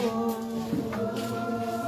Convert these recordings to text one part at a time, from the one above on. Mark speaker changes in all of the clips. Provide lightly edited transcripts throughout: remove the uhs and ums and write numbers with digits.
Speaker 1: Oh.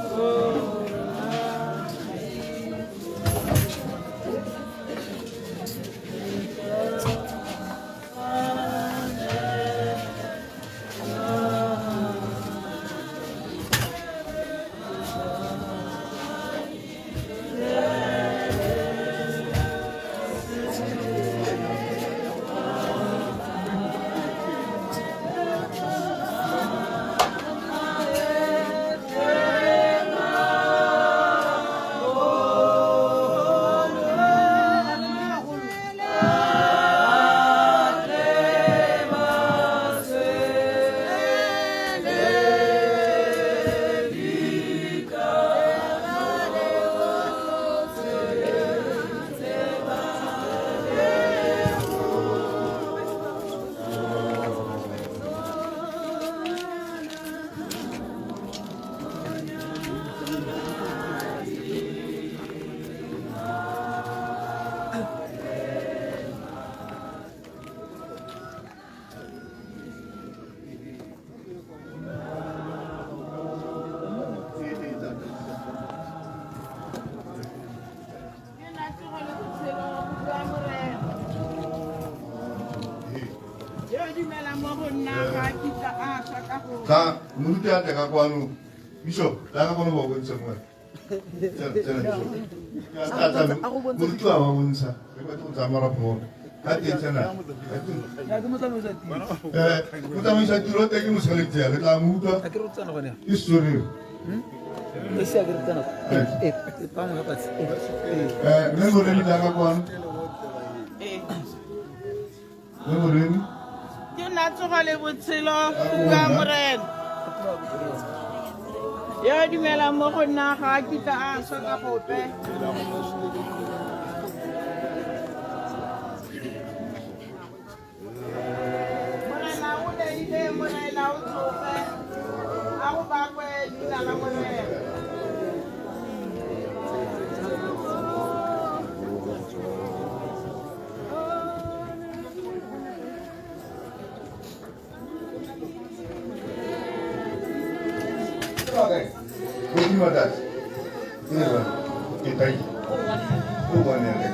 Speaker 1: Tla moruti a tle ka kwano. Bishop, tla ka kwano ba bontshe mo. Tsena tsena bishop. Tla tla moruti wa ba bontsha. Re batla go tsaya marapo mo. Ka teng tsena. Eh, motsamaisa tiro teng ke motsheletsi le tla mo utlwa. Ke story. Eh, mme Moremi tla ka kwano. Mme Moremi.
Speaker 2: Ke nna tsogo le botshelo ka Morena. Yo a dumelang mo go nna ga a kitla a swa ka gope. Morena o neile, Morena o tsoge, a go bakwe leina la Morena.
Speaker 1: Okay. Godimo tlase. Ke tai. O bone re.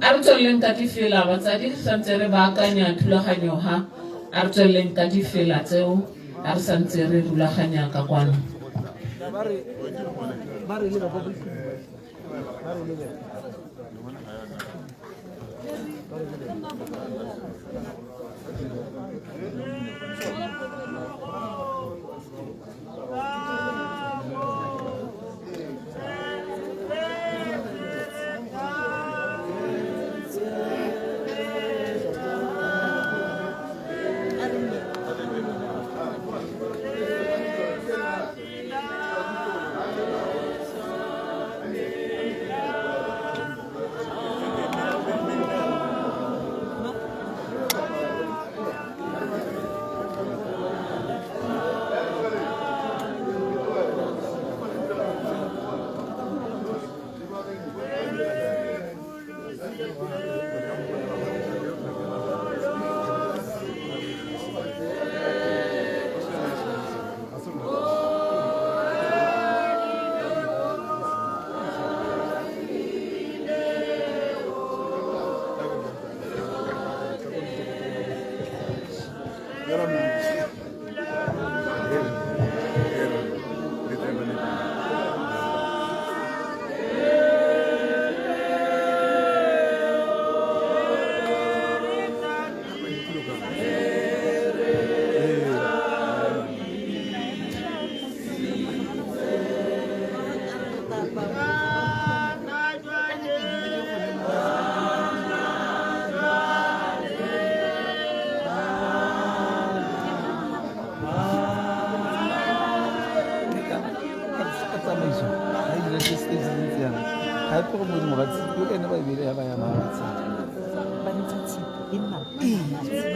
Speaker 3: A re tsweleleng ka difela batsadi re santse re baakanya thulaganyo ha a re tsweleleng ka difela tseo a re santse re rulaganya ka kwano.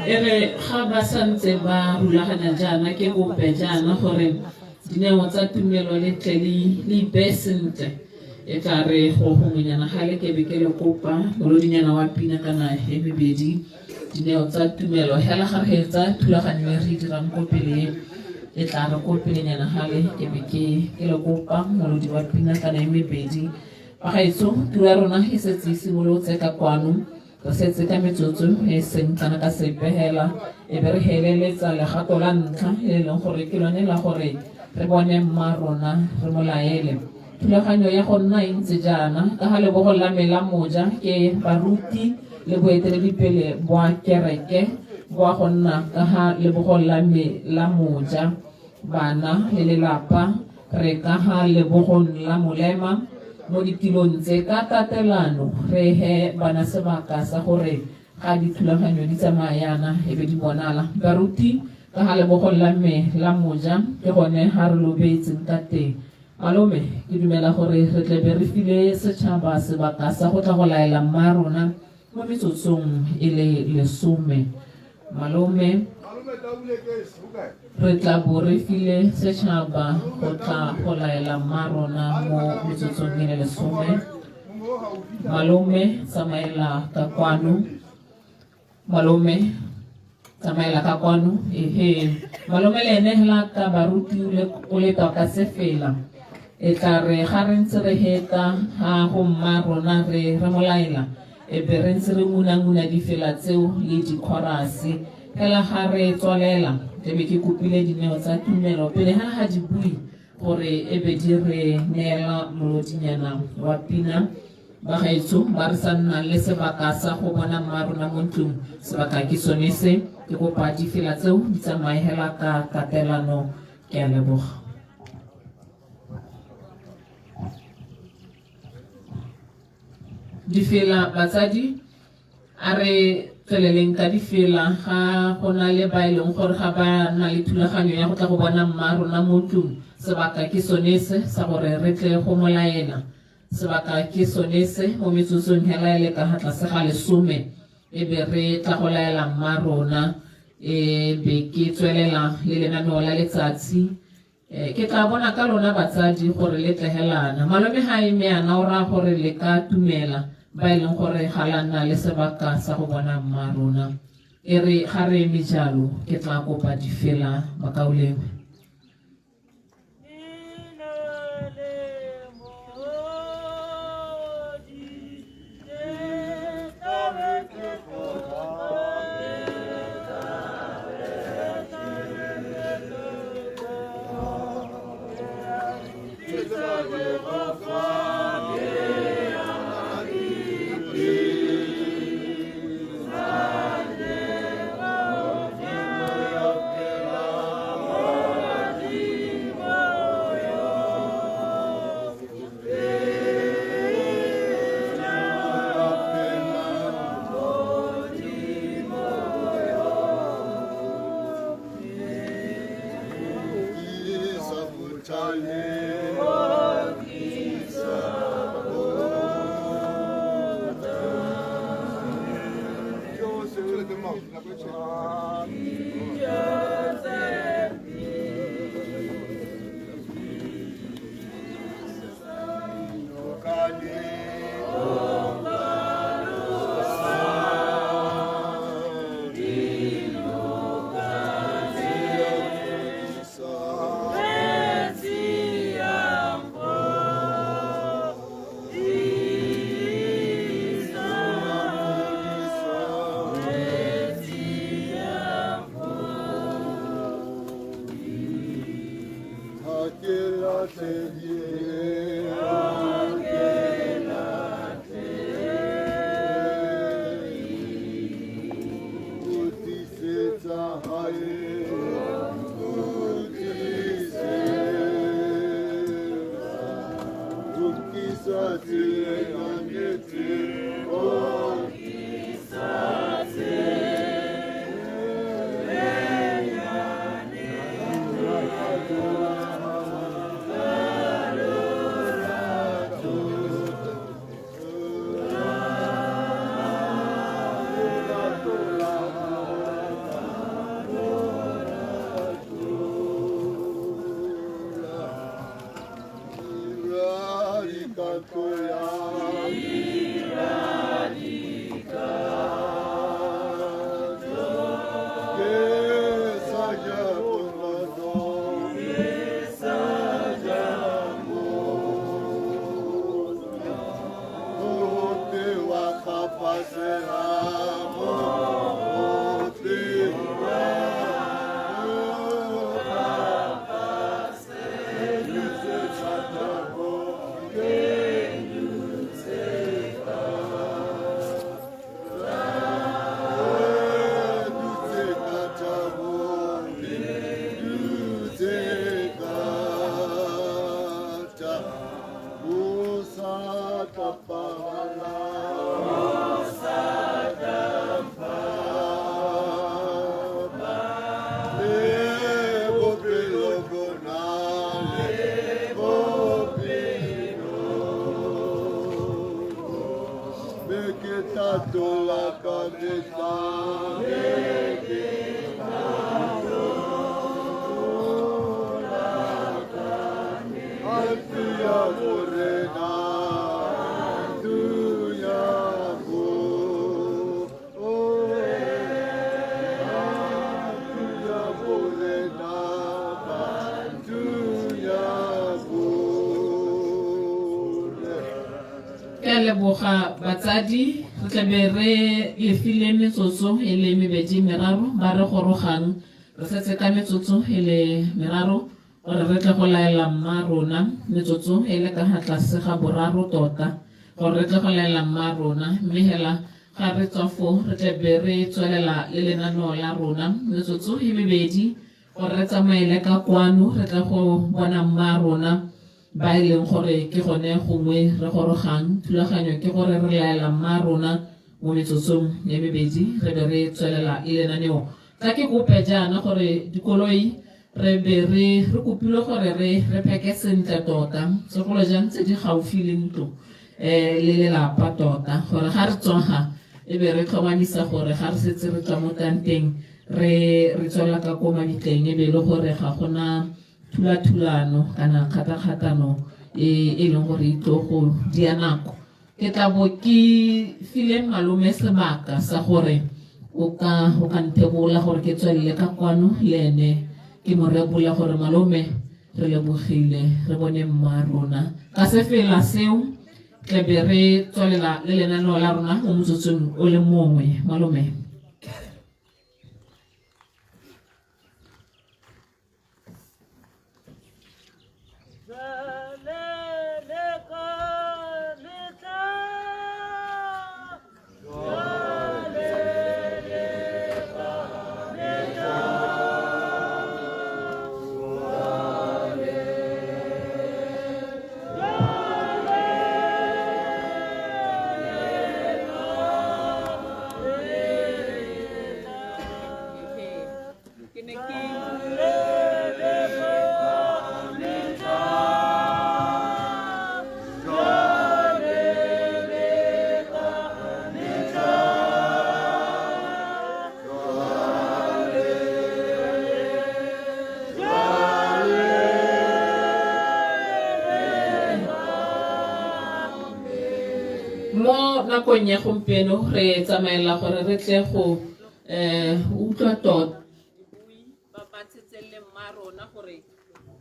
Speaker 3: E re ga ba santse ba rulaganya jaana ke kope jaana gore dineo tsa tumelo le tle le ipeye sentle e tla re go gongwenyana ga le kebe ke le kopa molodinyana wa pina kana e mebedi dineo tsa tumelo hela ga re etsa thulaganyo e re e dirang ko pele e tla re ko pelenyana ga le ke be ke le kopa molodi wa pina kana e mebedi bagaetsho tiro ya rona e setse e simolotse ka kwano re setse ka metsotso e seng kana ka sepe hela e be re heleletsa legato la ntlha e leng gore ke lone la gore re bone mma rona re mo laele thulaganyo ya go nna e ntse jaana ka ga lebogo la me la moja ke baruti le boeteledipele bwa kereke boa go nna ka ga lebogo la me la moja bana le lelapa re ka ga lebogong la molema mo ditilong tse ka tatelano re he bana sebaka sa gore ga dithulaganyo di tsamaya yana e be di bonala baruti ka ga lebogong la me la moja ke gone ga re lo beetseng ka teng malome ke dumela gore re tle be re file setšhaba sebaka sa go tla go laela mma rona. mo metsotsong e le lesome. Malome, re tla bo re file setšhaba go tla go laela mma rona mo metsotsong e le lesome. Malome, tsamaela ka kwano. Malome, tsamaela ka kwano. Ehe, malome le ene hela ka baruti o le ka sefela. E tla re ga re ntse re heta ga go mma rona re re molaela, e be re ntse re ngunanguna difela tseo le dikhorase. Fela ga re tswalela, ke be ke kopile dineo tsa tumelo pele ga ga di bui gore e be di re neela molodinyana wa pina. Bagaetsho ba re sa nnang le sebaka sa go bona mma rona mo ntlong, sebaka ke sone se. Ke kopa difela tseo di tsamaye hela ka tatelano. Ke a leboga. Difela batsadi, a re tsweleleng ka difela. Ga go na le ba e leng gore ga ba na le thulaganyo ya go tla go bona mma rona mo ntlong, sebaka ke sone se sa gore re tle go molaela. Sebaka ke sone se mo metsotsong hela e le ka ga tlase ga lesome, e be re tla go laela mma rona. E be ke tswelela le lenaneo la letsatsi. Ke tla bona ka lona batsadi gore le tlehelana. Malome ga eme ana o raya gore le ka tumela ba e leng gore ga la nna le sebaka sa go bona mma rona. E re ga re eme jalo, ke tla kopa difela bakaulengwe. Ke a leboga batsadi, re tlabe re lefile metsotso e le mebedi meraro ba re gorogang. Re setse ka metsotso e le meraro gore re tle go laela mma rona, metsotso e le ka ga tlase ga boraro tota gore re tle go laela mma rona. Mme hela ga re tswa foo re tlabe re tswelela le lenaneo la rona metsotso e mebedi gore re tsamaele ka kwano re tle go bona mma rona ba e leng gore ke gone gongwe re gorogang. Thulaganyo ke gore re laela mma rona mo metsotsong e mebedi re be re tswelela le lenaneo. Tla ke kope jaana gore dikoloi re be re re kopilwe gore re re pheke sentle tota, segolo jang tse di gaufi le ntlo le lelapa tota, gore ga re tswa e be re tlhomamisa gore ga re setse re tswa mo tanteng re re tswelela ka ko mabitleng e be e le gore ga gona thulathulano kana kgatakgatano e e leng gore e tlo go dia nako. Ke tla bo ke file malome sebaka sa gore o ka o ka nthebola gore ke tswelele ka kwano le ene, ke mo rebola gore malome re lebogile re bone mma rona. Ka sefela seo tlabe re tswelela le lenaneo la rona mo motsotsong o le mongwe. Malome. Mo nakong ya gompieno re tsamaela gore re tle go utlwa tota ba ba tshetseng le mma rona gore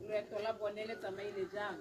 Speaker 3: loeto la bone le tsamaile jang.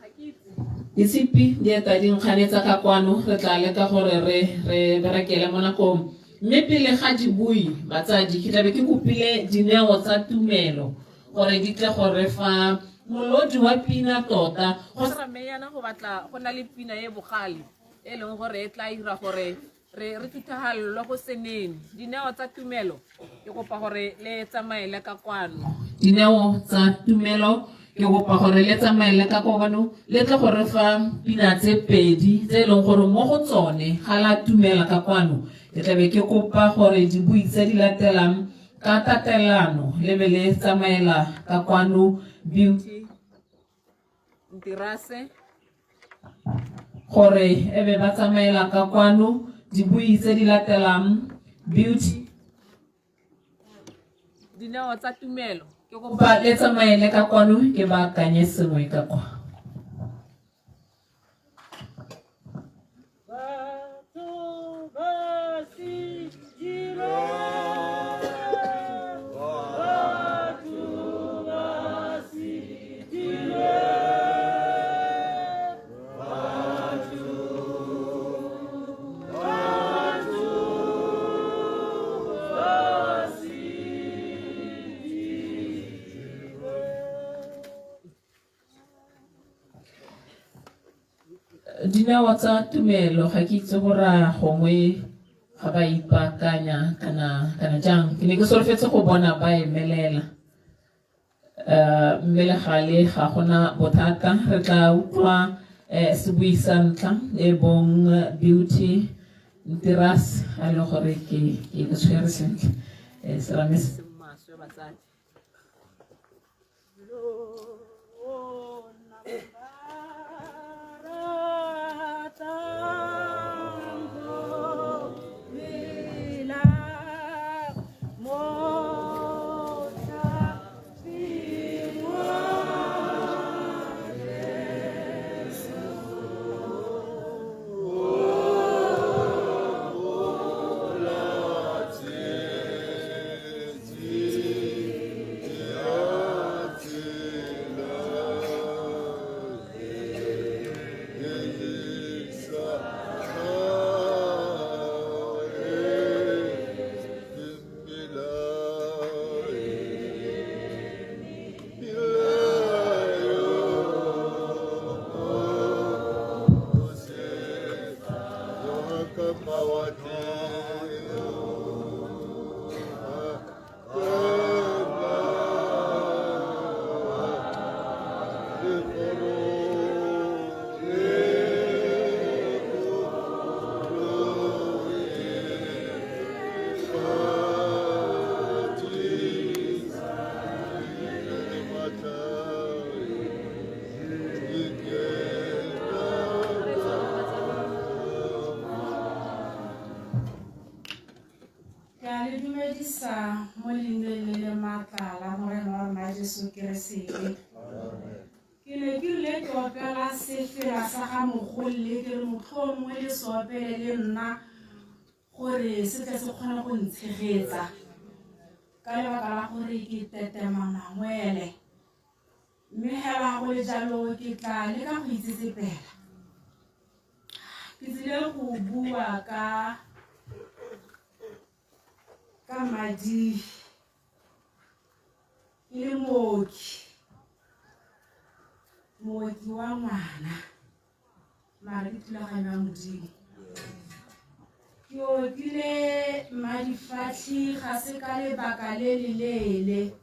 Speaker 3: Ga ke itse ditshipi di eta di nkganetsa ka kwano, re tla leka gore re re berekele mo nakong. Mme pele ga dibui batsadi, ke tlabe ke kopile dineo tsa tumelo gore di tle go re fa molodi wa pina tota. Go rameyana go batla go na le pina e bogale e leng gore e tla ira gore re re thuthagalelwe go senene. Dineo tsa tumelo ke kopa gore le tsamaele ka kwano. Dineo tsa tumelo ke kopa gore le tsamaele ka kwano le tle go re fa pina tse pedi tse e leng gore mo go tsone ga la tumela ka kwano. Ke tlabe ke kopa gore dibui tse di latelang ka tatelano le be le tsamaela ka kwano. Beauty Ntirase gore e be ba tsamaela ka kwano. Dibui tse di latelang Beauty Dineo tsa tumelo ke kopa le tsamaele ka kwano ke baakanye sengwe ka kwa. Dinao tsa tumelo ga ke itse gore a gongwe ga ba ipaakanya kana kana jang. Ke ne ke solofetse go bona ba emelela, mme le gale ga gona bothata. Re tla utlwa sebui sa ntlha e bong Beauty Ntirase, a e leng gore ke ke tshwere sentle serame se maswe batsadi.
Speaker 4: Ke a le dumedisa mo leineng le le maatla la Morena wa rona Jesu Keresete. Ke ne ke rile ke opela sefela sa ga mogolle ke re motlhomongwe le se opele le nna gore se tle se kgone go ntshegetsa ka lebaka la gore ke tetema mangwele. Mme hela go le jalo ke tla leka go itsetsepela. Ke tsile go bua ka ka madi ke le mooki, mooki wa ngwana mara ke thulaganyo ya Modimo. Ke okile Mmadifatlhi ga se ka lebaka le le leele.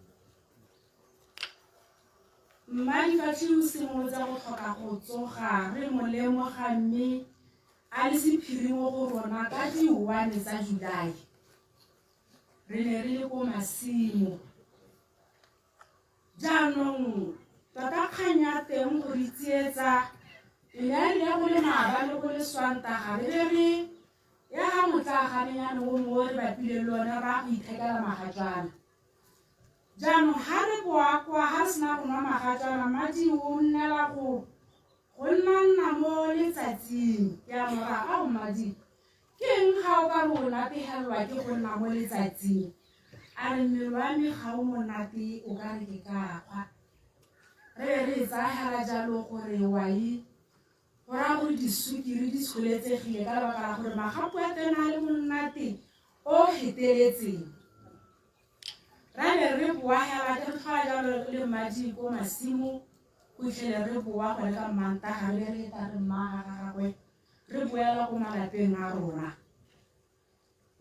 Speaker 4: Mmadifatlhi o simolotse go tlhoka go tsoga re mo lemoga mme a le sephiri mo go rona ka di-1 tsa July. Re ne re le ko masimo. Jaanong tota kgang ya teng go re tsietsa e ne ya rile go le maabane go le Swantaga re be re ya ga motlaaganeng o mongwe o re bapileng le one ra go ithekela magajana. Jaanong ga re boa kwa ga re sena go nwa magajana madi o nnela go go nna nna mo letsatsing. Ke a mo raya, ao madi ke eng ga o ka re o nategelelwa ke go nna mo letsatsing? A re mmele wa me ga o monate o ka re ke ka kgwa. Re be re e tsaya hela jalo gore wai go raya gore disukiri di tsholetsegile ka lebaka la gore magapu a teng a le monate o feteletseng. Ra be re boa hela ke re tlhola jalo le mmadi ko masimo go itlhele re boa gone ka Mmantaga re be re eta re mma ga gagwe re boela ko malapeng a rona.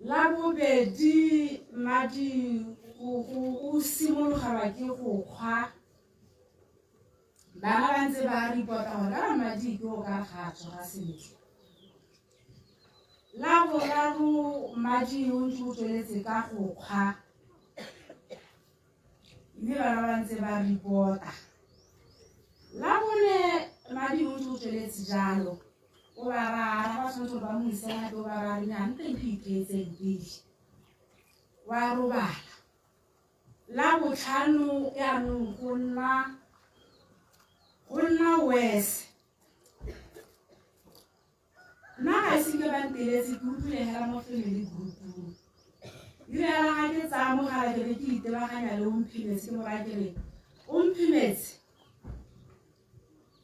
Speaker 4: La bobedi mmadi o simologelwa ke go kgwa bana ba ntse ba ripota gore kana mmadi ke o ka re ga a tsoga sentle. La boraro mmadi o ntse o tsweletse ka go kgwa mme bana ba ntse ba ripota. La bone mmadi o ntse o tsweletse jalo o ba raya ba tshwanetse gore ba mo ise gape o ba raya re nyaa nte go itheetseng pele wa robala. La botlhano jaanong go nna worse. Nna ga ise ke ba nteletse ke utlwile hela mo family group-ung. Ebile hela ga ke tsaya mogala ke be ke itebaganya le Omphemetse ke mo raya ke re Omphemetse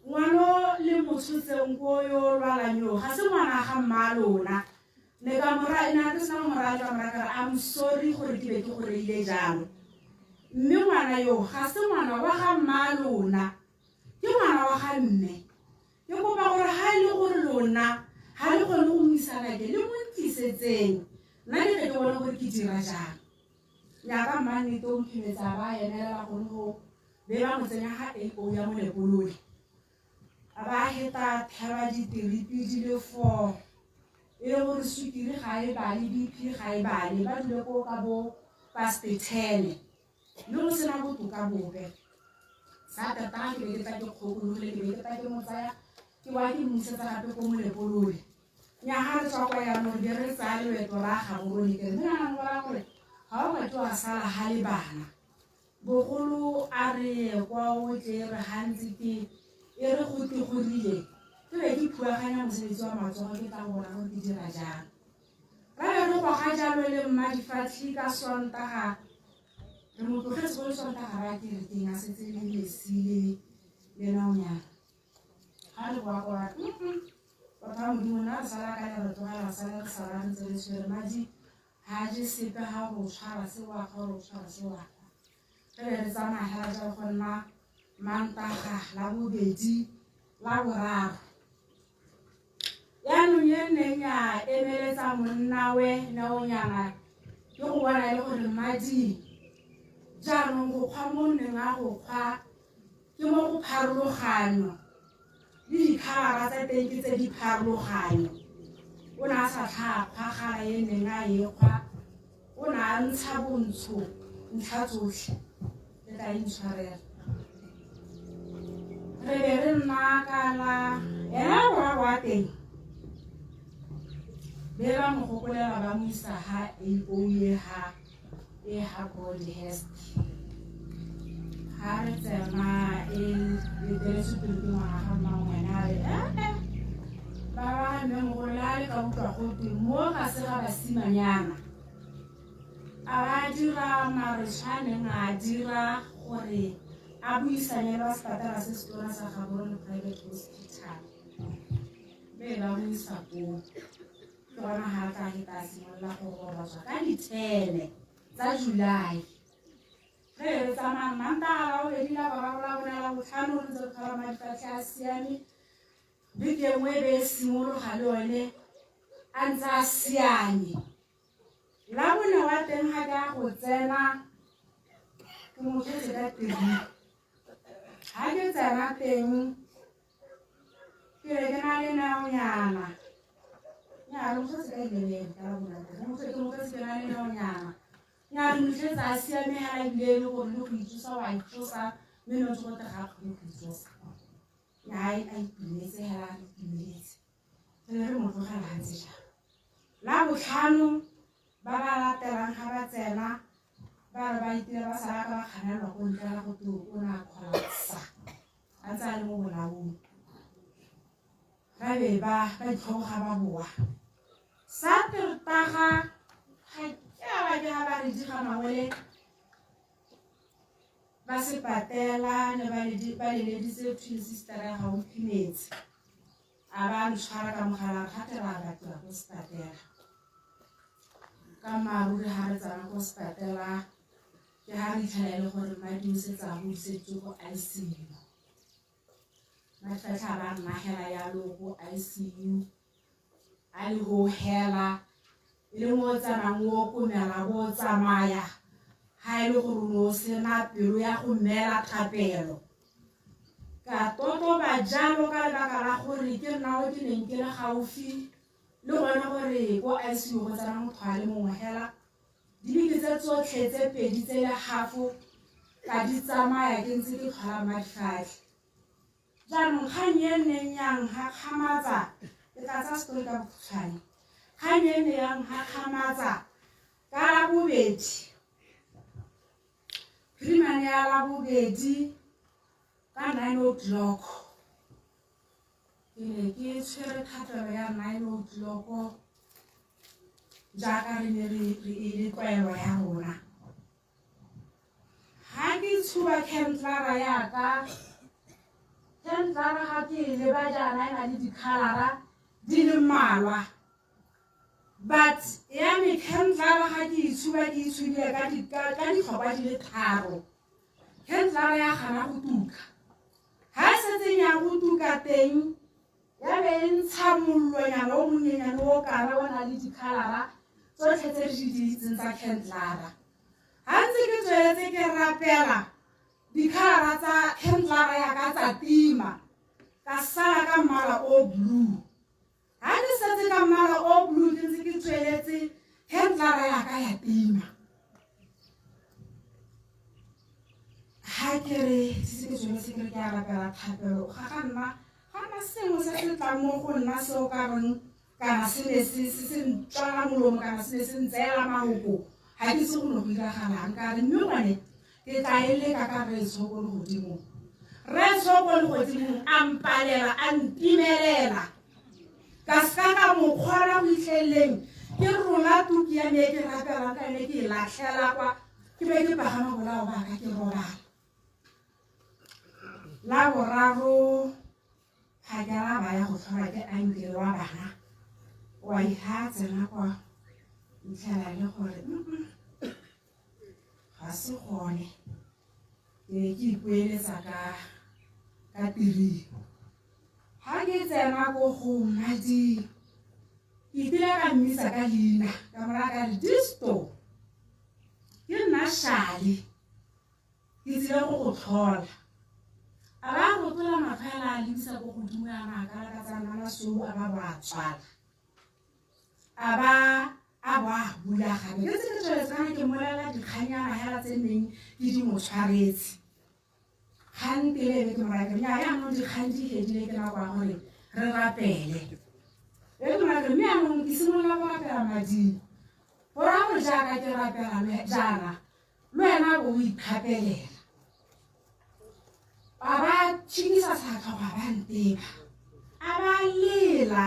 Speaker 4: ngwano le mo tshotseng ko yo lwalang yo ga se ngwana ga mma lona. Ne ka mo raya, ne a ke sena go mo raya ka mo raya ka re I'm sorry gore ke be ke go reile jalo. Mme ngwana yo ga se ngwana wa ga mma lona, ke ngwana wa ga mme. Ke kopa gore ga e le gore lona ga le kgone go mo isa ngakeng le mo ntlisetseng nna ke tle ke bone gore ke dira jang. Nyaka mmannete o mphemetsa ba emelela gone go be ba mo tsenya ga AO ya Molepolole. A ba heta theba ditiripi di le 4 e le gore sukiri ga e bale, BP ga e bale, ba dule ko ka bo past 10 mme go sena botoka bope. Sa tata ke be ke tla ke kgokologile ke be ke tla ke mo tsaya ke boa ke mmusetsa gape ko Molepolole. Nya ga re tswa kwa jaanong re be re tsaya loeto ra Gaborone ke re mme nana go raya gore ga o ka ke wa sala ga le bana. Bogolo a re ye kwa o tle re gantsi ke e re go tle go rile ke be ke phuaganya mosebetsi wa matsogo ke tla bona gore ke dira jang. Ra be re goga jalo le Mmadifatlhi ka Sontaga re mo tlogetse go le Sontaga ra kerekeng a setse le lesile le naonyana. Ga re boa kwa batho ba Modimo nna re sala ka le re tlogela re sale re sala re ntse re tshwere madi ga a je sepe ga go tshwara se wa ga go tshwara se wa ga. Re be re tsamaya hela jalo go nna Mantaga la bobedi la boraro. Yaanong e neng ya emeletsa monnawe naonyana ke go bona e le gore madi jaanong go kgwa mo neng a go kgwa ke mo go pharologanyo le dikhalara tsa teng ke tse di pharologanyo. O ne a sa tlhaa kgwa gala e neng a e kgwa, o ne a ntsha bontsho ntlha tsotlhe le tla intshwarela. Re be re nna ka la ena boraro wa teng. Be ba mo gopolela ba mo isa ha AO ye ha e ha Broadhurst. Ha re tsena e leteletswe pele ke ngwana ga mmangwena a re ee ba ba mme mogolo a le ka utlwa gotwe mo ga se ga basimanyana. A ba dira maretshwa a neng a dira gore a buisanye le ba sepatela se setona sa Gaborone Private Hospital. Be ba mo isa koo. Ke gona ga a tla heta a simolola go robatswa ka di-10 tsa July. Ge re tsamaya Mantaga, Labobedi, Laboraro, Labone, Labotlhano re ntse re tlhola madifatlhe a siame. Beke e nngwe e be e simologa le one a ntse a siame. Labone wa teng ga ke a go tsena ke mo tshotse ka three. Ga ke tsena teng ke be ke na le neonyana. Nnyaa, re mo tshotse ka 11 ka Labone wa teng. Ke mo tshotse ke na le neonyana. Nnyaa, re mo fitlhetse a siame hela ebile e le gore le go itsosa wa itsosa mme no ntse gote ga a kgone go itsosa. Nnyaa, a itumetse hela a re itumetse. Re ne re mo tlogela a ntse jalo. Labotlhano ba ba latelang ga ba tsena ba re ba itira ba sala ka ba kganelwa ko ntle la go twe o ne a collapsa a ntse a le mo bolaong. Ba be ba ba itlhoboga ba boa. Satertaga ga ke a ba ke ga ba re diga mangwele ba sepatela ne ba leleditse twin sister ya gaufi metse. A ba ntshwara ka mogala a re gate ra batliwa ko sepatela. Ka mmaaruri ga re tsena ko sepatela ke ga re itlhela e le gore madi o setse a godiseditswe ko ICU. Mafetlha a ba nna hela yalo ko ICU a le go hela e le mo o tsenang o komela bo o tsamaya ga e le gore o ne o sena pelo ya go mmeela thapelo. Ka totoba jalo ka lebaka la gore ke nna o ke neng ke le gaufi le gone gore ko ICU go tsena motho a le mongwe hela. Dibeke tse tsotlhe tse pedi tse le halfo ka di tsamaya ke ntse ke tlhola madifatlhe. Jaanong kgang e neng ya nkgakgamatsa, ke tla tsaya setori ka bokhutshwane. Kgang e ne ya nkgakgamatsa ka Labobedi, phirimane ya Labobedi ka 9 o'clock. Ke ne ke tshwere thapelo ya 9 o'clock jaaka re ne re e le tlwaelo ya rona. Ga ke tshuba candlara yaka, candlara ga ke e leba jaana e na le di-colour-a di le mmalwa. But ya me candlara ga ke e tshuba ke e tshubile ka ditlhokwa di le tharo. Candlara ya gana go tuka. Ga e setseng ya go tuka teng ya be e ntsha mollonyana o monyenyane o kana o na le di-colour-a tsotlhe tse re di itseng tsa candlara. Ga ntse ke tsweletse ke rapela di-colour-a tsa candlara ya ka tsa tima ka sala ka mmala o blue. Ga ke setse ka mmala o blue ke ntse ke tsweletse candlara ya ka ya tima. Ga ke re se ke tsweletse ke re ke a rapela thapelo ga ga nna ga nna sengwe se se tlang mo go nna se o ka reng kana se ne se se se ntswala molomo kana se ne se ntseela mahoko ga ke itse go ne go diragalang ka re mme gone ke tla e leka ka rraetsho ko legodimong. Rraetsho ko legodimong a mpalela a ntimelela ka seka ka mo kgona go itlheleleng ke rola tuki ya me e ke rapelang ka yone ke e latlhela kwa ke be ke pagama bolao ba ka ke robala. La boraro ga ke ra ba ya go tlhola ke ankele wa bana wa iha tsena kwa ntlhela le gore ga se gone ke ne ke ipoeletsa ka tiring. Ga ke tsena ko go madi ke itile ka mmisa ka leina ka moraya ka re disto ke nna Shale ke tsile go go tlhola. A ba rotola matlho a a lebisa ko godimo yana a kala ka tsa nna masweu a ba bo a tswala. A ba a bo a bula gape. Ke ntse ke tsweletse kana ke mmolelela dikganyana hela tse neng ke di mo tshwaretse. Kgantele e be ke mo raya ke re nnyaa jaanong dikgang di fedile ke nako ya gore re rapele. E ke mora ke re mme anong ke simolola go rapela madimo. Go raya gore jaaka ke rapela jaana le wena bo o ithapelela. A ba tšhikisa sefatlhogo a ba nteba. A ba lela.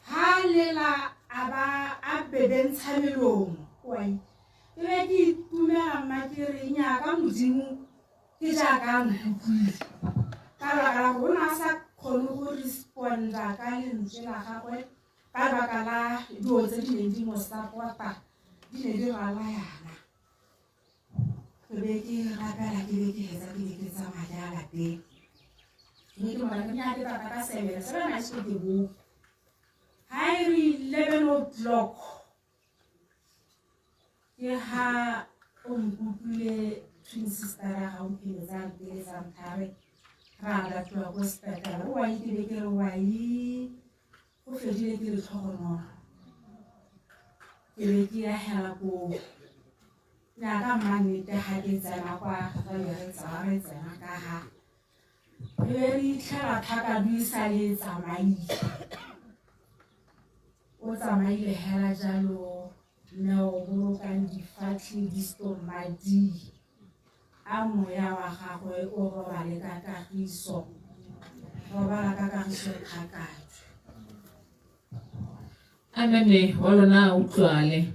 Speaker 4: Ha lela a ba a bebentsha melomo. Oi. Ke be ke itumela mma ke re nyaka Modimo ke jaaka a nkutlwile. Ka lebaka la gore o ne a sa kgone go responda ka lentswe la gagwe ka lebaka la dilo tse di neng di mo support-a di ne di ralayana. Ke be ke rapela ke be ke hetsa ke be ke tsamaya ke ya lapeng. Mme ke mora ke nya ke tata ka 7, 7 a se ke bo. Ha e re 11 o'clock ke ha o nkutlwile twin sister ya ga o pheletsa a nteletsa nthare ra latiwa ko sepetlele o wa ke be ke re wa go fedile ke letlhogonolo ke be ke ya hela koo jaaka mmannete ga ke tsena kwa re be re tsaya re tsena ka ga re be re itlhela thakadu e sa le e tsamaile o tsamaile hela jalo neo bolokang difatlhe disto madi a moya wa gagwe o robale ka kagiso robala ka kagiso thakadu.
Speaker 3: Amene wa lona a utlwale.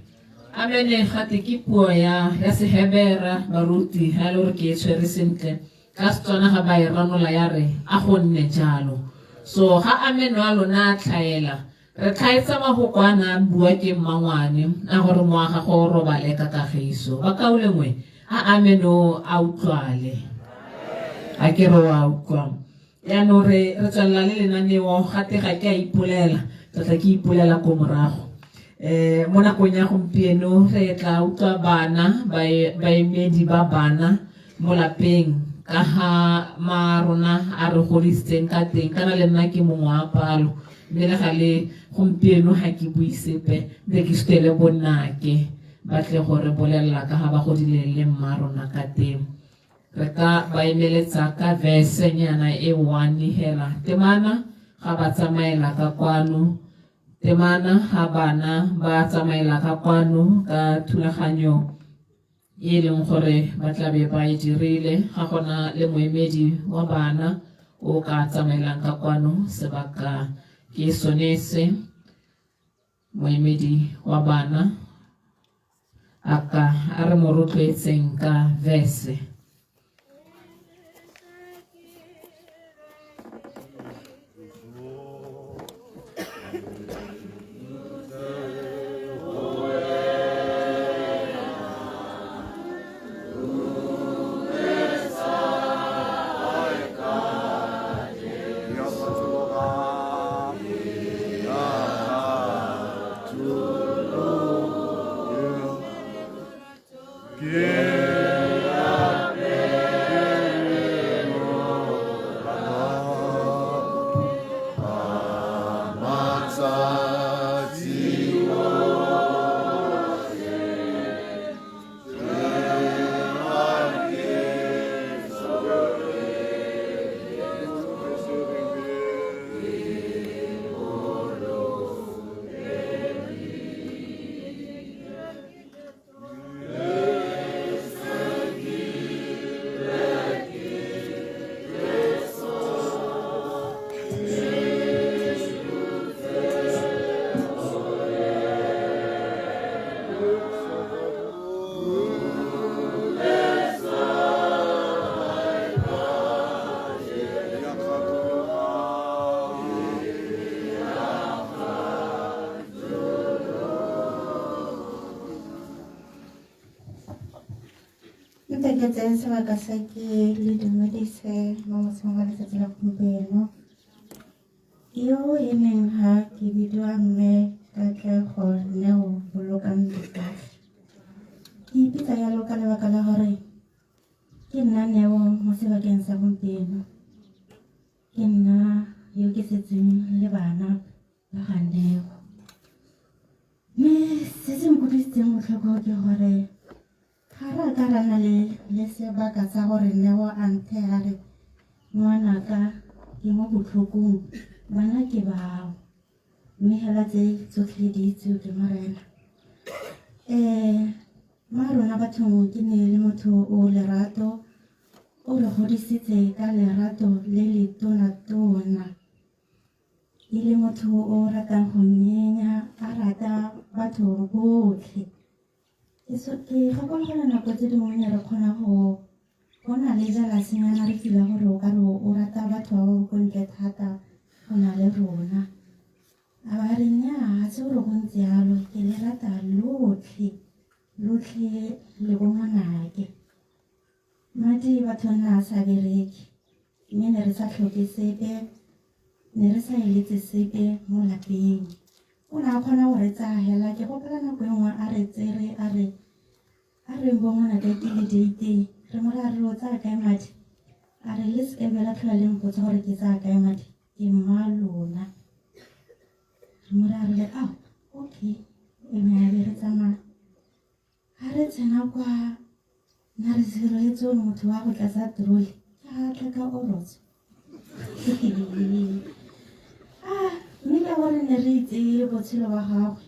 Speaker 3: Amene gate ke puo ya ya Sehebera baruti ha e le gore ke e tshwere sentle. Ka Setswana ga ba e ranola ya re a go nne jalo. So ga amene wa lona a tlhaela re tlhaetsa mahoko a na a bua ke mmangwane a gore mowa gago o robale ka kagiso. Bakaulengwe a amene o a utlwale. A ke re wa utlwa. Jaanong re re tswelela le lenaneo gate ga ke a ipolela tla ke ipolela ko morago. Mo nakong ya gompieno re tla utlwa bana baemedi ba bana mo lapeng ka ga ma rona a re godisitseng ka teng kana le nna ke mongwe wa palo mme le gale gompieno ga ke bue sepe nte ke sutele bonnake ba tle go re bolelela ka ga ba godileng le mma rona ka teng. Re ka ba emeletsa ka versenyana e one hela. Temana ga ba tsamaela ka kwano. Temana ga bana ba tsamaela ka kwano ka thulaganyo e leng gore ba tlabe ba e dirile. Ga gona le moemedi wa bana o ka tsamaelang ka kwano sebaka ke sone se. Moemedi wa bana a ka a re mo rotloetseng ka verse.
Speaker 5: Nte ke tseye sebaka se ke le dumedise mo mosong wa letsatsi la gompieno. Yo e neng ha ke bidiwa mme Katlego Neo Bolokang Dikatlhe. Ke ipitsa jalo ka lebaka la gore ke nna Neo mo sebakeng sa gompieno. Ke nna yo ke setseng le bana ba ga Neo. Mme se se nkutlwisitseng botlhoko ke gore ga re a ka ra nna le le sebaka sa gore Neo a nthe a re ngwanaka ke mo botlhokong. Bana ke bao. Mme hela tse tsotlhe di itsewe ke Morena. Mma rona bathong ke ne le motho o lerato, o re godisitse ka lerato le le tona-tona. E le motho o ratang go nyenya, a rata batho botlhe. Ke gakologelwa nako tse dingwe ne re kgona go go na le jalasenyana re fila gore o ka re o rata batho ba ba ko ntle thata go na le rona. A ba re nnyaa ga se gore go ntse jalo, ke le rata lotlhe, lotlhe le bo ngwanake. Madi batho nna a sa bereke mme ne re sa tlhoke sepe, ne re sa eletse sepe mo lapeng. O ne a kgona go re tsaya hela, ke gopola nako e nngwe a re tsere a re a re bo ngwanaka ke le date, re mo raya re o tsaya kae madi? A re le seke be la tlhola le mpotsa gore ke tsaya kae madi, ke mma lona. Re mo raya re le ao okay, ene a be re tsamaya. Ga re tsena kwa na re sireletse gore motho wa go tlatsa troli ke ga tla ka orotso. Ah, mme ka gore ne re itse botshelo ba gagwe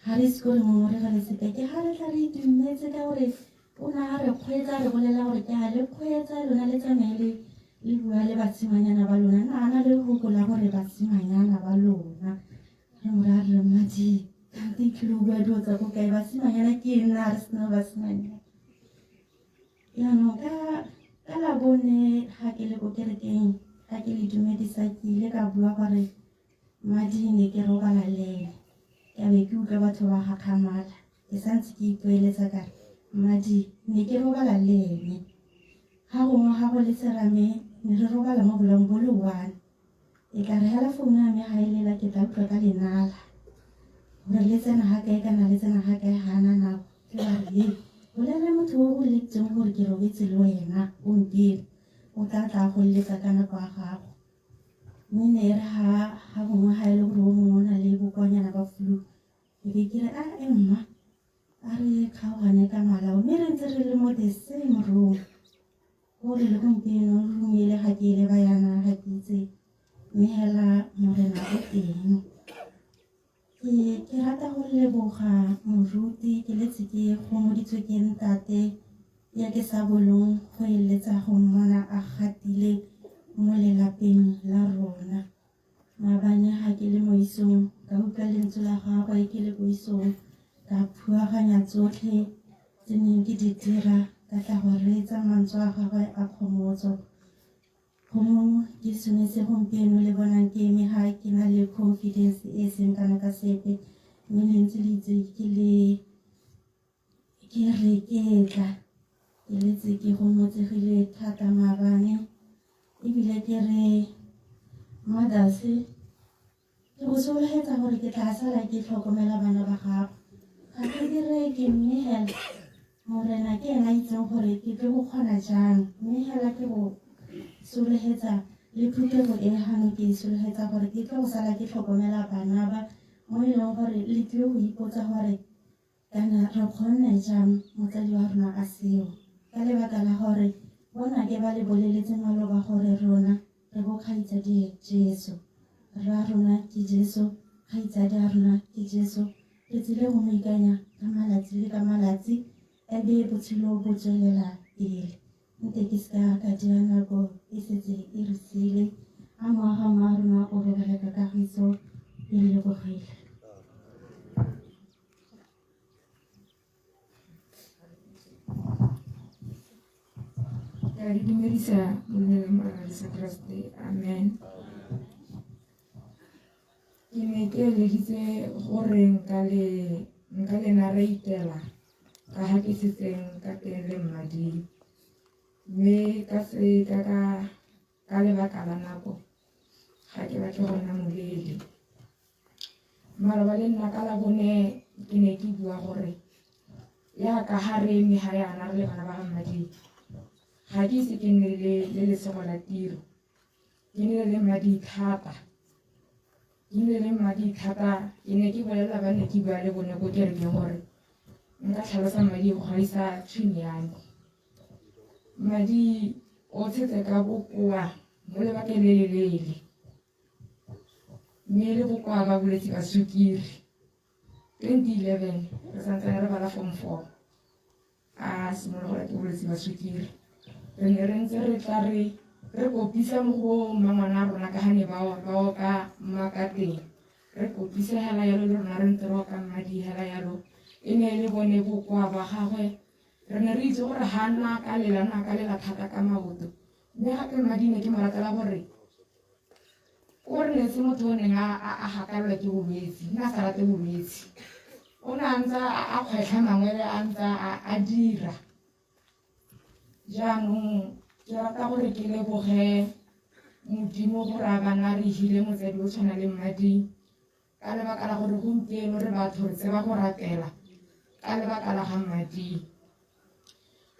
Speaker 5: ga re ise ko re ngongoregele sepe ke ga re tla re itumetse ka gore o ne a re kgweetsa a re bolela gore ke a le kgweetsa lona le tsamaye le le bua le basimanyana ba lona na a na le lehoko la gore basimanyana ba lona re mo raya re madi kante tlile o bua dilo tsa ko kae basimanyana ke eng na re sena basimanyana jaanong ka ka labone ga ke le ko kerekeng ga ke le dumedisa ke ile ka bua gore madi ne ke robala le ene ka be ke utlwa batho ba gakgamala ke santse ke ipoeletsa ka re madi ne ke robala le ene ga gongwe ga go le serame ne re robala mo bolaong bo le one E tla re hela founu ya me ga e lela ke tla utlwa ka lenala gore le tsena ga kae kana le tsena ga kae ga ana nako ke ba re he bolela motho o o letseng gore ke robetse le wena gompieno o tla tla go letsa ka nako ya gago mme ne e re ga ga gongwe ga e le gore o mongwe o na le bokoanyana ba flu e be ke re a e mma a re kgaogane ka malao mme re ntse re le mo the same room Gore le gompieno room ele ga ke e leba yana ga ke itse mme hela Morena o teng. Ke ke rata go leboga moruti ke letse ke gomoditswe ke ntate ya ke sa bolong go eletsa go mmona a gatile mo lelapeng la rona. Maabane ga ke le mo isong ka utlwa lentswe la gagwe ke le ko isong ka phuaganya tsotlhe tse neng ke di dira ka tla go reetsa mantswe a gagwe a kgomotso. Gongwe ke sone se gompieno le bonang ke eme ga ke na le confidence e seng kana ka sepe mme ne ntse le itse ke le ke re ke tla ke letse ke gomotsegile thata maabane ebile ke re mothers ke go sologetsa gore ke tla sala ke tlhokomela bana ba gago ga ke direke mme hela morena ke ena itseng gore ke tlo go kgona jang mme hela ke go sologetsa le phuthego e gano ke e sologetsa gore ke tlo go sala ke tlhokomela bana ba mo e leng gore le tlile go ipotsa gore Kana re kgonne jang motsadi wa rona a seo? Ka lebaka la gore bona ke ba le boleletse maloba gore rona re bo kgaitsadie Jesu. Rra rona ke Jesu, kgaitsadi a rona ke Jesu. Re tsile go mo ikanya ka malatsi le ka malatsi ebe botshelo bo tswelela pele. Nte ke seka ka dira nako e setse e re siile. A moaga ma rona o robale ka kagiso e lebogile.
Speaker 6: Ke a le dumedisa mo leineng la Morena Jesu Keresete, amen. Ke ne ke eleditse gore nka le nka le narratela ka ga ke setseng ka teng le mmading mme ka se ka ka ka lebaka la nako ga ke batle go nna moleele. Maloba le nna ka labone ke ne ke bua gore yaka ga re eme ga yana re le bana ba ga mmading ga ke ise ke nne le le lesego la tiro ke nne le madi thata ke nne le madi thata ke ne ke bolelela ba ne ke bua le bone ko kerekeng gore nka tlhalosa madi go gaisa tshwini ya me madi o tshetse ka bokoa mo lebakeng le le leele. Mme le bokoa ba bolwetse ba sukiri. 2011 re santsane re bala form 4 a simolola ke bolwetse ba sukiri. Re ne re ntse re tla re re kopisa mo go mmangwana a rona ka ga ne ba oka mma ka teng. Re kopisa hela yalo le rona re ntse re oka mmadi hela yalo. E ne e le bone bokoa ba gagwe. Re ne re itse gore ga nna ka lela nna ka lela thata ka maoto. Mme gape mmadi ne ke mo ratela gore o re ne se motho o neng a gakallwa ke bolwetse, nna a sa rate bolwetse. O ne a ntse a kgwetlha mangwele a ntse a dira. Jaanong ke rata gore ke leboge Modimo gore a bana re hile motsadi o tshwana le mmading ka lebaka la gore gompieno re batho re tseba go rapela ka lebaka la ga mmading.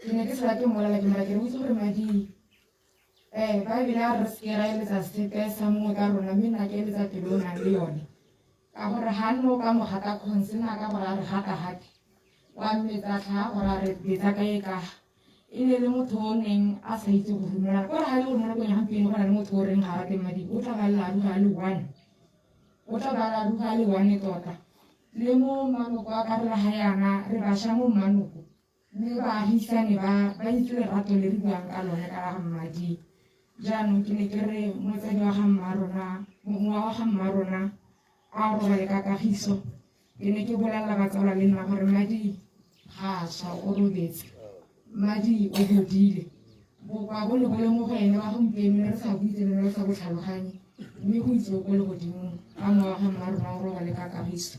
Speaker 6: Ke ne ke sala ke mmolela ke mora ke re o itse gore mmading Baebele a re seke ra eletsa sepe sa mongwe ka rona mme nna ke eletsa pelo o nang le yone ka gore ga nne o ka mo gata kgonse nna ka gore a re gata gate wa mmetsa tlhaa gore a re betsa ka e kaga e ne le motho o neng a sa itse go rumelana kore ga e le gore mo nakong ya gompieno go na le motho o reng ga rate madi o tla ba lela ruga a le one o tla ba la ruga a le one tota le mo mmanoko a ka re ga yana re bašwa mo mmanoko mme baagisane ba ba itse lerato le re buang ka lone ka la ga mmadi jaanong ke ne ke re motsadi wa ga mma rona mongwe wa ga mma rona a robale ka kagiso ke ne ke bolelela batsala le nna gore madi ga a swa o robetse madi o godile bokwa bo ne bo le mo go ene wa gompieno re sa buitse le re sa bo tlhaloganye mme go itse ko legodimong ka mowa wa ga mma rona o robale ka kagiso.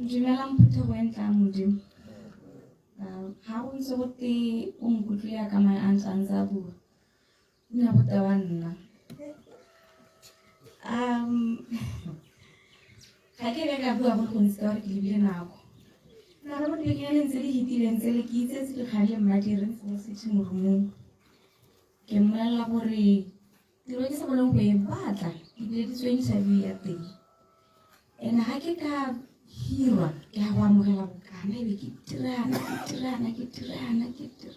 Speaker 7: Dumelang phuthego e ntla Modimo. Ga go ntse go te o nkutlwile ka mae a ntse a ntse a bua. Nna go tewa nna. Ga ke be ka bua go le gontsi ka gore ke lebile nako. Nna re mo dibekeng tse di fetileng tsele ke itsetse dikgang le mmadiri ntse mo sitting roomong. Ke mmolelela gore tiro e ke sa boneng go e batla ke bileditswe interview ya teng and ga ke ka hirwa ke ya go amogela bokana ebe ke tirana ke tirana ke tirana ke dira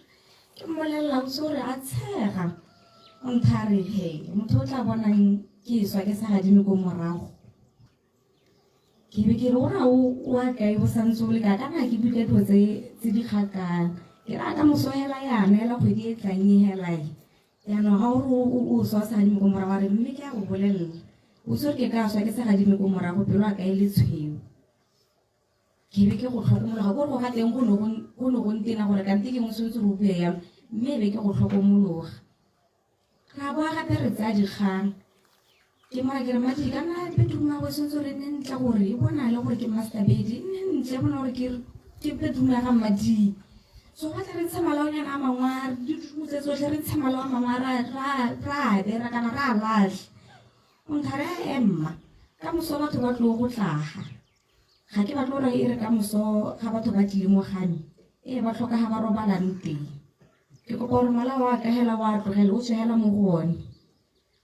Speaker 7: ke mmolelela o gore a tshega o ntha re he motho o tla bonang ke swa ke sa gadime ko morago ke be ke re o ra o a kae o santse o le ka kana ke bule dilo tse di kgakala ke re a ka moso hela yana hela kgwedi e tlang e hela e jaanong ga o re o swa o sa gadime ko morago a re mme ke a go bolelela o tshwere ke ka swa ke sa gadime ko morago pelo a ka e le tshweu ke be ke go tlhokomologa kore go ga teng go ne go ntena gore kante ke ngwe tshwanetse re o bue yalo mme e be ke go tlhokomologa Ra boa gape re tsaya dikgang. Ke mora ke re madi ka nna bedroom ya go sentse re nne ntle gore e bonale gore ke master bed e nne ntle bona gore ke ke bedroom ya ga mmading. So ba tla re ntsha malaonyana a mangwe a didroom tse tsotlhe re ntsha malao a mangwe ra ra ra bera kana ra latlha. O nthare a emma ka moso batho ba tlo go tlaga. Ga ke batle gore e re ka moso ga batho ba tlile mo ga me e ba tlhoka ga ba robalang teng. Ke kopa gore mola wa ka hela wa tlogele o tswegela mo go one.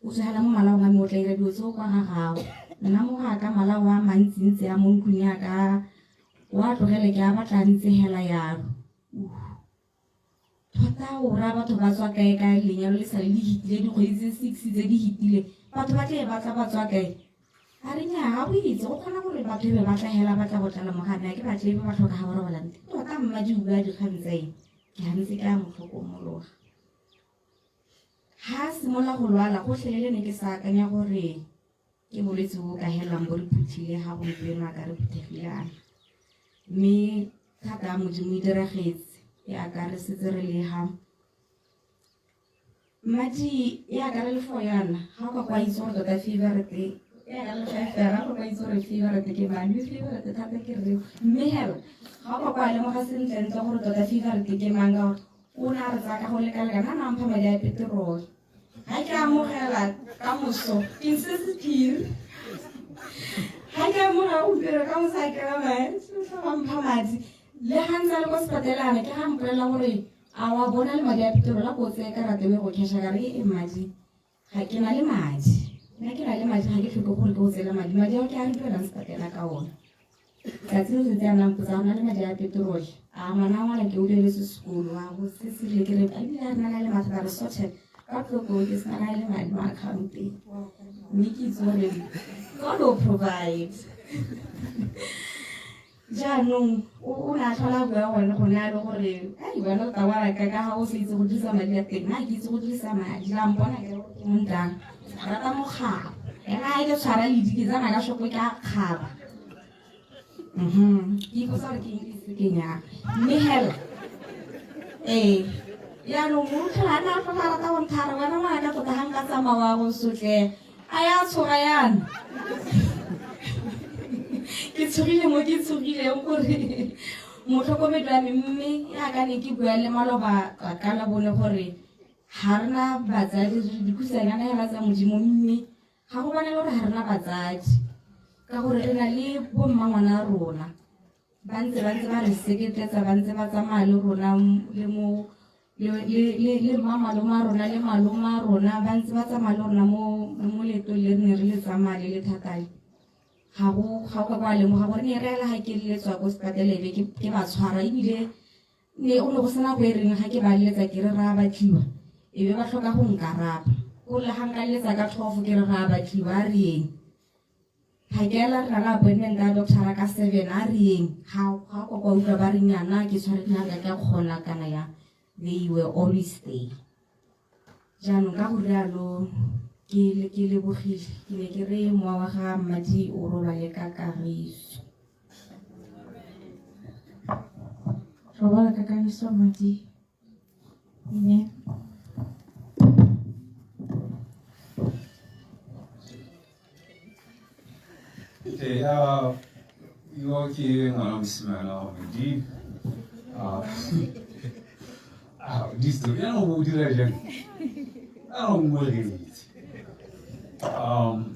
Speaker 7: O tswegela mo malaong a me o tla ira dilo tseo kwa ga gago. Nna mo ga ka malao a mantsintsi a mo ntlong ya ka wa tlogele ke a batla ntse hela yalo. Tota o raya batho ba tswa kae ka lenyalo le sale le hitile dikgwedi tse six tse di hitile batho ba tle ba tla ba tswa kae a re nya ga o itse go kgona gore batho e be ba tla hela ba tla go tlala mo ga me a ke batle e be ba tlhoka ga ba robalang tota mma di bua dikgang tsa eng ke gantsi ke a mo tlhokomologa ga a simolola go lwala gotlhelele ne ke sa akanya gore ke bolwetse bo ka helelang bo re phuthile ga gompieno a ka re phuthegile ana mme thata ya modimo e diragetse yaka re setse re le ga madi yaka re le fo yana ga o ka kwa itse gore tota favorite yaka le fefera go kwa itse gore favorite ke mang mme favorite thata ke reo mme hela ga o ka kwa lemoga sentle ntle gore tota favorite ke mang ka gore o ne a re tsaya ka go lekalekana a na mpha madi a peterole ga ke amogela ka moso ke ntse sephiri ga ke amogela gompieno ka moso a kry-a ba mpha madi le ga ntse a le kwa sepatelana ke ga mpolelela gore a wa bona le madi a peterole a ko tseye karata e go casha ka re e madi ga ke na le madi nna ke na le madi ga ke tlhoke gore ke go tseela madi madi ao ke a re duelang sepatela ka ona tsatsi le tsatsi a nang potsa go na le madi a peterole a ngwana ngwana ke o dueletse sekolo a go se se rile ke re ebile a re na le mathata re sorted Ka tloko ke sena le madi mo accounteng, mme ke itse gore God will provide. Jaanong o ne a tlhola bua gone gone a le gore ai wena o tla ka ka ga o sa itse go dirisa madi a teng. Nna ke itse go dirisa madi, la mpona ke re ke montang rata mogala ena ga ke tshwara ledi ke tsamaya ka shopo ke a kgaba. Ke ipotsa gore ke eng ke se kenyang, mme hela ee, jaanong o tlhola a ne a tlhola a rata go nthara wena ngwana ka tota ga nka tsamaya wa go sotlega a ya tshoga yana. Ke tshogile mo ke tshogileng gore motlhokomedi wa me, mme yaka ne ke bua le maloba ka la bone gore ga rena batsadi, re dikhutshanyana hela tsa Modimo, mme ga go bonele gore ga rena batsadi ka gore re na le bomma ngwana rona ba ntse ba re seketletsa, ba ntse ba tsamaya le rona le mo le mma malome a rona le malome a rona ba ntse ba tsamaya le rona mo leetong le re ne re le tsamaya le le thatale. Ga go ka kwa lemoga gore ne re ela ga ke leletswa ko sepatele be ke ba tshwara, ebile ne go ne go sena go e reng ga ke ba leletsa ke re ra batliwa e be ba tlhoka go nkaraba. Ko le ga nka leletsa ka 12 ke re ra batliwa, a re eng phakela, re na le appointment ya doctora ka 7, a re eng ga ga kwa utlwa ba re nyana ke tshware ke ka kgona kana ya. They were always there. Jaanong ka go rialo ke lebogile, ke ne ke re mowa wa ga Mmadi o robale ka kagiso.
Speaker 6: Robala ka kagiso, Mmadi. Amen.
Speaker 8: Okay, yo ke ngwana mosimane wa Modimo. Disto, ya o dira jang? A o ngwegetse.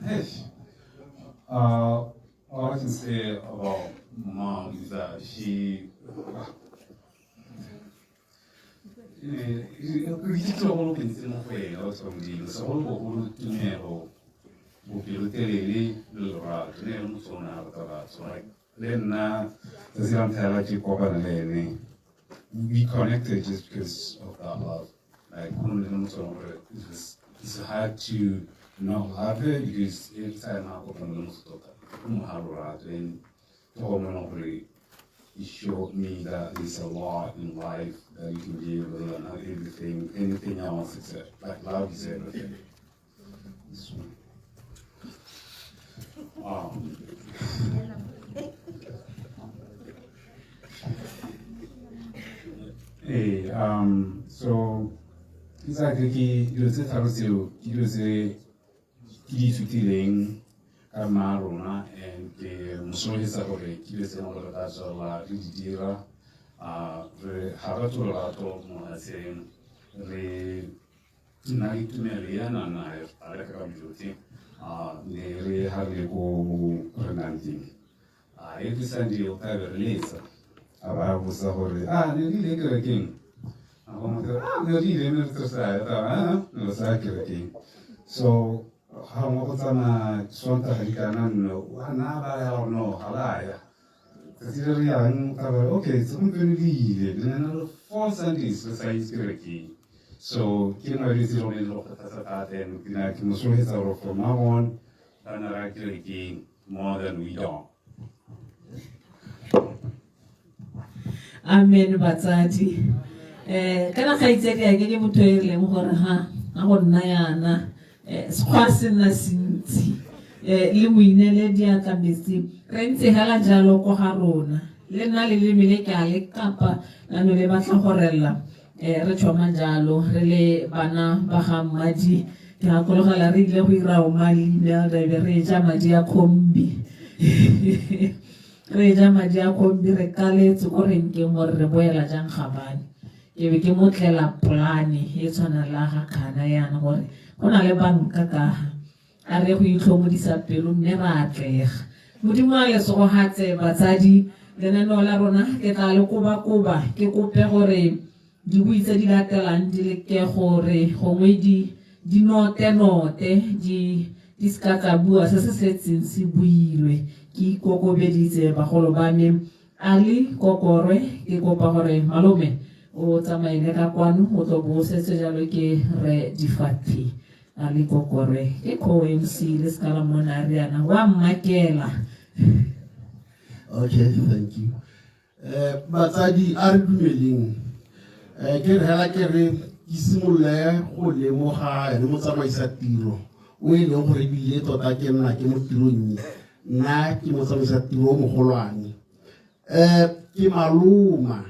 Speaker 8: Hey, all I can say about Mom is that she ke ntse mo go ena batho ba Modimo, segolobogolo tumelo, bopelotelele le lorato. Ne e le motho o ne a rata batho. Like le nna tsatsi la ntlha la ke kopana le ene, we connected just because of that love. Like go ne le motho o gore it's hard to not love her because every time a kopana le motho tota o mo ha lorato, and ke go mona gore he showed me that there's a lot in life that you can give other than everything, anything else except like love is everything. So, hey, so exactly ke dilo tse tharo tseo ke dilo tse ke di ithutileng ka mma rona, and ke mosolofetsa gore ke dilo tse e leng gore re tla tswelela re di dira. Re ga re tlo lorato mo lefatsheng, re nna le tumelo ya nang nayo a reka ka dijo tse ne re ha re le ko re nang teng. Every Sunday o tla be re letsa a ba botsa gore a ne re ile kerekeng, a go motho a ne re ile ne re tse sa ya ta ne re sa kerekeng. So ga ngwe go tsamaya Sontaga di kana nne wa na ba ya gore no ga la ya tsatsi le re yang tla ba okay, segompieno le ile le na le four Sundays re sa itse kerekeng. So ke nngwe ya dilo tse e leng gore le go kgothatsa thata, and ke na ke mo solofetsa gore from now on ba na ra kerekeng more than we don't.
Speaker 3: Amen batsadi. Kana kgaitsedi ya ke ke motho e leng gore ha a go nna yana sekgwa se nna sentsi le moinele diatla metsi re ntse hela jalo ko ga rona, le nna leleme le ke a le kapa lano le batla go rella. Re thoma jalo re le bana ba ga Mmadi, ke gakologela re ile go ira omali be re ja madi a khombi, re ja madi a khombi re kaletse ko renkeng gore re boela jang gabane. Ke be ke motlela polane e tshwana la ga kgana yana gore go na le banka kaga a re go itlhomodisa pelo, mme ra atlega. Modimo a lesogogatse batsadi. Lenaneo la rona ke tla le kobakoba, ke kope gore dibui tse di latelang di leke gore gongwe di note-note di seka tsa bua se se setseng se builwe. Ke ikokobeditse bagolo ba me, a le kokorwe, ke kopa gore malome o tsamaile ka kwano o tlo bo o setse jalo ke re difatlhi a le kokore ke co-mc le seka la mmona a riana wa mmakela.
Speaker 9: Okay, thank you. Batsadi a re dumeleng ke re hela ke re ke simolole go lemoga ene motsamaisa tiro o e leng gore ebile tota ke nna ke mo tirong e nna ke motsamaisa tiro o mogolwane ke maloma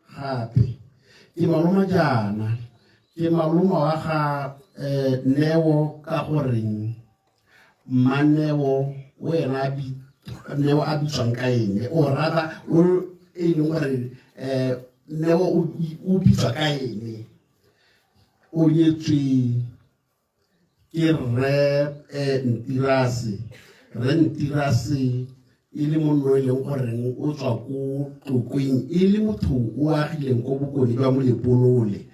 Speaker 9: gape ke maloma jaana ke maloma wa ga Neo ka goreng Mmaneo o ena Neo a bitswang ka ene o rather o e leng gore Neo o bitswa ka ene o nyetswe ke rre Ntirase. Rre Ntirase e le monno e leng goreng o tswa ko Tlokweng e le motho o agileng ko bokone jwa Molepolole.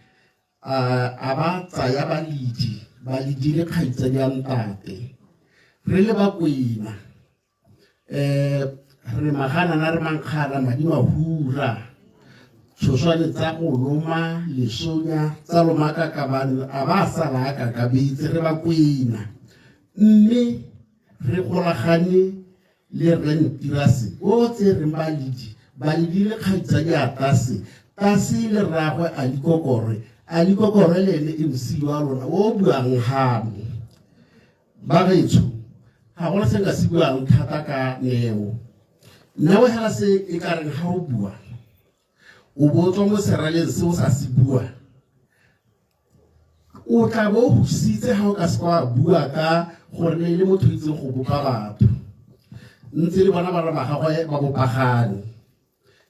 Speaker 9: A ba tsaya baledi, baledi le kgaitsadi ya ntate. Re le Bakwena re maganana re mankgana madi mahura tshoswane tsa go loma lesonya tsa loma kakabane a ba sala a kakabetse re Bakwena mme re golagane le rre Ntirase o tsereng baledi baledi le kgaitsadi a tase tase le rraagwe a likokore a likokore le ene MC wa lona o buang gano. Bagaetsho, ga gona se nka se buang thata ka Neo. Neo hela se e ka reng ga o bua, o bo o tswa mo seraleng se o sa se bua, o tla bo o husitse ga o ka se wa bua ka gore ne e le motho o itseng go bopa batho. Ntse le bona bana ba gagwe ba bopagane.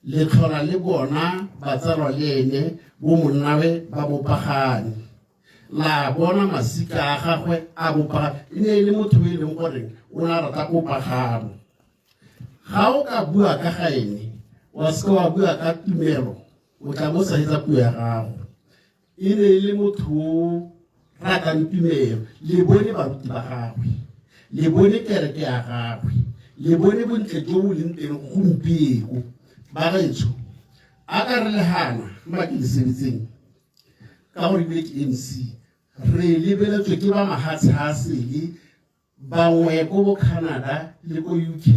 Speaker 9: Le tlhola le bona batsalwa le ene bo monnawe ba bopagane. La bona masika a gagwe a bopagane. E ne e le motho e leng gore o ne a rata popagano. Ga o ka bua ka ga ene, wa seka wa bua ka tumelo, o tla bo sa etsa puo ya gago. E ne e le motho o ratang tumelo. Le bone baruti ba gagwe, le bone kereke ya gagwe, le bone bontle jo bo leng teng gompieko. Bagaetsho, a ka re le gana mma ke le sebetseng ka gore ebile ke MC, re lebeletswe ke ba mahatshe a sele Bangwe ko bo Canada le ko UK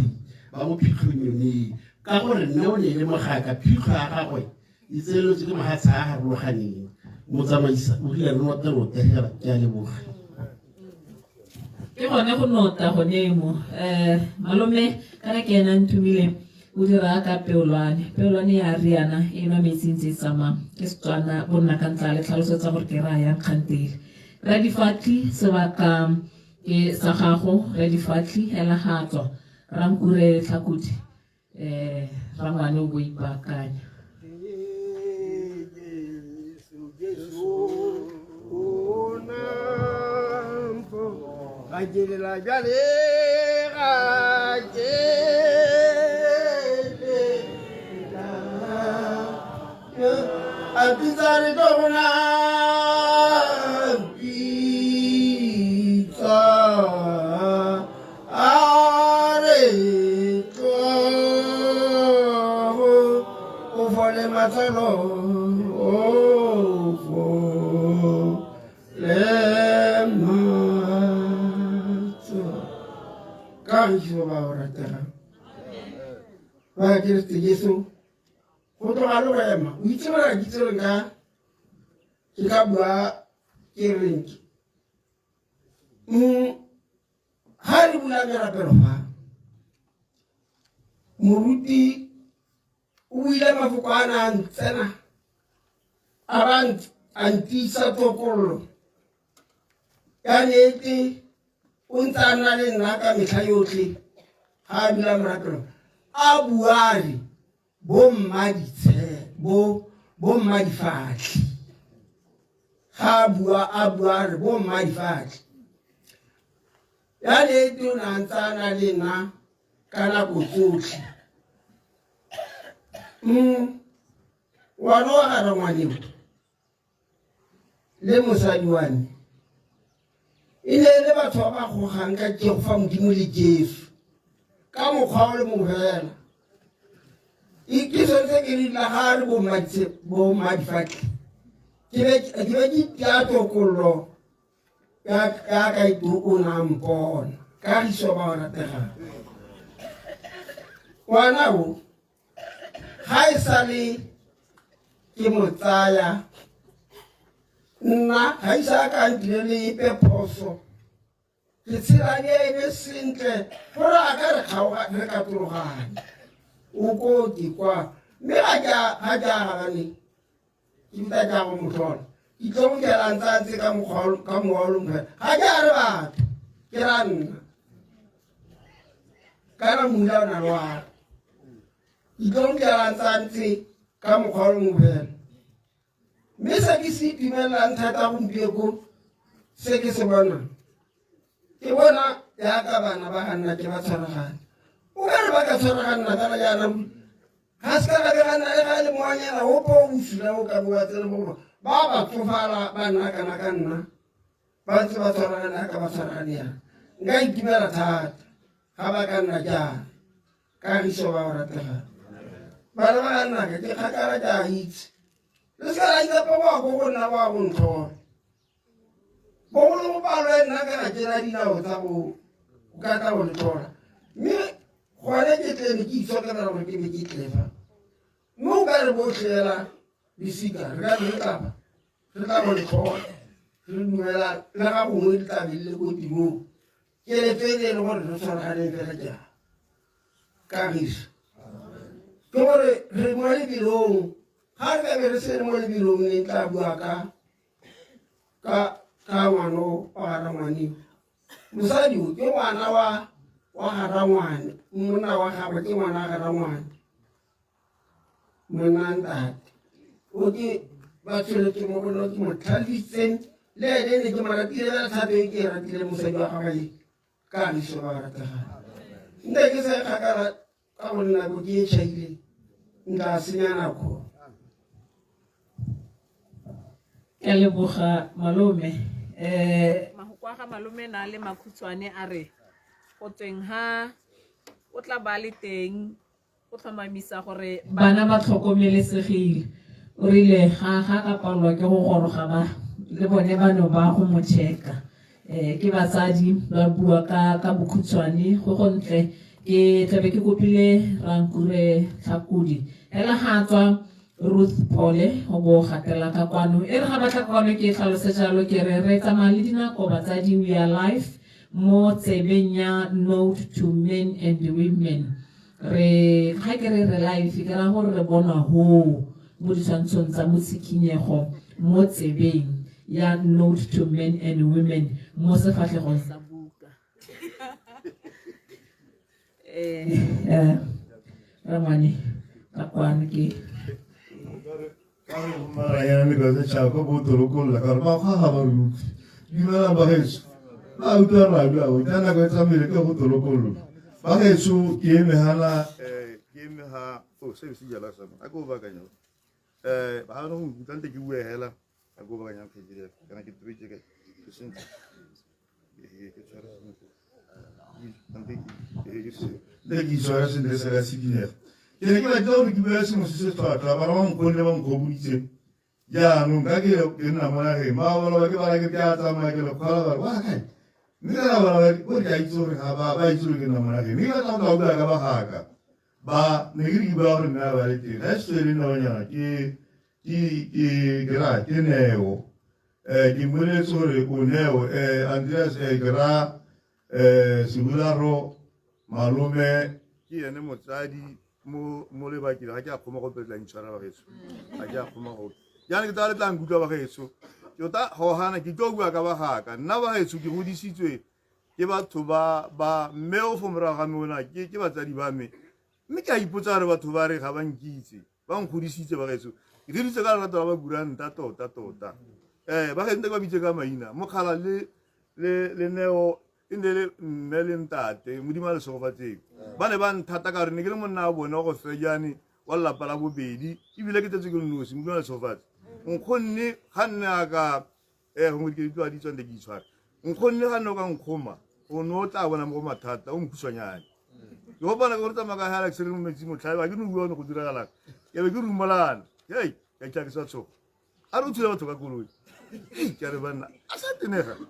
Speaker 9: ba mo phitlhong yone e, ka gore nne o ne e le mogaka, phitlho ya gagwe e tseneletswe ke mahatshe a a harologaneng. Motsamaisa o rile re note rote hela, ke a leboga.
Speaker 3: Ke gone go nota gone mo. Malome kana ke ena nthumile o dira ka peolwane. Peolwane ya riana e nwa metsi ntse e tsamaya. Ke Setswana bonna ka ntla le tlhalosetsa gore ke raya yang kgantele. Radifatli sebaka ke sa gago Radifatli hela ga tswa Rankure Tlhakudi rangwane o bo ipaakanya.
Speaker 10: Ga ke lela bjale ga ke lela a bitsa re tlo gona bitsa a re tlogo o fole matlalo o fole matso ka giso ba o rategang ba Keresete Jesu go tloga le go ema o itse gore a kitse gore nka ke ka bua ke reng ke ga re bula merapelo fa moruti o buile mafoko a na a ntsena a ba a ntiisa tokololo ka nnete o ntse a nna le nna ka metlha yotlhe ga a dula morapelo a bua re bo mmaditshe bo bo mmadifatlhi ga a bua a bua re bo mmadifatlhi ya nnete o ne a ntse a na le nna ka nako tsotlhe ngwana wa ga rangwaneo le mosadi wa me e ne e le batho ba ba gogang ka ke go fa Modimo le Jesu ka mokgwa o le mongwe fela. Ke sone se ke rile ga re bommadifatlhe ke be ke itia tokololo ya ka itu o na mpona kagiso ba o rategang ngwana o ga e sale ke mo tsaya nna ga isa ka ntile le epe phoso ke tshela le ene sentle gore a ka re kgaoga re katologane o koti kwa mme ga ke a gabane ke bitsa ke a go motlhola ke tlo go kela ntse a ntse ka mowa o longwe ga ke a re batho ke ra nna kana mmula o na le wa ke tlo go kela ntse a ntse ka mokgwa o longwe fela mme se ke se itumelelang thata gompieko se ke se bonang ke bona yaka bana ba ganna ke ba tshwaragane o ka re ba ka tshwaraganna fela jaana ga se ka gabe ga nna le ga le moanyana ope o bosula o ka boa tsene mo ba ba tsofala ba nna kana ka nna ba ntse ba tshwaragane yaka ba tshwaragane yana nka itumela thata ga ba ka nna jaana kagiso ba o rategang bana ba ga nnake ke kgakala ke a itse le se ka la itsa pa boa ko go nna boa go ntlhola bogolo go palo e nna ka ga kena dinao tsa go ka tla go le tlhola mme gone ke tlene ke itshokela gore ke be ke tlefa mme o ka re botlhela lesika re ka re tlapa re tla go le tlhola re dumela le ga gongwe le tlabe le ko tirong keletso e ne e le gore re tshwaraganeng fela jang kagiso ke gore re mo lebelong ga re ka be re se re mo lebelong ne tla bua ka ka ka ngwana wa ga rangwane mosadi o ke ngwana wa wa ga rangwane monna wa gagwe ke ngwana wa ga rangwane monna ntate o ke ba tsholetse mo go nna ke mo tlhalefisitseng le ene ne ke mo ratile fela thato e ke e ratile mosadi wa gagwe ka leso ba rategang nte ke sa e kgakala ka gonne nako ke e tšhaile nka senya nako.
Speaker 3: Ke a leboga malome. Eh
Speaker 11: Mahoko a ga malome na le makhutshwane a re go tsweng ha o tla ba le teng go tlhomamisa gore
Speaker 3: bana ba tlhokomelesegile. O rile ga ga ka palelwa ke go goroga ba le bone ba no ba go mo checka. Eh ke batsadi ba bua ka ka bokhutshwane go go ntle ke tlabe ke kopile Rankure Tlhakodi hela ga tswa Ruth Phole o bo gatela ka kwano e re ga batla ka kwano ke tlhalose jalo ke re re tsamaya le dinako batsadi we are live mo tsebeng ya Note to Men and Women re ga ke re re live ke ra gore re bonwa hoo mo ditshwantshong tsa motshikhinyego mo tsebeng ya Note to Men and Women mo sefatlhegong sa buka. Eh, eh, rangwane ka kwano ke
Speaker 1: ka re maranyana le ka setšhaba ka bo tolokolola ka gore bakgwa ga ba re utlwe dumelang bagaetsho ba utlwa ra bua bo ka nako e tsamaile ke go tolokolola bagaetsho ke eme gana ke eme ga o se se jala sa a ko bakanya eh ba no go nkutlwa nte ke bue hela a ko bakanya phejile kana ke tobetse ke ke sentle ke tshware sentle nte ke itshware sentle se ka sedinega ke ne ke batla gore ke bue sengwe se se tlhwatlhwa bana ba nkgonne ba nkgoboditse jaanong ka ke ke nna mo nageng ba baloba ke bara ke ke a tsamaya ke lekgola ba re wa kae mme ka bala ba ko ke a itse gore ga ba ba itse gore ke nna mo nageng mme ke batla go tla bua ka bagaka ba ne ke re ke bua gore nna ba le teng ga e se le nonyana ke ke ke ke ra ke neo eh ke mmoletse gore o neo eh Andreas eh ke ra eh Segularo malome ke ene motsadi mo mo lebakeng ga ke a kgoma go petla intshwara bagetso ga ke a kgoma go jaanong ke tla le tla nkutlwa bagetso tota go gana ke tlo bua ka bagaka nna bagetso ke godisitswe ke batho ba ba mme o fo morago ga me ona ke ke batsadi ba me mme ke a ipotsa gore batho ba re ga ba nkitse ba nkgodisitse bagaetsho ke godisitse ka lerato la ba kuranta tota tota um ba nte ba bitse ka maina mokgala le le le neo e ne le mme le ntate modimo a le segofatseng ba ne ba nthata ka gore ne ke le monna wa bone wa go fejane wa lelapa la bobedi ebile ke tsetse ke le nosi modimo a le segofatse nkgonne ga nne a ka um gongwe ke ditloa di tswang ke itshware nkgonne ga nne o ka nkgoma o ne o tla bona mo go mathata o nkhutshwanyane Ke gopana ke gore tsamaya ka Hilux re mo metsi motlhae ba ke no bua go diragalang. Ke be ke rumolana. Hei, ka itla ke sa tshoga. A re o thula batho ka koloi. Hei, ke a re banna, a sa tenega.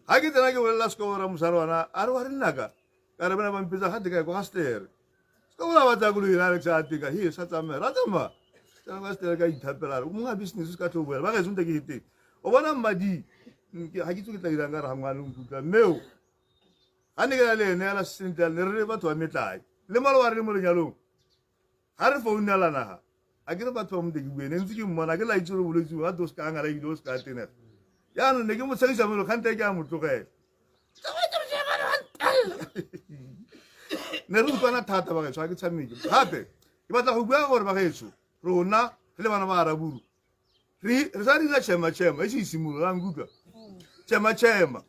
Speaker 1: Ga ke tsena ke bolelela sekobora mosarwana, a re wa re nnaka. Ka re bana ba mpetsa ga teka kwa ga Stere. Sekobora ba tsaya koloi Hilux a teka, he sa tsamaya, ra tsamaya. Tsena kwa Stere ka ithapela, a re monga business o se ka tlho boela. Ba gaetsho nte ke heteng. O bona mmadi, ga ke itse ke tla dirang ka re ga ngwana o nkutlwa. Mme o, ga ne ke na le ene ela sentle ne re le batho ba metlae. Le maloba re le mo lenyalong, ga re founela naga, a ke re batho ba mote ke bue, ne ntse ke mmona, ke la itse gore bolwetse bo, ga te o se ka ngala ebile o se ka tenega. Jaanong ne ke mo tshegisa mo kgante ke a mo tlogela. Ne re utlwana thata bagaetsho, ga ke tshameke. Gape, ke batla go bua gore bagaetsho, rona re le bana ba Araburu, re sa dira chema chema e se simolola nkutlwa chema chema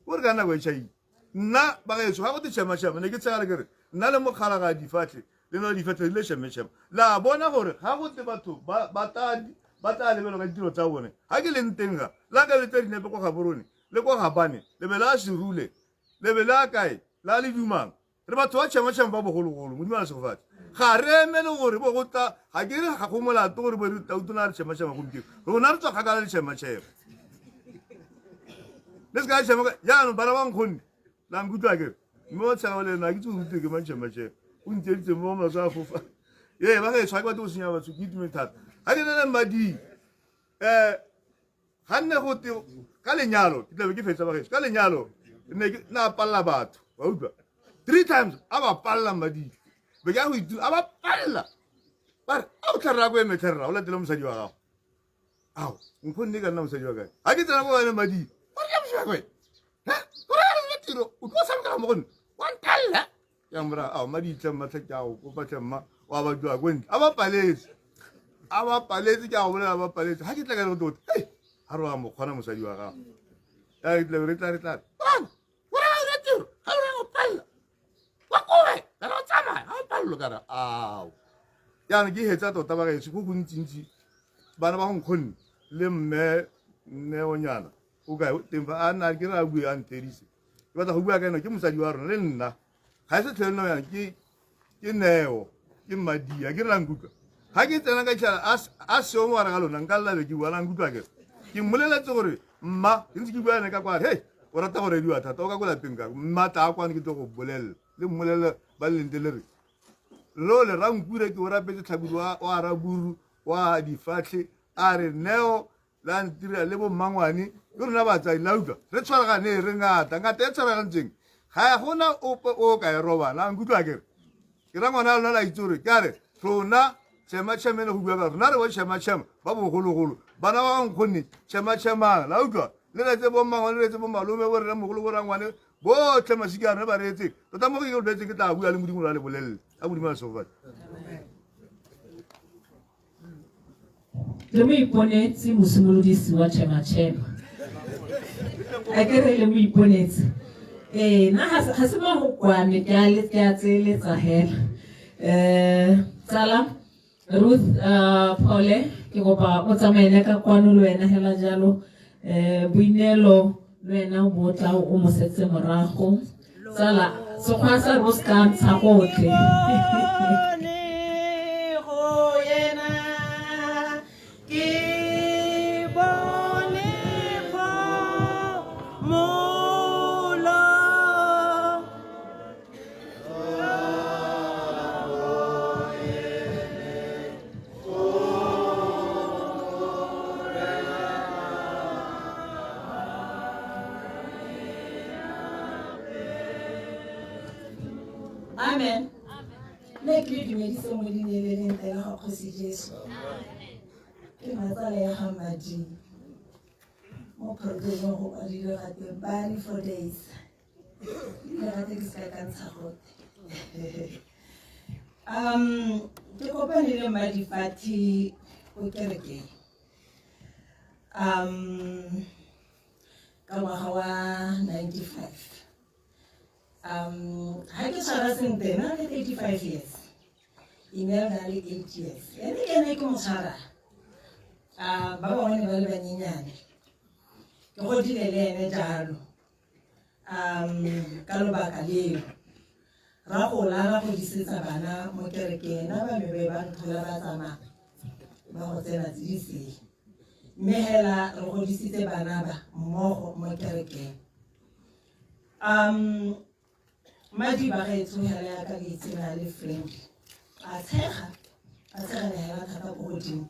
Speaker 1: o re ka nako e chaile nna bagaetsho ga go te chema chema ne ke tshegale ke re nna le mokgalaga difatlhe le nna difatlhe di le chema chema la bona gore ga go te batho ba tla lebelwa ka ditiro tsa bone ga ke leng teng ga la ka letsa dinepe kwa Gaborone le kwa Gabane lebe la Serule lebe la kae la le dumang Re batho ba tšhema-tšhema ba bogologolo, Modimo a le segofatse. Ga re emele gore bo go tla, ga ke re ga go molato gore bo re tautona re tšhema-tšhema gompieno. Rona re tswa kgakala le tšhema-tšhema. Le se ka tšhema, jaanong bana ba nkgonne, la nkutlwa ke re, mme wa tshega le nna, ke tse o rutwe ke mang tšhema-tšhema. O ntseditse mo maswe a fofa. Ee, ba gaetsho, ga ke batle go senya batho, ke itumetse thata. Ga ke nene mmading, ga nne go te ka lenyalo ke tlabe ke fetsa bageso ka lenyalo ne ke na palela batho wa utlwa three times a ba palela madile be ke ya go itula a ba palela ba re a o tlharra ko eme tlharra o latele mosadi wa gago ao nkgonne ka nna mosadi wa kae ga ke tsena ko eme madile o re mosadi wa kae o re tiro o tlo tshamekela mo go nna wa ntalela ya mora ao maditle mmatlha ke ao kopa tlhe mma wa ba jwa ko ntle a ba paletse a ba paletse ke a go bolela ba paletse ga ke tla ka re go ei ga re wa mo kgona mosadi wa gago ya re tla re tla re tla bana o re re tiro ga re go palela wa koe ka re o tsamaya ga o palelo ka re ao jaanong ke hetsa tota ba gaetsho go gontsintsi bana ba go nkgonne le mme nneonyana o kae teng fa a nna ke re a bue a nthedise ke batla go bua ka ena ke mosadi wa rona le nna ga e se tlhole nna ke ke neo ke mmadia ke re la nkutlwa ga ke tsena ka tšhala a seo mo gare ga lona nka llabe ke bua la nkutlwa ke ke mmoleletse gore mma ke ntse ke bua ene ka kwa hey o rata go rediwa thata o ka ko lapeng ka mma tla kwane ke tlo go bolelela le mmolelela ba le lente le re lole rankure ke o rapetse tlhakodi wa araburu wa difatlhe a re neo la ntira le bommangwane ke rona batsadi la utlwa re tshwaragane re ngata ngata e tshwaragantseng ga gona ope o ka e robala nkutlwa kere ke ra ngwana lona la itse gore ke a re rona tšhema-tšhema ne go bua ka rona re bo tšhema-tšhema ba bogologolo bana ba nkgonne tšhema-tšhemang la utlwa le retse bommangwane le retse bomalome bo rre mogolo bo rangwane botlhe masika a rona ba reetseng tota mo ke boletseng ke tla bua le modimo la le bolelele a modimo a segofatse.
Speaker 3: Le mo iponetse mosimolodisi wa Chema Chema. A ke re le mo iponetse. Ee, nna ga se mo go kwane ke a le ke a tseeletsa hela. Tsala Ruth Phole ke kopa o tsamaele ka kwano le wena hela jalo. Boineelo le wena o bo tla o mo setse morago. Tsala, sekgwa sa re o se ka ntsha gotlhe.
Speaker 5: Amen. Nne ke le dumedise mo leineng le lentle la ga Kgosi Jesu. Ke matsala ya ga Mading. Mo projecteng go kwadilwe gape Bari for days. Ebile gape ke seka ka ntsha gote. Ke kopane le Madifathi ko kerekeng. Ka ngwaga wa 95. Ha ke tshwara sentle na le 35 years. Email na le 8 years. Ene ke ene ke mo tshwara. Ba bangwe ne ba le banyenyane. Ke godile le ene jalo. Ka lobaka leo.
Speaker 12: Ra gola ra godisetsa bana mo kerekeng, nna ba me be ba nthola ba tsamaya ba go tsena tse di sele. Mme hela re godisitse bana ba mmogo mo kerekeng. Madi ba gaetsho hela yaka le itse na le friendly. A tshega, a tshegela hela thata ko godimo.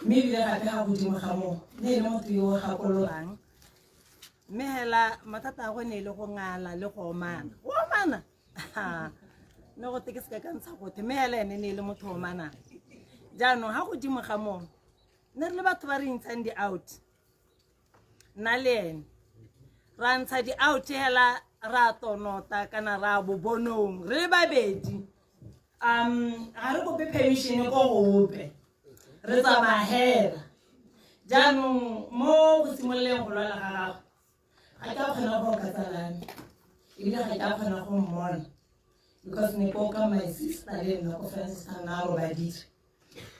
Speaker 12: Mme ebile gape ga godimo ga moo, ne e le motho yo o gakololang. Mme hela mathata a go ne e le go ngala le go omana. Go omana? Ne go te ke seka ka ntsha gothe, mme hela ene ne e le motho o omanang. Jaanong ga godimo ga moo, ne re le batho ba re intshang di-out. Nna le ene. Ra ntsha di-out hela ra tonota kana ra bobonong, re le babedi. Ga re kope permission ko gope. Re tsamaya hela. Jaanong mo go simololeng go lwala ga gagwe, ga ke a kgona go oka tsalane, ebile ga ke a kgona go mmona because ne ke oka my sister le nna ko Francistown a robaditswe.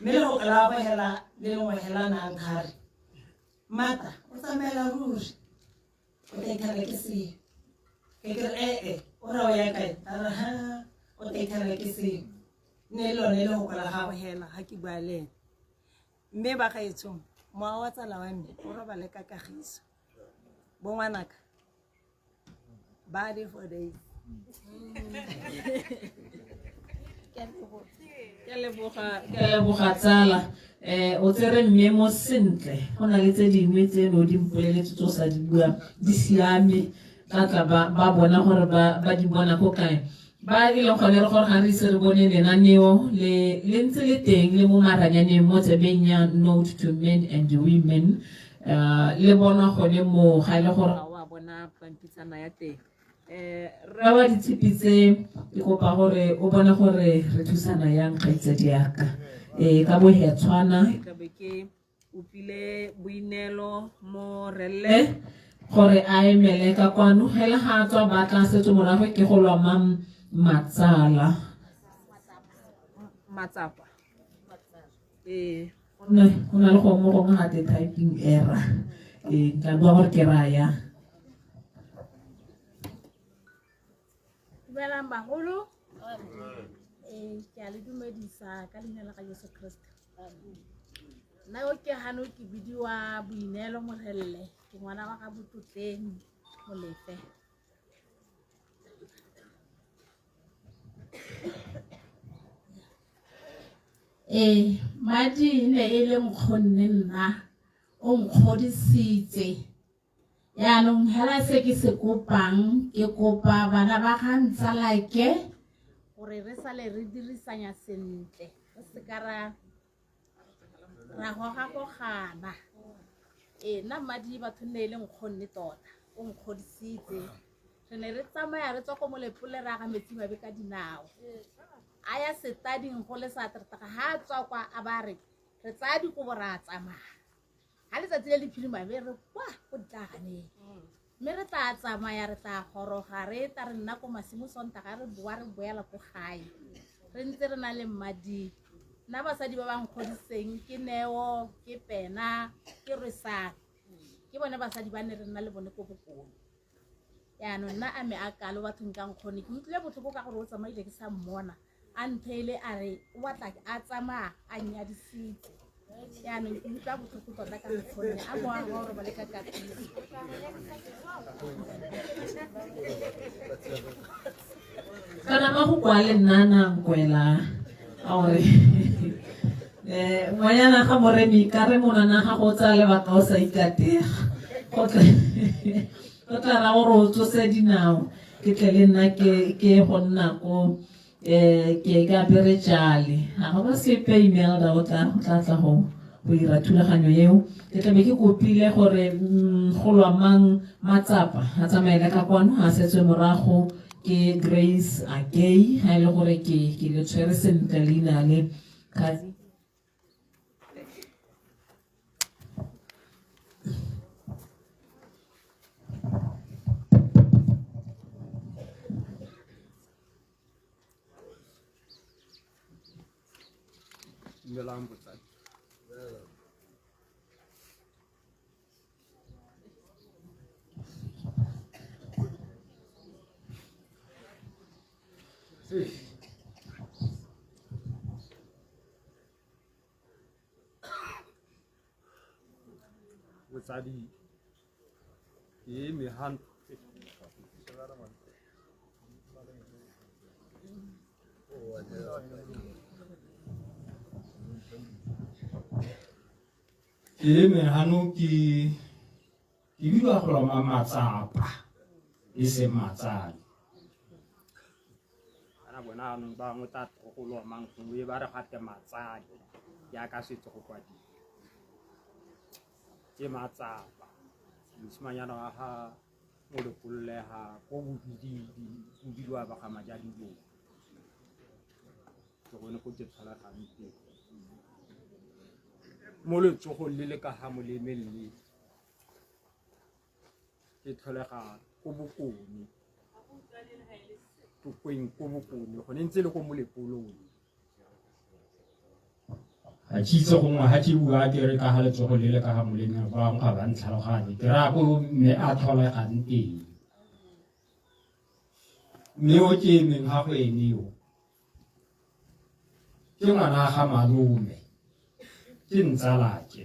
Speaker 12: Mme le go la go hela le lengwe hela nang thare. Mata, o tsamaela ruri. O tla ikgela ke seo. Ke ke re, eh, o ra o ya kae? A re, ha, o tla ikgela ke seo. Ne le lone le go la gago hela ha ke bua le ene. Mme ba gaetsho, mowa wa tsala wa me o robale ka kagiso. Bo ngwanaka, ba di for days.
Speaker 3: Ke a leboga, ke a leboga tsala. O tsere mme mo sentle. Go na le tse dingwe tse no di mpoleletse tse o sa di buang, di siame. Tla tla ba bona gore ba di bona ko kae. Ba e leng gone re gore ga re ise re bone lenaneo le le ntse le teng le mo maranyaneng mo tsebeng ya Note to Men and Women. Le bonwa gone moo ga e le gore ga wa bona pampitshana ya teng. Rra wa ditshipi tse ke kopa gore o bone gore re thusana yang kgaitsadi yaka. Ka bohetshwana ke tlabe ke opile boineelo mo relle gore a emele ka kwano hela ga a tswa ba tla setse morago ke go lwa mang matsala matsapa. Go na le gongwe mo gongwe ga te typing error. Tla bua gore ke raya.
Speaker 13: Dumelang bagolo. Ke a le dumedisa ka leina la ga Jesu Kriste. Nna yo ke gano ke bidiwa Boineelo Morelle, ke ngwana wa ga Botlotleng Molefe. Madi e ne e le nkgonne nna, o nkgodisitse. Jaanong hela se ke se kopang, ke kopa bana ba ga ntsalake gore re sale re dirisanya sentle, re seka ra gogagogana. Nna madi batho nne e le nkgonne tota, o nkgodisitse. Re ne re tsamaya re tswa ko Molepolole re aga metsi mabe ka dinao. A ya setading go le sa teretaga, ha a tswa kwa a ba re, re tsaya dikobo ra tsamaya. Ha letsatsi le le phirima be re kwa ko ditlaganeng. Mme re tla tsamaya re tla goroga re tla re nna ko masimo Sontaga re boa re boela ko gae. Re ntse re na le madi. Nna basadi ba ba nkgodiseng ke Neo, ke Pena, ke Rwesang. Ke bone basadi ba ne re nna le bone ko bokone. Jaanong nna a me a kalo bathong ka nkgone, ke utlwile botlhoko ka gore o tsamaile ke sa mmona. A ntheile a re o batla a tsamaya a nnyadisitse. Jaanong ke utlwa botlhoko tota ka nkgonne a moa wa gore ba le ka kagiso.
Speaker 3: Kana ma go kwale nna na nkwela a gore ngwanyana ga moremi ka re monana ga go tsaya lebaka o sa ikatega. Go tla ra gore o tsose dinao ke tle le nna ke go nna ko ke ka apere tjale. Ga go sepe Imelda o tla tla go dira thulaganyo eo. Ke tlabe ke kopile gore go lwa mang matsapa a tsamaele ka kwano a setswe morago ke Grace Akei ha e le gore ke le tshwere sentle leina le ka
Speaker 14: Dumelang botsadi. Botsadi ke eme han ke eme hano ke ke bidiwa go loma matsapa e se matsadi
Speaker 15: Kana bona anong ba bangwe tla go lomang gongwe ba re gate matsadi jaaka setso go kwadiwa. Ke matsapa mosimanyana wa ga Molopollega ko Bobididi o bidiwa ba ga Majadibong. Ke gone ko ke tlholegang teng. Mo letsogong le le ka ga molemeng le ke tlholega ko bokone tokweng ko bokone gone ntse le ko molepolong
Speaker 16: ga ke itse gongwe ga ke bua ke re ka ga letsogo le le ka ga molemeng ba bangwe ga ba ntlhaloganye ke raya ko mme a tlholegang teng mme o ke emeng ga go ene yo ke ngwana ga malome ke ntsalake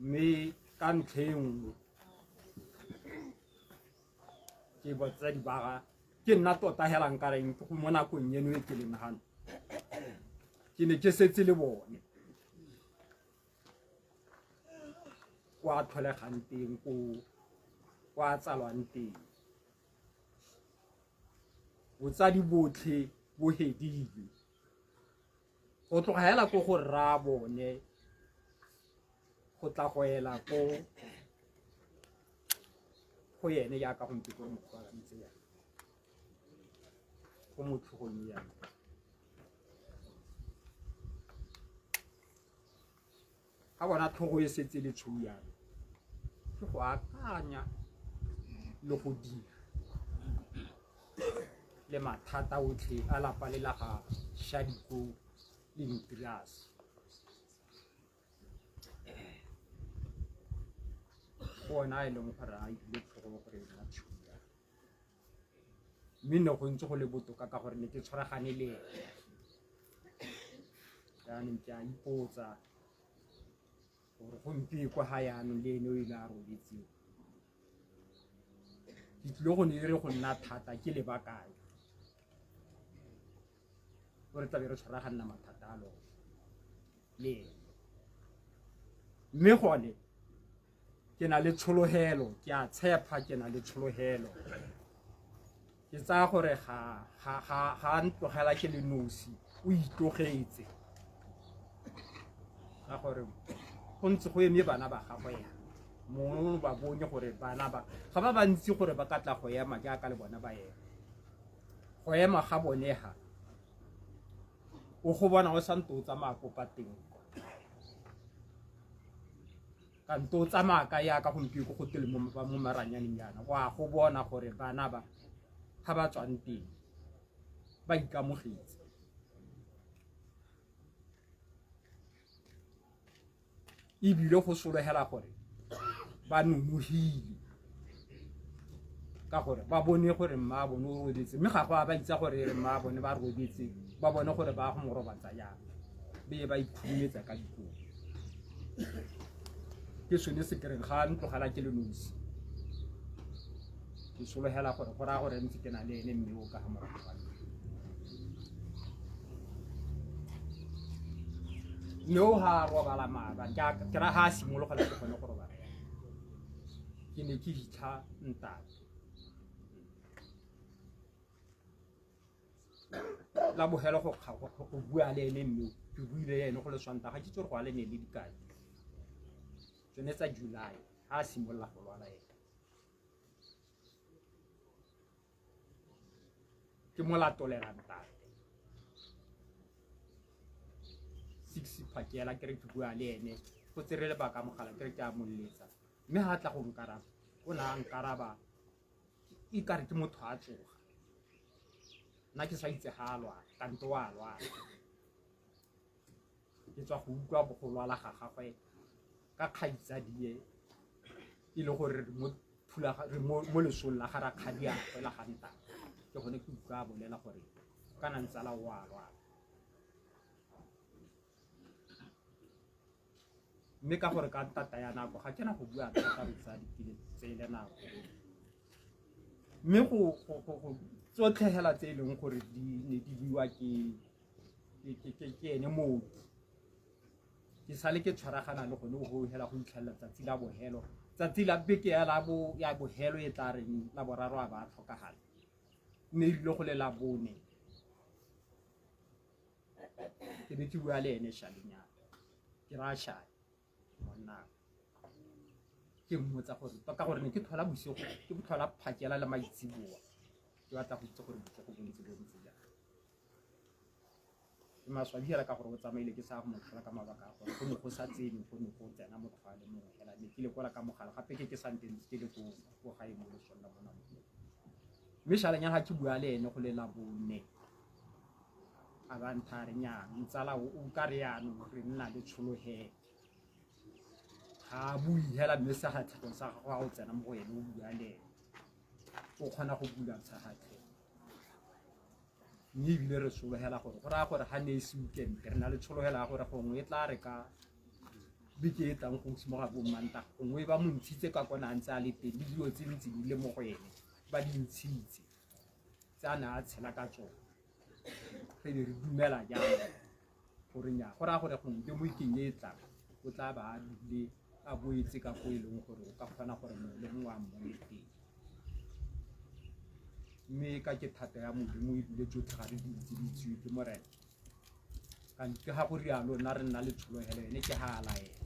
Speaker 15: Mme ka ntlha e nngwe ke batsadi ba ga ke nna tota hela nka reng ke mo nakong eno e ke leng gano ke ne ke setse le bone kwa tlholegang teng ko kwa tsalwang teng botsadi botlhe bo hedile go tloga hela ko go rra bone go tla go ela ko go ene jaaka gompieno re mokgwa ntse yana go mo tlhogong yana ga bona tlhogo e setse le tshweu yana ke go akanya le go dira le mathata otlhe a lapa le la ga Shadiko le Ntirase go ona a e leng gore a ile tlhogo gore e nna tshweu yana mme ne go ntse go le botoka ka gore ne ke tshwaragane le ene jaanong ke a ipotsa gore gompieko kwa ga yaanong le ene o ile a robetseng ke tlile go ne e re go nna thata ke leba kae gore tlabe re tshwaraganna mathata a lone le ene mme gone ke na le tshologelo ke a tshepa ke na le tshologelo ke tsaya gore ga ga ga ga ntlogela ke le nosi o itlogetse ka gore go ntse go eme bana ba gagwe ya mongwe ba bone gore bana ba ga ba bantsi gore ba ka tla go ema jaaka le bona ba ema go ema ga bone ga o go bona o santse o tsamaya ko pateng kanto o tsamaya ka yaka gompieno go tele mo mo maranyaneng yana go a go bona gore bana ba ga ba tswang teng ba ikamogetse ebile go sologela gore ba nonogile ka gore ba bone gore mma bone o robetse mme ga go a ba itsa gore mma bone ba robetse ba bone gore ba go mo robatsa jang be ba ikhurumetsa ka dikobo ke sone se kereng ga ntlogela ke le nosi ke sologela gore go raya gore ntse ke na le ene mme o ka ga morago ga mme o ga a robala maaba ke ra ga a simologela ke gone go robala ke ne ke hitlha ntate la bogelo go go bua le ene mme ke buile le ene go le swanta ga ke itse gore go a le ne le dikae tsone tsa july ga a simolola go lwala ene ke mo latolela ntate six phakela ke re ke bua le ene go tsere lebaka mogala ke re ke a molletsa mme ga a tla go nkaraba o ne a nkaraba e kare ke motho a tsoga nna ke sa itse ga a lwala kante o a lwala ke tswa go utlwa go lwala ga gagwe ka kgaitsadie e le gore re mo lesong la ga rakgadiagwe la ga ntate. Ke gone ke utlwa a bolela gore kana ntsala o a lwala. Mme ka gore ka ntata ya nako ga ke na go bua thata botsadi ke le tseele nako. Mme go tsotlhe hela tse e leng gore di ne di buiwa ke ke ene mooki. Ke sale ke tshwaragana le gone go hela go itlhelela tsatsi la bohelo. Tsatsi la beke ya la bo ya bohelo e tla reng la boraro a ba a tlhokagala. Mme ebile go le la bone. Ke be ke bua le ene Shalenyana. Ke raya Shale monna. Ke mmotsa gore ka gore ne ke tlhola bosigo ke tlhola phakela le maitseboa. Ke batla go itse gore botsogo bo ntse bo ntse jang. Ke maswabi hela ka gore o tsamaile ke sa go mo tlhola ka mabaka a gore go ne go sa tsene go ne go tsena motho a le mongwe hela ne ke le kwala ka mogala gape ke ke santse ntse ke le ko ko gae mo losong la bona mo. Mme Shalenyana ga ke bua le ene go le la bone a ba ntha a re nnyaa ntsala o ka re yaanong re nna le tshologelo. Ga a bue hela mme sefatlhego sa gagwe ga o tsena mo go ene o bua le ene o kgona go bula sefatlhego. Mme ebile re sologela gore go raya gore ga ne e se weekend re na le tshologelo ya gore gongwe e tla re ka beke e tlang go simologa bo Mantaga gongwe ba mo ntshitse ka kona a ntse a le teng le dilo tse ntse di le mo go ene ba di ntshitse tse a ne a tshela ka tsone. Re be re dumela jalo gore nnyaa go raya gore gongwe mo bekeng e e tlang o tla ba a dule a boetse ka ko e leng gore o ka kgona gore mongwe le mongwe a mmone teng. Mme ka ke thata ya Modimo ebile tsotlhe ga re di itse di itsiwe ke Morena. Kante ga go rialo nna re nna le tshologelo ene ke ga a laela.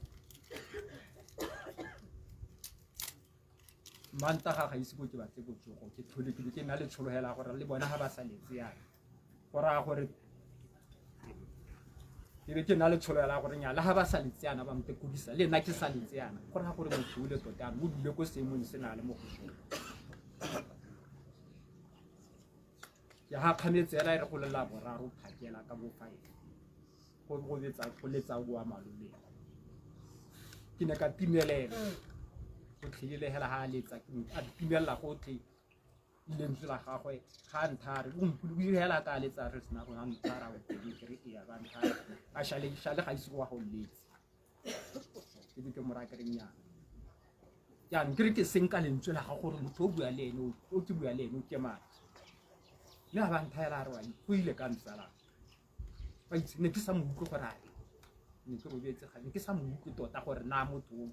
Speaker 15: Mantaga ga ise ko ke batle botsogo ke tlhole ke be ke nna le tshologelo ya gore le bona ga ba sa letse yana go raya gore ke be ke nna le tshologelo ya gore nnyaa le ga ba sa letse yana ba ntekodisa le nna ke sa letse yana go raya gore motho o le tota o dule ko seemong se na le mo go sone. Ke ga kgametse hela e re go le la boraro phakela ka bo 5 go go letsa go letsa wa malome. Ke ne ka timelela gotlhelele hela ga a letsa a timelela gotlhe lentswe la gagwe ga a nthare o mpule hela ka a letsa re sena go a nthara o teng ke re ee ba nthare a shale shale ga ise go wa go letse. Ke be ke mo raya ke re nnyaa. Jaanong ke re ke senka lentswe la gago gore motho o bua le ene o ke bua le ene o ke mang. Mme a ba nthaela a re wa go ile ka ntsala. Wa itse ne ke sa mo utlwe gore a re ne ke robetse ga ne ke sa mo utlwe tota gore na motho o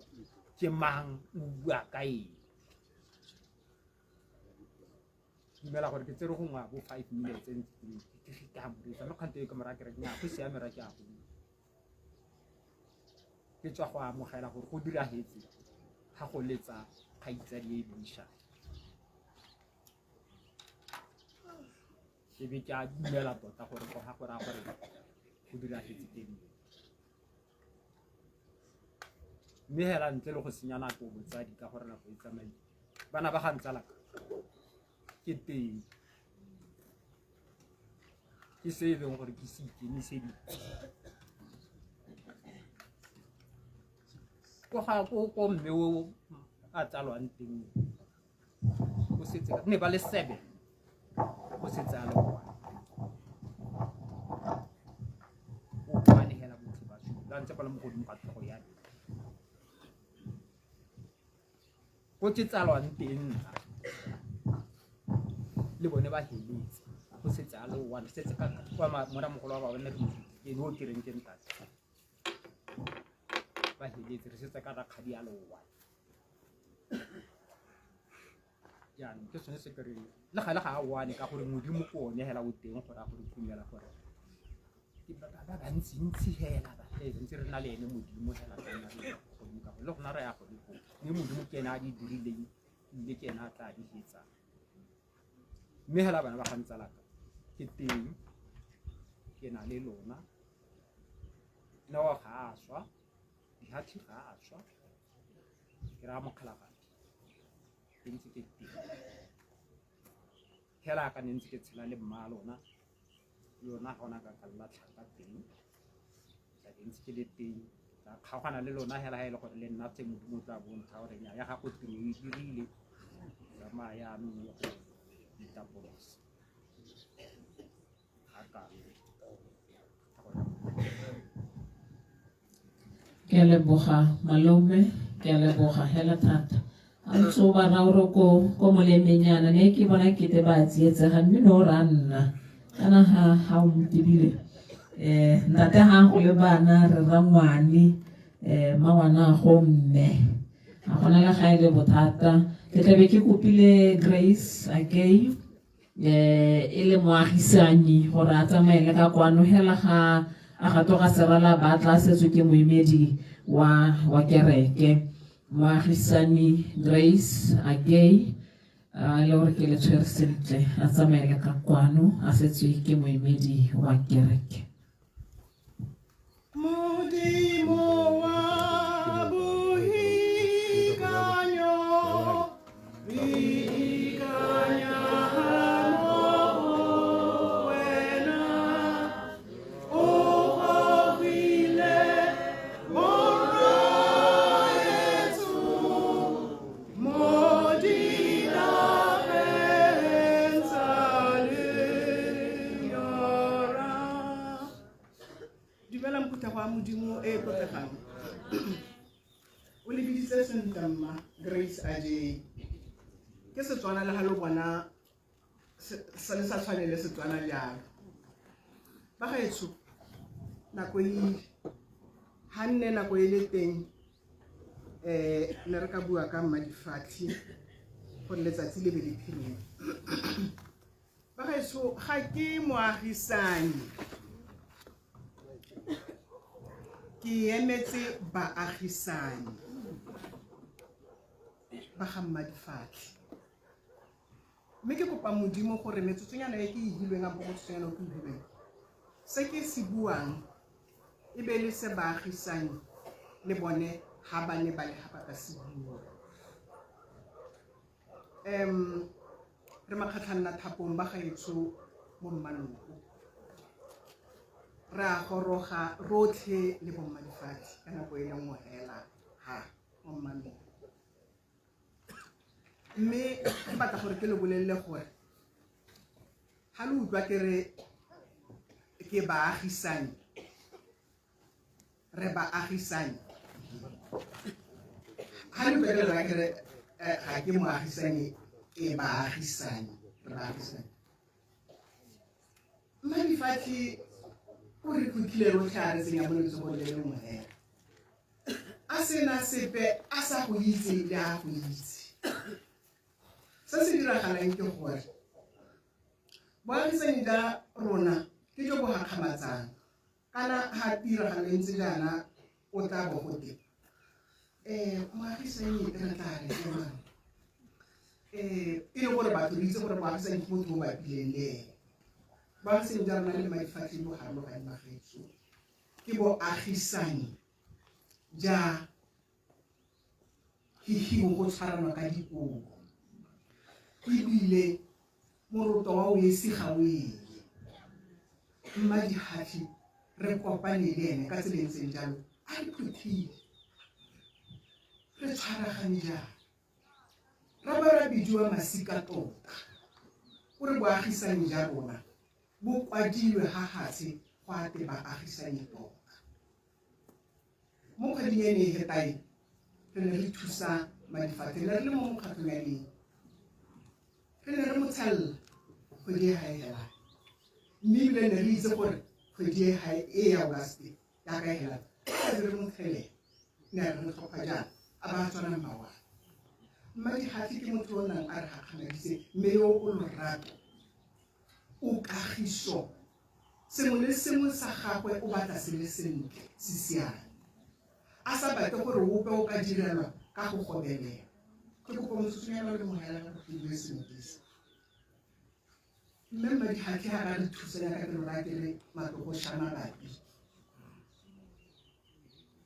Speaker 15: ke mang o bua ka eng. Dumela gore ke tsere gongwe bo 5 minutes ntse ke a mo reetsa mme kgante e ke mo raya ke re nnyaa go siame ra ke a go utlwa. Ke tswa go amogela gore go diragetse ga go letsa kgaitsadi e leng Shale. Ke be ke a dumela tota gore go ga go raya gore go diragetse teng. Mme hela ntle le go senya nako botsadi ka gore nako e tsamaile. Bana ba ga ntsalaka ke teng. Ke se e leng gore ke se ikemiseditse. Ko ga ko ko mme o a tsalwang teng go setse ne ba le 7 go setse a le one. O kwane hela botlhe ba sule ba ntse ba le mo godimo ga tlhogo ya me. Ko ke tsalwang teng nna le bone ba heletse go setse a le one setse ka kwa monamogolo wa ba bone re ene o ke reng ke ntate ba heletse re setse ka rakgadi a le one. Jaanong ke sone se ke reng le gale ga a one ka gore Modimo ke one hela o teng gore a go re phumela gore ke ba ba bantsintsi hela ba ntse re na le ene Modimo hela ka nna re godimo ka gore le gona re ya gone koo mme Modimo ke ene a di dirileng ebile ke ene a tla di hetsang. Mme hela bana ba ga ntsalaka ke teng ke na le lona Noa ga a swa Dihathi ga a swa ke raya mokgalagadi ke ntse ke teng hela ka ne ntse ke tshela le mma lona lona ga ona ka ka latlha ka teng tla ke ntse ke le teng tla kgaogana le lona hela ga e le gore le nna tse Modimo o tla bontsha gore nya ya gago tiro e dirile tsamaya yaanong le go itapolosa.
Speaker 3: Ke a leboga malome, ke a leboga hela thata. A ntse o ba raya o re ko ko molemenyana ne ke bona kete ba tsietsega mme ne o raya nna kana ha ha o ntebile eh ntate ha go le bana re rangwane eh mangwana go mme ga gona le ga e le bothata ke tlabe ke kopile Grace Akay eh e le moagisanyi gore a tsamaele ka kwano hela ga a ga tloga serala ba tla setswe ke moemedi wa wa kereke moagisani Grace Akay a le gore ke le tshwere sentle a tsamaele ka kwano a setswe ke moemedi wa kereke.
Speaker 2: Modimo wa boikanyo, re ikanya mo go wena. O gogile borraetsho mo dinageng tsa lenyora. Dumelang phuthego ya Modimo e e tlotlegang. O le biditse sentle mma Grace Ajay. Ke Setswana le ga lo bona se le sa tshwane le Setswana jalo. Bagaetsho nako e ile. Ha nne nako e le teng eh ne re ka bua ka mmadifatlhi gore letsatsi le be le phirima. Bagaetsho ga ke moagisani ke emetse baagisani ba ga mmadifatlhe mme ke kopa modimo gore metsotsonyana e ke e hilweng ampo motsotsonyana o ke o hilweng se ke se buang e be le se baagisani le bone ga ba ne ba le ga ba ka se bua. Um re makgatlhanna thapong ba gaetsho mo Mmanoko. Re a goroga rotlhe le bommadifatshe ka nako e le nngwe hela ha mo Mmanoko. Mme ke batla gore ke le bolelele gore ha le utlwa ke re ke baagisani re baagisani ga le utlwa ke re ke re ga ke moagisani ke baagisani re baagisani mmadifatlhe o re phuthile rotlhe a re tsenya mo letsogong le le nngwe fela a sena sepe a sa go itse le a go itse se se diragalang ke gore boagisani jwa rona ke jo bo gakgamatsang Kana ha tiragalo e ntse jaana o tla bo gote um moagisanyi re tla re ke mang um e le gore batho re itse gore moagisanyi ke motho o bapileng le ene. Boagisanyi jwa rona le madifatlhe bo harologane bagaetsho ke boagisanyi ja hihibo go tshwaranwa ka dikobo ebile moroto wa o esi ga o eye. Mmadihafi re kopane le ene ka tsela e ntseng jalo a re phuthile re tshwaragane jang ra ba ra bidiwa masika tota o re boagisane ja rona bo kwadilwe ga gatshe go ate baagisane tota. Mo kgweding e ne e feta e, re ne re thusa Madifathe, ne re le mo mokgatlhong ya leng. Re ne re mo tshelela kgwedi e ga e helang. Mme ebile ne re itse gore kgwedi e ga e ya August jaaka e helang, re re mo tshelela. Ne re re tlhopha jaana, a ba a tswa number one. Mmadigathe ke motho o nang a re gakgamaditse mme yo o lorato, o kagiso. Sengwe le sengwe sa gagwe o batla se le sentle, se siame. A sa batle gore ope o ka direlwa ka go gobelelwa. Ke kopa motsotsonyana o le mongwe gore ke bue sengwe ke se. Mme Mmadihatlhe ga ba re thusa jaaka ke rora ke re matlogo sha mabapi.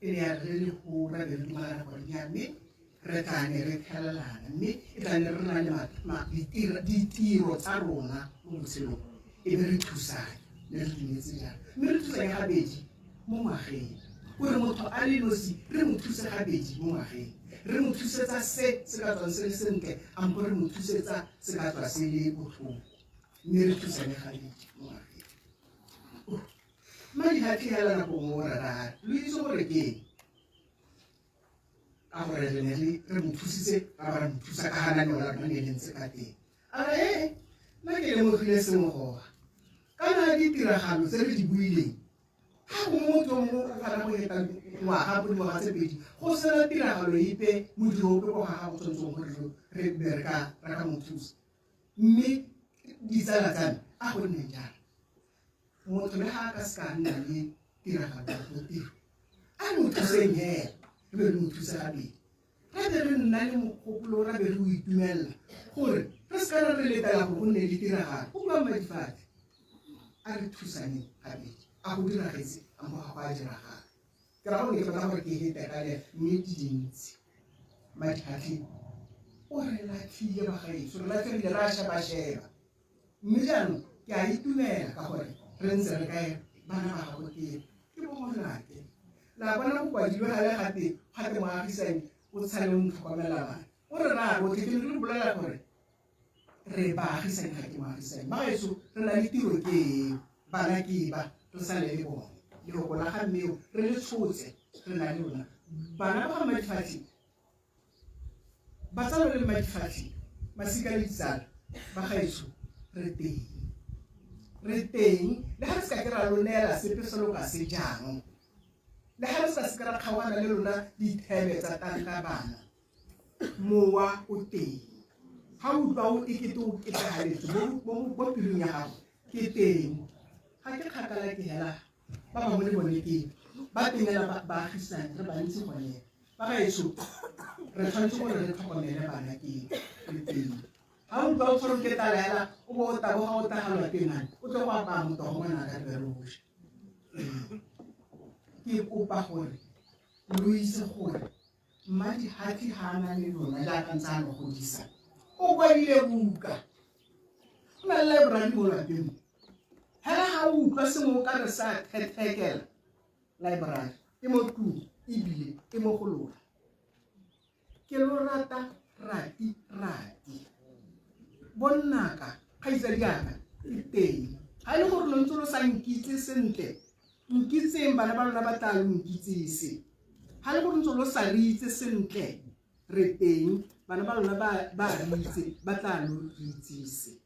Speaker 2: E ne ya re le go ra be re dumalana gore nya mme re tla ne re thelelana mme e tla ne re na le ditiro tsa rona mo botshelong e be re thusane ne re dumetse jalo mme re thusane gabedi mo ngwageng gore motho a le nosi re mo thuse gabedi mo ngwageng re mo thusetsa se se ka tswang se le sentle ampo re mo thusetsa se ka tswa se le botlhoko. Mme re thusane gabedi mo ngwageng. Madihathi hela nako nngwe o re raya, lo itse gore ke eng? Ka gore re ne re mo thusitse, ra ba ra mo thusa ka ga lenaneo la rona ne le ntse ka teng. A re, ee, nna ke lemogile sengwe goa. Kana ditiragalo tse re di buileng, ga gongwe motho yo mongwe o kgona go heta ngwaga bo dingwaga tse pedi go sena tiragalo epe, modiro ope ko ga gago tshwanetseng gore re be re ka mo thusa. Mme ditsala tsa me, a go nne jalo. Motho le ga a ka se ka nna le tiragalo ya tiro, a re mo thuseng hela, re be re mo thuse gabedi. Ra be re nna le mogopolo, ra be re o itumelela gore re se ka ra re letela gore go nne le tiragalo. Go bua Mmadifate, a re thusaneng gabedi. A go diragetse, ampo ga go a diragala. Ke ra gore ne ke batla gore ke hete ka le mme di dintsi. Madihatlhe o re latlhile bagaetsho, re latlhegile ra sheba-sheba. Mme jaanong ke a itumela ka gore re ntse re kae bana ba gago ke ke bo ngwanake. La bona go kwadilwe gale gate gate moagisani o tshale o ntlhokomela bana. O re raya rotlhe ke ne ke le bolela gore re baagisani ga ke moagisani. Bagaetsho re na le tiro ke eo, bana ke ba re sale le bone. Leloko la ga mmeo re le tshotse re na le lona. Bana ba ga Madifatlhe Batsalo le Madifatlhe, masika le ditsala, ba gaetsho re teng. Re teng le ga re se ka ke ra lo neela sepe se lo ka se jang. Le ga re sa se ka ra kgaogana le lona dithebe tsa tanta bana. Mowa o teng. Ga o utlwa o ekete o ketegaletse mo pelong ya gago, ke teng. Ga ke kgakala ke hela ba bangwe le bone ke ba teng hela baagisane re bantsi gone. Ba gaetsho re tshwanetse gore re tlhokomele bana ke re teng. Ga o utlwa o tshwarwe ke tlala hela o bo o taboga o tagalwa ke ngane o tle go apaya motogo ngwana ka re o ja. Ke kopa gore lo itse gore Mmadihathi ga a na le lona jaaka ntse a lo godisa. O kwadile buka. O na le library mo lapeng mo. Hela ga o utlwa sengwe o ka re sa thethekela library e mo tlung ebile e mo go lona. Ke lo rata rati rati. Bonnaka kgaitsadiaka ke teng. Ga e le gore lo ntse lo sa nkitse sentle, nkitseng bana ba lona ba tla lo nkitsise. Ga le gore ntse lo sa re itse sentle, re teng bana ba lona ba re itse ba tla lo re itsise.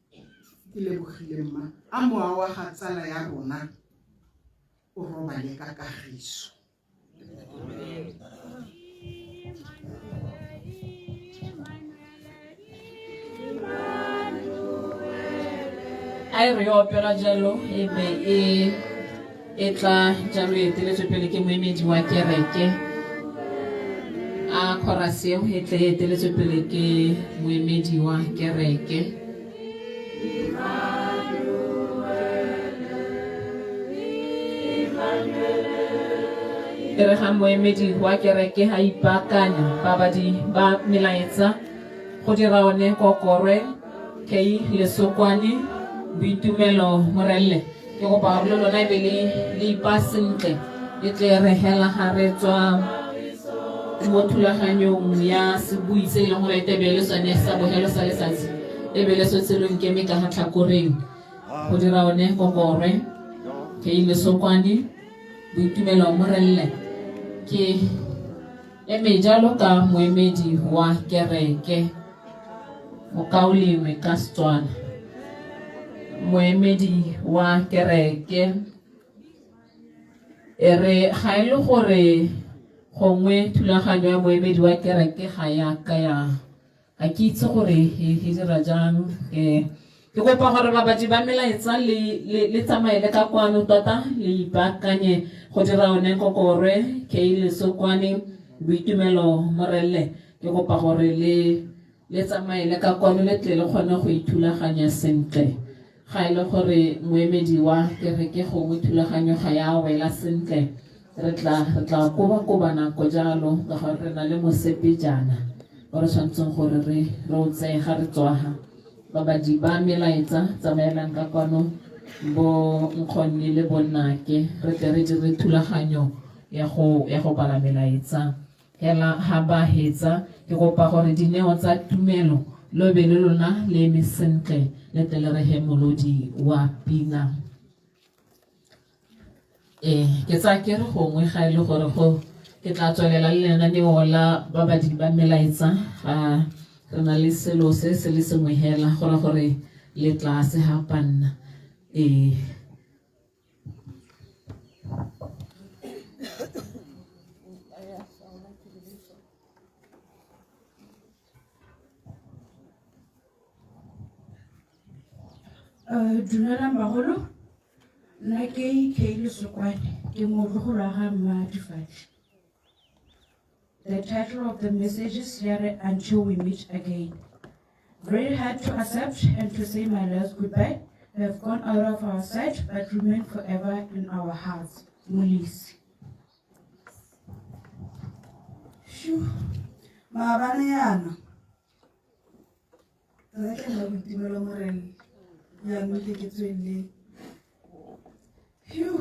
Speaker 2: Ke lebogile mma, a mowa wa ga tsala ya rona o robale ka kagiso.
Speaker 3: A e re opela jalo e be e e tla jalo e eteletswe pele ke moemedi wa kereke a chorus eo e tle e eteletswe pele ke moemedi wa kereke. E re ga moemedi wa kereke a ipaakanya babadi ba melaetsa go dira one kokorwe K Lesokwane Boitumelo Morelle ke kopa gore le lona e be le le ipa sentle e tle re hela ga re tswa mo thulaganyong ya sebui se e leng gore e tebe le sone sa bogelo sa letsatsi e be le setse lo nkeme ka ga tlhakoreng go dira one kokorwe K Lesokwane Boitumelo Morelle ke eme jalo ka moemedi wa kereke mokaulengwe ka Setswana moemedi wa kereke e re ga e le gore gongwe thulaganyo ya moemedi wa kereke ga ya ka ya ga ke itse gore e e dira jang ke kopa gore babadi ba melaetsa le tsamaele ka kwano tota le ipaakanye go dira one kokorwe K Lesokwane Boitumelo Morelle ke kopa gore le le tsamaele ka kwano le tle le kgone go ithulaganya sentle ga e le gore moemedi wa kereke gongwe thulaganyo ga ya wela sentle re tla re tla koba-koba nako jalo ka gore re na le mosepejana o re tshwanetseng gore re re o tseye ga re tswaga babadi ba melaetsa tsamaelang ka kwano bo nkgonne le bonnake re tle re dire thulaganyo ya go ya go bala melaetsa hela ha ba hetsa ke kopa gore dineo tsa tumelo Lo be le lona le eme sentle le tle le re he molodi wa pina. Ee, ke tsaya ke re gongwe ga e le gore go ke tla tswelela le lenaneo la babadi ba melaetsa ga re na le selo se se le sengwe hela go ra gore le tla se gapanna ee.
Speaker 4: Dumelang bagolo, nna ke Kay Lesokwane, ke motlogolo wa ga Mma Difatlhe. The title of the message is ya re Until We Meet Again. Very hard to accept and to say my last goodbye. You have gone out of our sight but remain forever in our hearts. Molisi.
Speaker 17: Phew. Maabane yana. Tota ke nna boitumelo morena. Jaanong ke ke tswelele. Phew.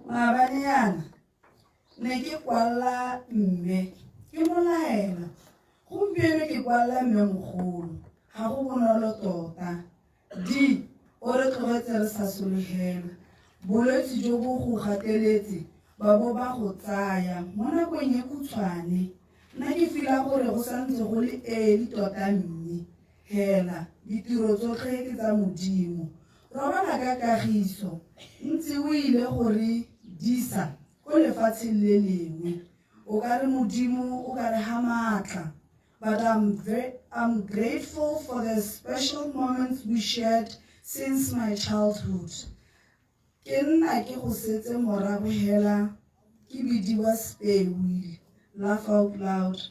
Speaker 17: Maabane yana. Ne ke kwalla mme. Ke mo laela. Gompieno ke kwalla mme mogolo. Ga go bonolo tota. Di, o re tlogetse re sa sologelwa. Bolwetse jo bo go gateletse ba bo ba go tsaya mo nakong e khutshwane. Nna ke fila gore go santse go le early tota mme. Hela, ditiro tsotlhe ke tsa Modimo. Robala ka kagiso. Ntse o ile go re disa ko lefatsheng le lengwe. O ka re Modimo o ka re ha maatla. But I'm very, I'm grateful for the special moments we shared since my childhood. Ke nna ke go setse morago hela ke bidiwa Spewile. Laugh out loud.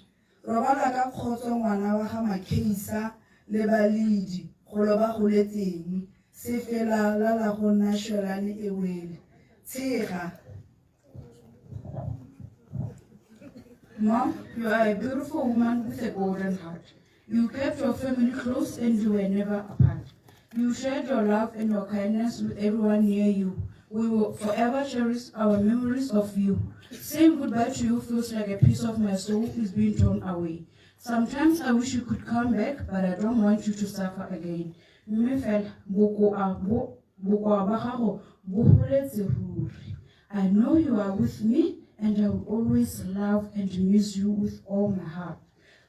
Speaker 17: Robala ka kgotso ngwana wa ga Makheisa le Balidi golo ba goletseng. Sefela la la go nna shwelane e wele. Tshega.
Speaker 4: Mom, you are a beautiful woman with a golden heart. You kept your family close and you were never apart. You shared your love and your kindness with everyone near you. We will forever cherish our memories of you. Saying goodbye to you feels like a piece of my soul is being torn away. Sometimes I wish you could come back, but I don't want you to suffer again. Mme fela, bokoa bo bokoa ba gago bo holetse ruri. I know you are with me and I will always love and miss you with all my heart.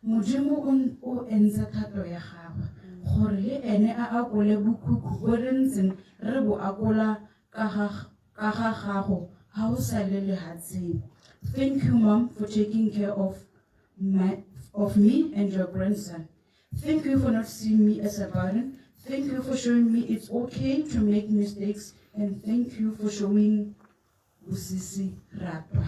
Speaker 4: Modimo o o entse thato ya gagwe gore le ene a akole bokhukhu bo re ntseng re bo akola ka ga ka ga gago ha o sa le lehatsheng. Thank you, Mom, for taking care of my of me and your grandson. Thank you for not seeing me as a burden. Thank you for showing me it's okay to make mistakes. And thank you for showing Usisi Ratwa.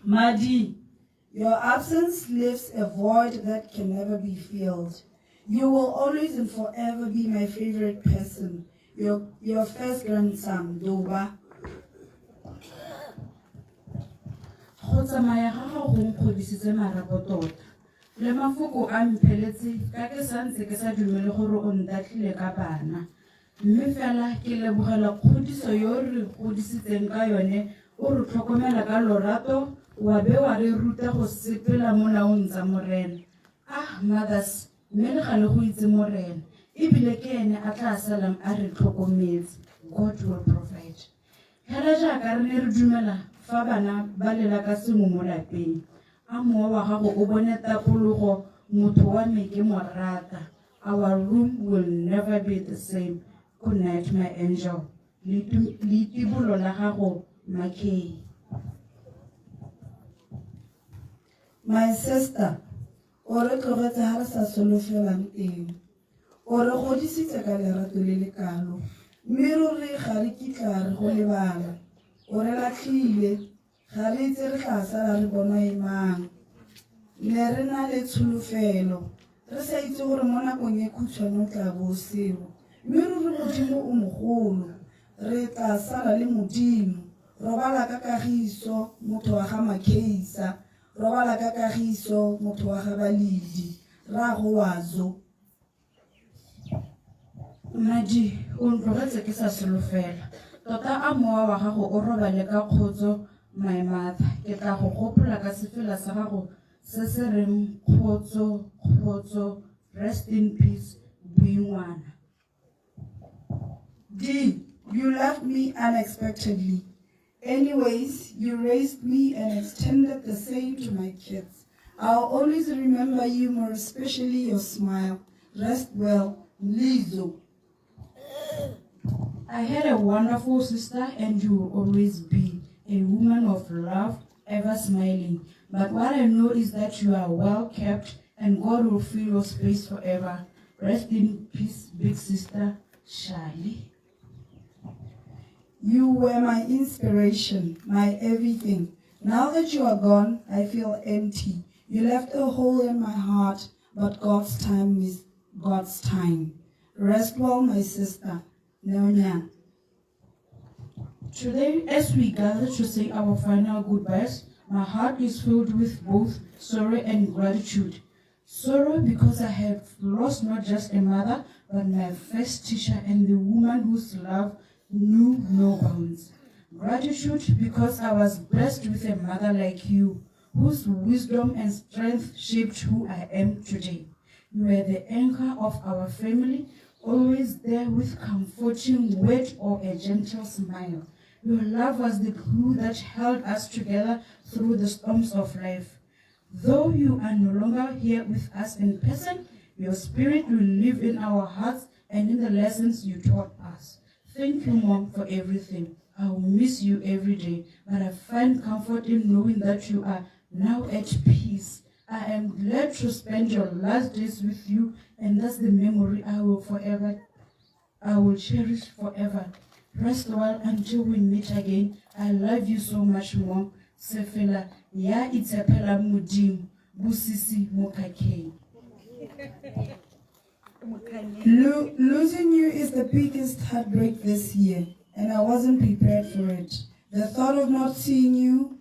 Speaker 17: Madi, your absence leaves a void that can never be filled. You will always and forever be my favorite person, your, your first grandson, Doba.
Speaker 4: Go tsamaya ga gago go nkgobisitse marapo tota. Le mafoko a mpheletse ka ke santse ke sa dumele gore o ntatlhile ka bana. Mme fela ke lebogela kgodiso yo re godisitseng ka yone o re tlhokomela ka lorato wa be wa re ruta go sepela mo naong tsa Morena. Ah mothers mme le gale go itse Morena ebile ke ene a tla salang a re tlhokometse. God will provide. Hela jaaka re ne re dumela fa bana ba lela ka sengwe mo lapeng. A mowa wa gago o bone tapologo motho wa me ke mo rata. Our room will never be the same. Good night my angel. Leitibolo la gago Makay.
Speaker 17: My sister, o re tlogetse ha re sa solofelang teng. O re godisitse ka lerato le le kalo, mme ruri ga re kitla re go lebala. O re latlhile, ga re itse re tla sala re bonwa e mang. Ne re na le tsholofelo, re sa itse gore mo nakong e khutshwane o tla bo o seo. Mme ruri Modimo o mogolo, re tla sala le Modimo. Robala ka kagiso, motho wa ga Makheisa. Robala ka kagiso, motho wa ga Balidi. Rraago Wazo.
Speaker 4: Madi, o ntlogetse ke sa solofela. Tota a mowa wa gago o robale ka kgotso.
Speaker 18: My mother, ke tla go gopola ka sefela sa gago se se reng kgotso kgotso rest in peace buingwana.
Speaker 17: D, you left me unexpectedly. Anyways, you raised me and extended the same to my kids. I'll always remember you more, especially your smile. Rest well, Lizo.
Speaker 18: I had a wonderful sister, and you will always be a woman of love, ever smiling. But what I know is that you are well kept, and God will fill your space forever. Rest in peace, big sister Shali.
Speaker 17: You were my inspiration, my everything. Now that you are gone, I feel empty. You left a hole in my heart, but God's time is God's time. Rest well, my sister. Neonya.
Speaker 18: Today, as we gather to say our final goodbyes, my heart is filled with both sorrow and gratitude. Sorrow because I have lost not just a mother, but my first teacher and the woman whose love knew no bounds. Gratitude because I was blessed with a mother like you, whose wisdom and strength shaped who I am today. You were the anchor of our family, always there with comforting word or a gentle smile. Your love was the glue that held us together through the storms of life. Though you are no longer here with us in person, your spirit will live in our hearts and in the lessons you taught us. Thank you, Mom, for everything. I will miss you every day, but I find comfort in knowing that you are now at peace. I am glad to spend your last days with you, and that's the memory I will forever, I will cherish forever. Rest well until we meet again. I love you so much, Mom. Sefela ya itshepela Modimo, Bosisi Mokakeng.
Speaker 17: Losing you is the biggest heartbreak this year, and I wasn't prepared for it. The thought of not seeing you,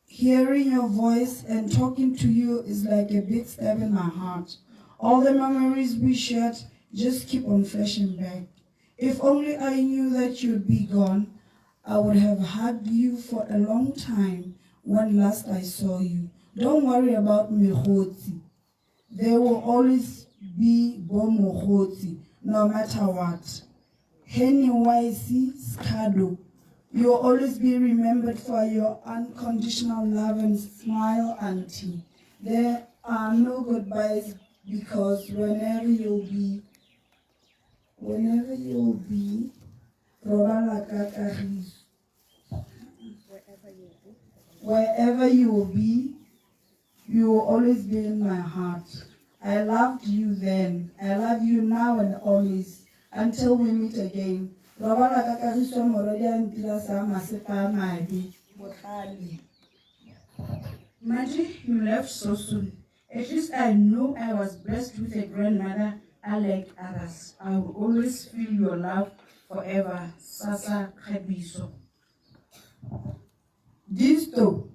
Speaker 17: hearing your voice, and talking to you is like a big stab in my heart. All the memories we shared just keep on flashing back. If only I knew that you'd be gone, I would have hugged you for a long time when last I saw you. Don't worry about Mekgotsi. There will always be Bo Mokgotsi, no matter what. Henny YC Skado, you will always be remembered for your unconditional love and smile, Auntie. There are no goodbyes because whenever you'll be, robala ka kagiso. Wherever you will be, you will always be in my heart. I loved you then. I love you now and always. Until we meet again. Robala ka kagiso morwedi a ntira sa masepa a mabe. Botlhale.
Speaker 18: Maji, you left so soon. At least I know I was blessed with a grandmother unlike others. I will always feel your love forever. Sasa Khabiso.
Speaker 17: Disto,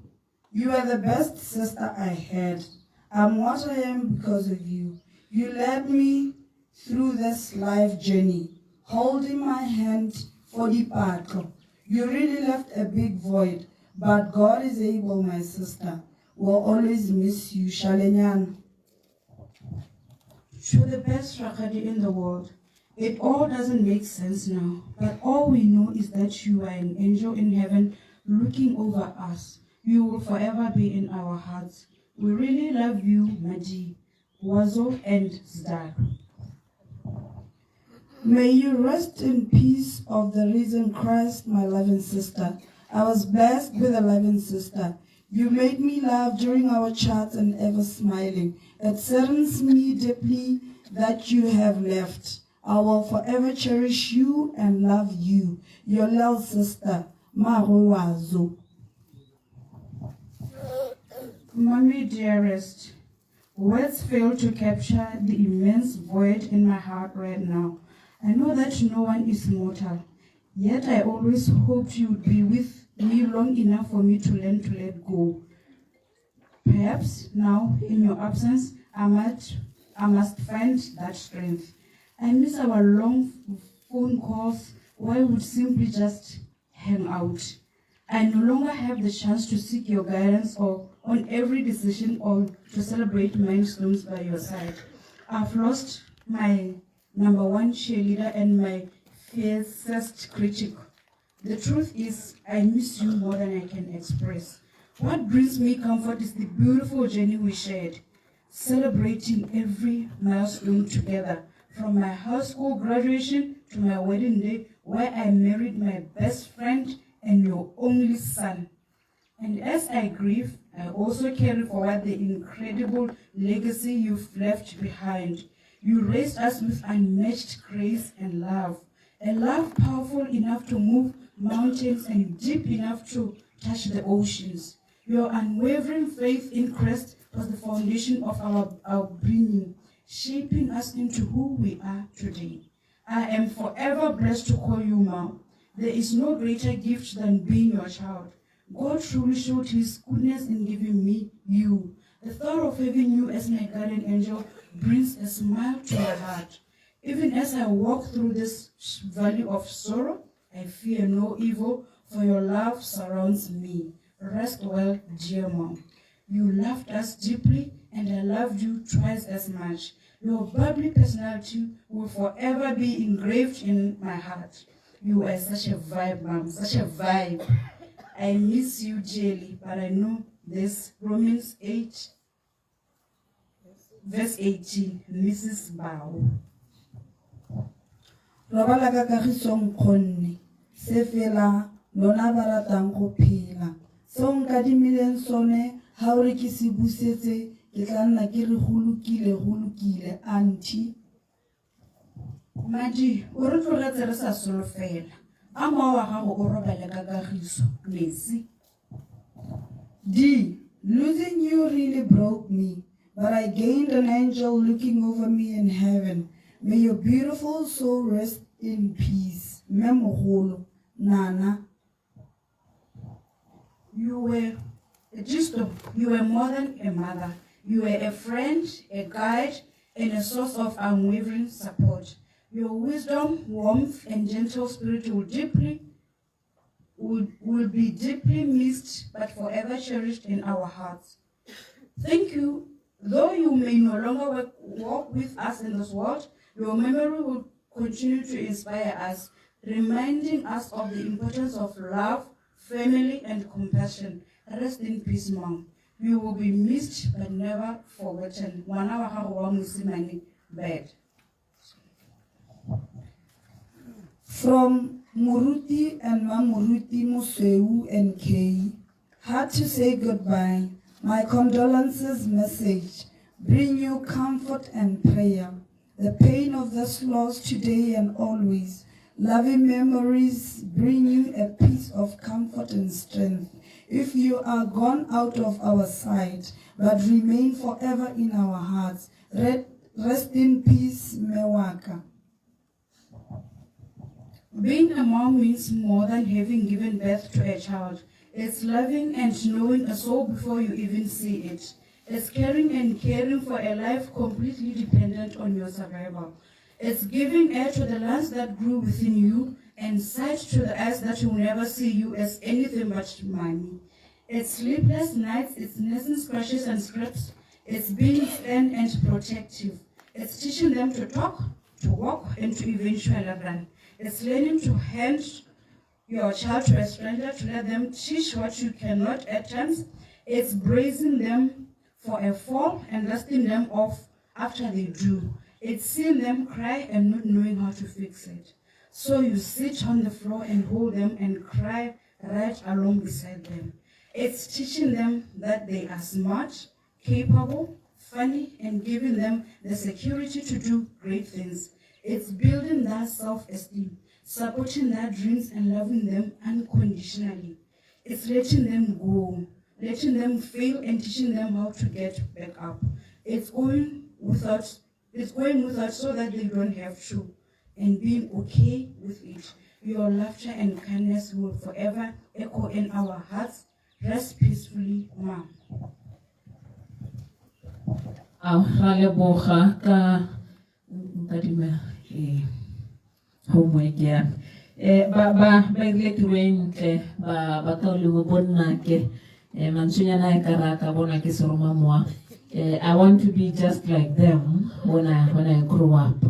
Speaker 17: you are the best sister I had. I'm what I am because of you. You led me through this life journey, holding my hand for the battle. You really left a big void, but God is able, my sister. We'll always miss you, Shalenyan.
Speaker 18: To the best Rakadi in the world. It all doesn't make sense now, but all we know is that you are an angel in heaven looking over us. You will forever be in our hearts. We really love you, Maji, Wazo, and Zdar.
Speaker 17: May you rest in peace of the risen Christ, my loving sister. I was blessed with a loving sister. You made me laugh during our chats and ever smiling. It saddens me deeply that you have left. I will forever cherish you and love you. Your little sister, Maro Wazo.
Speaker 18: Mommy dearest, words fail to capture the immense void in my heart right now. I know that no one is mortal, yet I always hoped you would be with me long enough for me to learn to let go. Perhaps now, in your absence, I must find that strength. I miss our long phone calls where we would simply just hang out. I no longer have the chance to seek your guidance or on every decision or to celebrate milestones by your side. I've lost my number one cheerleader and my fiercest critic. The truth is, I miss you more than I can express. What brings me comfort is the beautiful journey we shared, celebrating every milestone together, from my high school graduation to my wedding day, where I married my best friend and your only son. And as I grieve, I also carry forward the incredible legacy you've left behind. You raised us with unmatched grace and love, a love powerful enough to move mountains and deep enough to touch the oceans. Your unwavering faith in Christ was the foundation of our upbringing, shaping us into who we are today. I am forever blessed to call you mom. There is no greater gift than being your child. God truly showed his goodness in giving me you. The thought of having you as my guardian angel brings a smile to my heart. Even as I walk through this valley of sorrow, I fear no evil, for your love surrounds me. Rest well, dear mom. You loved us deeply, and I loved you twice as much. Your bubbly personality will forever be engraved in my heart. You are such a vibe, mom, such a vibe. I miss you dearly, but I know this. Romans 8, verse 18, Mrs. Bao.
Speaker 17: Robala ka kagiso nkgonne, se fela lona ba ratang go phela. Seo nkadimileng sone ha o re ke se busetse, ke tla nna ke re go lokile, go lokile, auntie.
Speaker 18: Madi, o re tlogetse re sa solofela. A mowa wa gago o robale ka kagiso, Messi.
Speaker 17: D, losing you really broke me, but I gained an angel looking over me in heaven. May your beautiful soul rest in peace. Mme mogolo, Nana.
Speaker 18: You were just, you were more than a mother. You were a friend, a guide, and a source of unwavering support. Your wisdom, warmth, and gentle spirit will be deeply missed, but forever cherished in our hearts. Thank you. Though you may no longer walk with us in this world, your memory will continue to inspire us, reminding us of the importance of love, family, and compassion. Rest in peace, Mom. You will be missed but never forgotten. Ngwana wa gago wa mosimane, Bed.
Speaker 17: From Muruti and Mamuruti Museu and K. Hard to say goodbye. My condolences message bring you comfort and prayer. The pain of this loss today and always. Loving memories bring you a piece of comfort and strength. If you are gone out of our sight, but remain forever in our hearts. Rest in peace, Mewaka.
Speaker 18: Being a mom means more than having given birth to a child. It's loving and knowing a soul before you even see it. It's caring and caring for a life completely dependent on your survival. It's giving air to the lungs that grew within you and sight to the eyes that will never see you as anything but mommy. It's sleepless nights, it's nursing scratches and scrapes. It's being stern and protective. It's teaching them to talk, to walk, and to eventually run. It's learning to hand your child to a stranger to let them teach what you cannot at times. It's bracing them for a fall and dusting them off after they do. It's seeing them cry and not knowing how to fix it. So you sit on the floor and hold them and cry right along beside them. It's teaching them that they are smart, capable, funny, and giving them the security to do great things. It's building their self-esteem, supporting their dreams and loving them unconditionally. It's letting them go, letting them fail and teaching them how to get back up. It's going without so that they don't have to, and being okay with it. Your laughter and kindness will forever echo in our hearts. Rest peacefully, Mom.
Speaker 3: Ao, ra leboga ka nkadime homework ya me. Eh, ba ba ba irile tiro e ntle ba ba kaolengwe bonnake eh, mantswenyana e ka ra ka bona ke seromamowa. I want to be just like them when I grow up.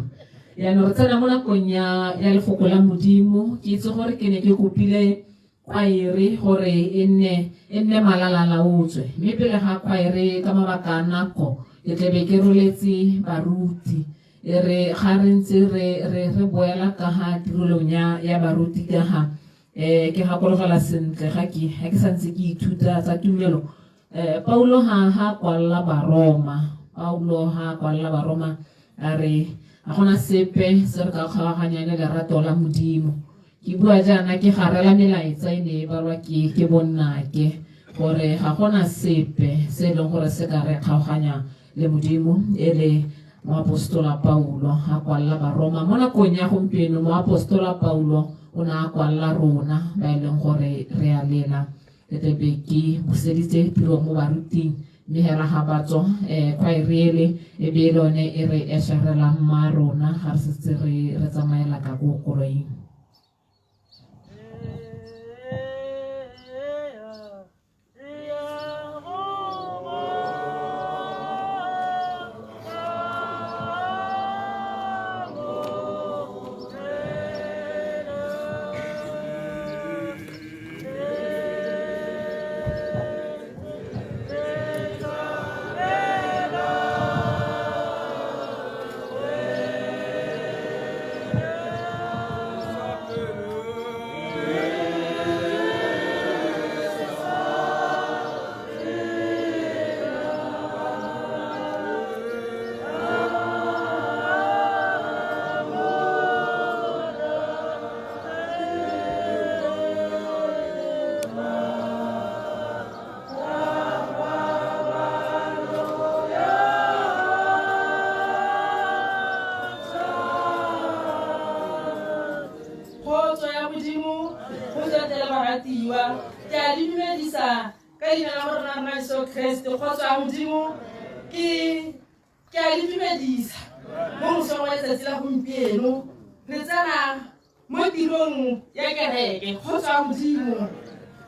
Speaker 3: Yaanong re tsena mo nakong ya lefoko la Modimo. Ke itse gore ke ne ke kopile kwaere gore e nne malalalaotswe, mme pele ga kwaere, ka mabaka a nako, ke tlebe ke roletse baruti. E re ga re ntse re boela ka ga tirelong ya baruti, ka ga ke gakologela sentle ga ke santse ke ithuta tsa tumelo, Paulo ha kwalla Baroma, Paulo ha kwalla Baroma a re ga gona sepe se re ka kgaoganyang le lerato la Modimo. Ke bua jaana ke garela melaetsa e ne e balwa ke bonnake gore ga gona sepe se e leng gore se ka re kgaoganya le Modimo, e le moapostola Paulo a kwalla Baroma. Mo nakong ya gompieno moapostola Paulo o ne a kwalla rona ba e leng gore re a lela. Ke tlebe ke buseditse tiro mo baruting, mme hela ga ba tswa khwaere ele e be e le yone e re esharelang mma rona ga re setse re tsamaela ka ko koloing.
Speaker 17: Kgotso ya Modimo go tswetele baratiwa. Ke a le dumedisa ka leina la Morena rona Jesu Kreste. Kgotso ya Modimo, ke a le dumedisa mo mosong wa letsatsi la gompieno. Re tsena mo tirong ya kereke, kgotso ya Modimo,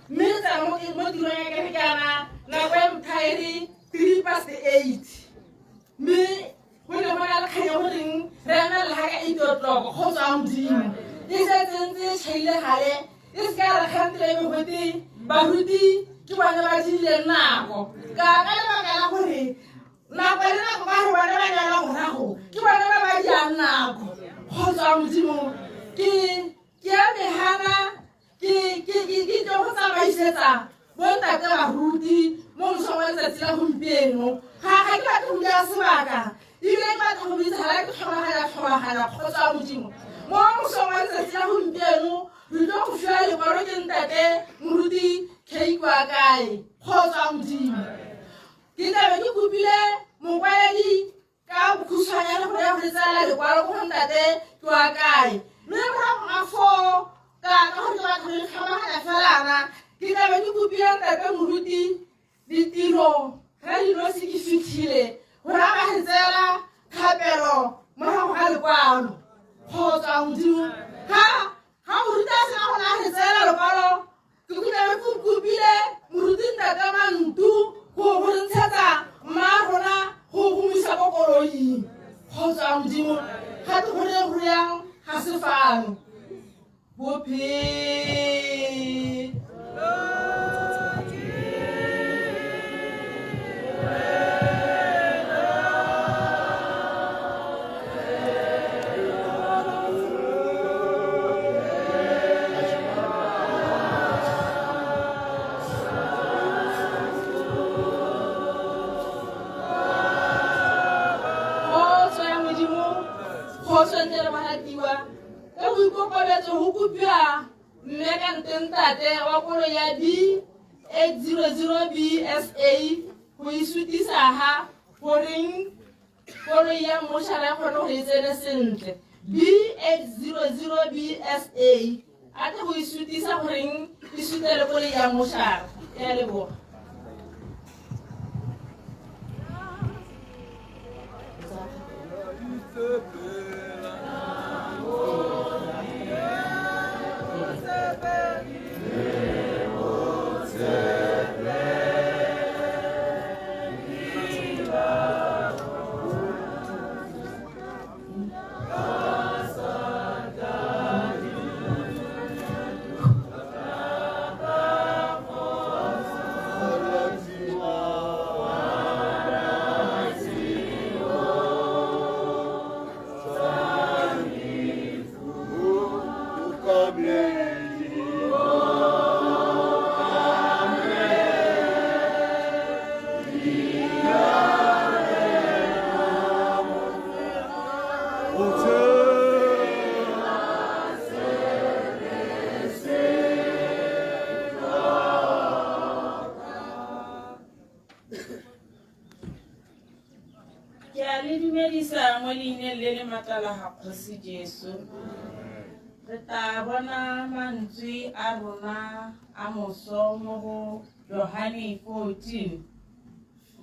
Speaker 17: mme re tsena mo tirong ya kereke yana nako ya mothaere 8:03, mme go ne go na le kgang ya goreng re emelela ga ka 8 o'clock. Kgotso ya Modimo, e setse ntse e tšhaile gale, e se ka re kgantele e begote baruti ke bone ba diileng nako ka lebaka la gore nako le nako ba re bone ba neela morago, ke bone ba ba diang nako. Kgotso ya Modimo, ke ya mehana ke tlo go tsamaisetsa bontate baruti mo mosong wa letsatsi la gompieno. Ga ke batle go dira sebaka, ebile ke batla go bitsa gala ke tlhomaganya. Kgotso ya Modimo, mo mosong wa letsatsi la gompieno re tlo go fiwa lekwalo ke ntate moruti Keikwa kae. Kgotso ya Modimo, ke tlabe ke kopile mokwaledi ka bokhutshwanyane gore ya go re tseela lekwalo ko go ntate ke wa kae, mme morago ga foo, ka gore ke batla go le tlhomaganya felana, ke tlabe ke kopile ntate moruti Ditiro ga dinosi ke fitlhile gore a ka re tseela thapelo morago ga lekwalo. Kgotsa Modimo, ga moruti a sena gone a re tseela lekwalo, ke tlabe ke kopile moruti ntate Mantu go re ntshetsa mma rona go mo isa ko koloing. Kgotsa Modimo, ga te gore go yang ga se fano bophelo. Kgotso ya Modimo, kgotso ntle le baratiwa. Ka boikokobetso go kopiwa mme ka ntentate wa koloi ya B 800 BSA go isutisa ha goreng koloi ya mmošara e kgone go e tsene sentle. B 800 BSA a tle go isutisa goreng e sutele koloi ya mmošara. Ke a leboga.
Speaker 19: Ke a le dumedisa mo leineng le le maatla la ga Kgosi Jesu. Re tla bona mantswe a rona a moso mo go Johane 14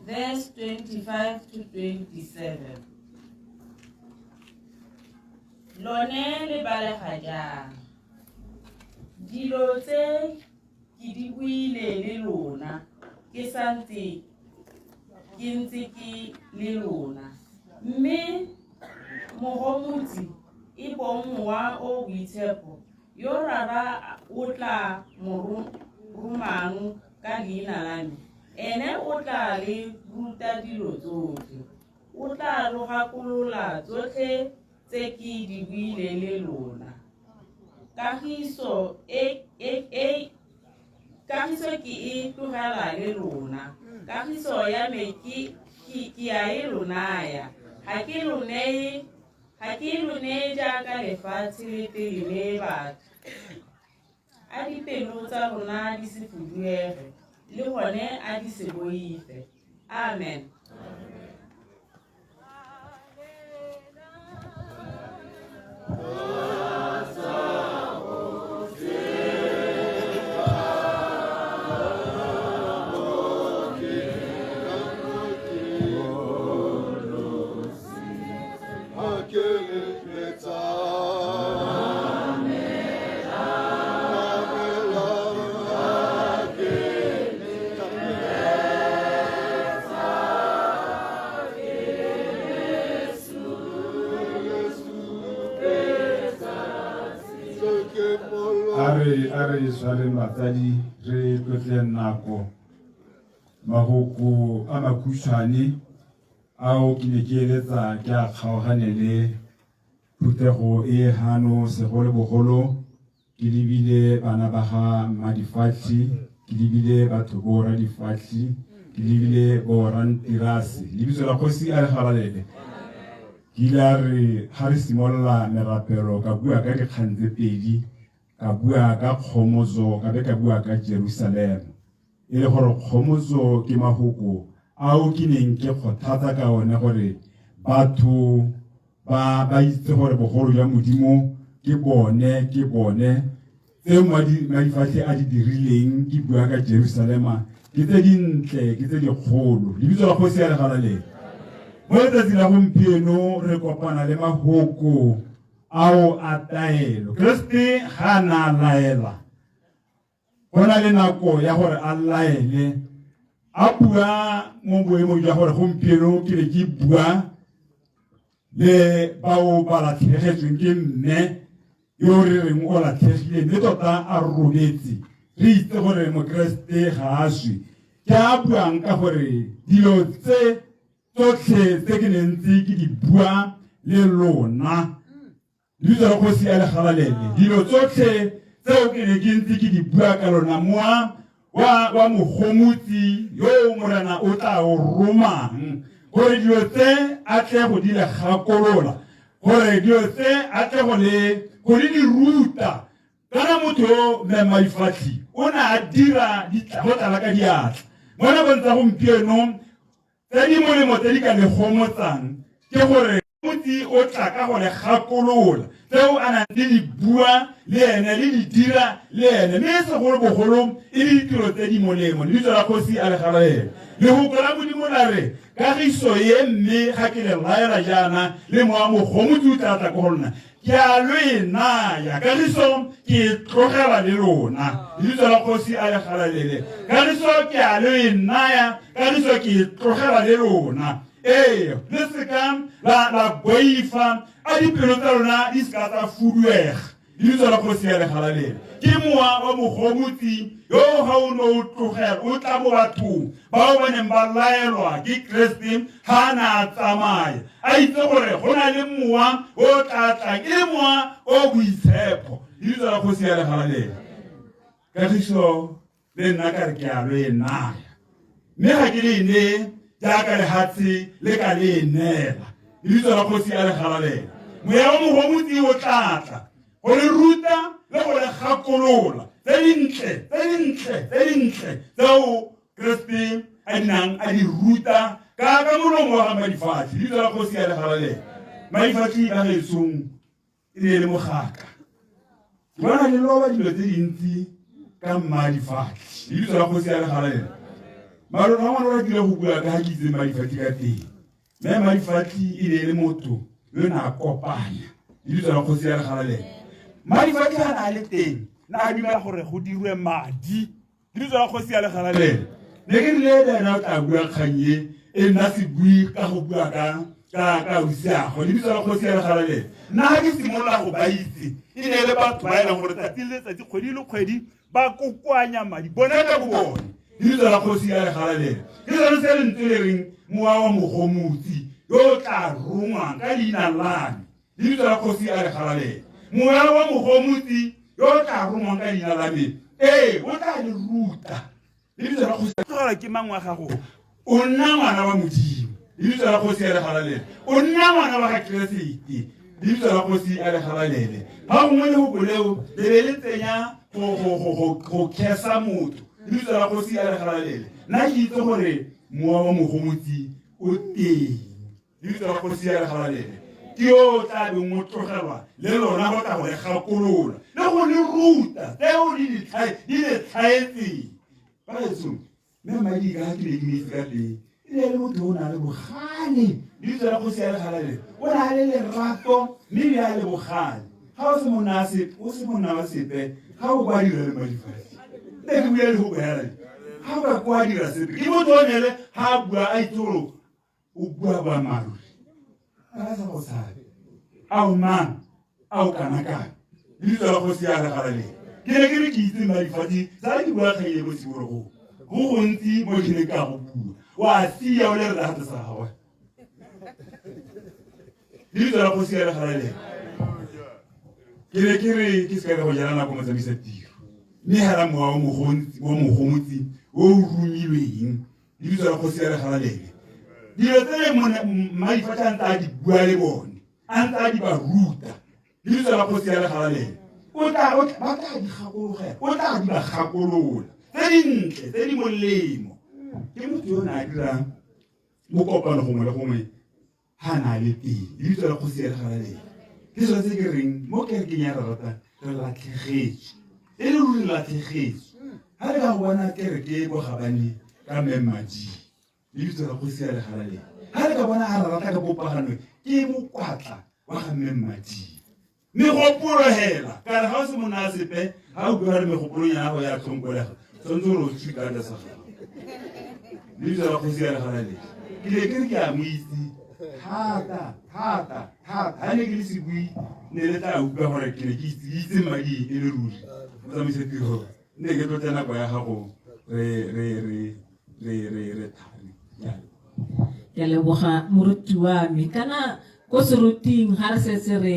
Speaker 19: verse 25 to 27. Lone le balega jang? Dilo tse ke di buile le lona ke santse ke ntse ke le lona mme mogomotsi e bong mowa o boitshepo yo rara o tla mo romang ka leina la me ene o tla le ruta dilo tsotlhe o tla lo gakolola tsotlhe tse ke di buileng le lona kagiso e, e, e kagiso ke e tlogela le lona kagiso ya me ke ke ke a e lo naya ga ke lo neye ga ke lo neye jaaka lefatshe le pele le batho a dipelo tsa rona di se fuduege le gone a di se boife amen
Speaker 8: A re tshwareng batsadi re tlotleng nako mahoko a makhutshwane ao ke ne ke eletsa ke a kgaogane le phuthego e hano segolobogolo ke lebile bana ba ga mmadifatlhi ke lebile batho bo radifatlhi ke lebile bo rantirase lebitso la kgosi a le galalele ke ile a re ga re simolola merapelo ka bua ka dikgang tse pedi ka bua ka kgomotso ka be ka bua ka jerusalema e le gore kgomotso ke mahoko ao ke neng ke kgothatsa ka one gore batho ba ba itse gore bogolo jwa modimo ke bone ke bone tse madifatlhe a di dirileng ke bua ka jerusalema ke tse dintle ke tse dikgolo lebitso la kgosi ya legalaleng mo letsatsi la gompieno re kopana le mahoko ao a taelo keresete ga a na a laela Go na le nako ya gore a laele a bua mo boemong jwa gore gompieno ke be ke bua le bao ba latlhegetsweng ke mme yo re reng o latlhegile mme tota a robetse re itse gore mokeresete ga a swe ke a buang ka gore dilo tse tsotlhe tse ke neng ntse ke di bua le lona Lebitso la kgosi a le galalele. Dilo tsotlhe tseo ke ne ke ntse ke di bua ka lona moa wa wa mogomotsi yo morena o tla o romang gore dilo tse a tle go di le gakolola gore dilo tse a tle go le go le di ruta kana motho yo mme maifatlhi o ne a dira go tlala ka diatla mo nakong tsa gompieno Tse di molemo tse di ka le gomotsang ke gore motsi o tla ka go le gakolola tseo a nang le di bua le ene le di dira le ene mme segolobogolo e le ditiro tse di molemo. Lebitso la kgosi a le galalele. Lehoko la Modimo la re, Kagiso ye mme ga ke le laela jaana le mowa mogomotsi o tla tla ko go lona. Ke a lo e naya, kagiso ke e tlogela le lona. Lebitso la kgosi a le galalele. Kagiso ke a lo e naya, kagiso ke e tlogela le lona. Ee, le seka la, la boifa, a dipelo tsa lona di seka tsa fuduega. Lebitso la kgosi a le galalele. Ke mowa wa mogomotsi yo ga o ne o tlogela, o tla mo bathong bao ba neng ba laelwa ke Kreste ga a na a tsamaya a itse gore go na le mowa o tla tlang e le mowa o boitshepho lebitso la kgosi ya legalalele kagiso le nna ka re ke a lo e naya mme ga ke le e neye jaaka lehatshe le ka le e neela lebitso la kgosi ya legalalele moya wa mogomotsi o tla tla go le ruta le go le gakolola tse dintle tse dintle tse dintle tseo Keresete a di nang a di ruta
Speaker 1: Ka ka molomo wa ga Madifatlhi, leitso la kgosi ya legalalela. Madifatlhi ba gaetsong e ne e le mogaka. Ke bona le loba dilo tse dintsi ka Mmadifatlhi, leitso la kgosi ya legalalela. Malona ngwana o ratile go bua ka ga ke itse Mmadifatlhi ka teng. Mme Madifatlhi e ne e le motho yo ne a kopanya lebitso la kgosi ya legalalela. Madifatlhi ga ne a le teng, ne a dumela gore go dirwe madi lebitso la kgosi ya legalalela. Ne ke rile le ena o tla bua kgang e e nna sebui ka go bua ka ka ka usiago lebitso la kgosi ya legalalela. Nna ga ke simolola go ba itse e ne e le batho ba e leng gore tsatsi le letsatsi kgwedi le kgwedi ba kokoanya madi bone ka bo bone lebitso la kgosi ya legalalela ke sone se lentswe le reng mowa wa mogomotsi yo o tla rongwang ka leina la me lebitso la kgosi ya legalalela mowa wa mogomotsi yo o tla rongwang ka leina la me ee o tla le ruta lebitso la kgosi tlogelwa ke mang wa gago o nna ngwana wa modimo lebitso la kgosi ya legalalele o nna ngwana wa ga keresete lebitso la kgosi ya legalalele ga gongwe lehoko leo le be le tsenya go khesa motho lebitso la kgosi ya legalalele nna ke itse gore mowa wa mogomotsi o teng lebitso la kgosi ya legalalele ke yo o tla beng o tlogelwa le lona go tla go le gakolola le go le ruta tseo di le tlhaetseng bagaetsong mme madi ka ke ne ke itse ka teng e ne e le motho o na le bogale lebitso la kgosi ya legalalele o na le lerato mme ebile a le bogale ga o se monna sepe o se monna wa sepe ga o kwa dira le madifatshe ne ke bua le go boela ga o ka kwa dira sepe ke motho o nele ga a bua a itse gore o bua boammaaruri a sa go tshabe a o mang a o kana kana lebitso la kgosi ya legalaleng ke ne ke re ke itse madifatshe sa ke bua kgang e ko tshimologong go gontsi mo ke ne ka go bua wa sia o le re rate sa gagwe lebitso la kgosi ya legalaleng ke ne ke re ke se ka go jela nako motsamaisa tiro mme hela mowa wa mogomotsi o o romilweng lebitso la kgosi ya legalalele dilo tse le madifatlhe a ntse a di bua le bone a ntse a di ba ruta lebitso la kgosi ya legalalele o tla ba tla di gakologela o tla di ba gakolola tse dintle tse di molemo ke motho yo o ne a dirang bokopano gongwe le gongwe ga na le teng lebitso la kgosi ya legalalele ke sone se ke reng mo kerekeng ya rarata re latlhegetswe e le ruri latlhegetswe ga re ka go bona kereke e ko gabane ka mmemmading lebitso la kgosi ya legalalele ga re ka bona a rarata ka popagano ke mokwatla wa ga mmemmading megopolo hela kana ga o se monna a sepe ga o bua re megopolong ya gago ya tlhonkolega tshwanetse gore o tshikata sa gago lebitso la kgosi ya legalalele ke ne ke re ke a mo itse thata thata thata ga ne ke le sebui ne le tla utlwa gore ke ne ke itse madi e le ruri o tsamaise tiro ne ke tlotle nako ya gago re re re re re re thari
Speaker 3: ke a leboga moruti wa me kana ko seruting ga re setse re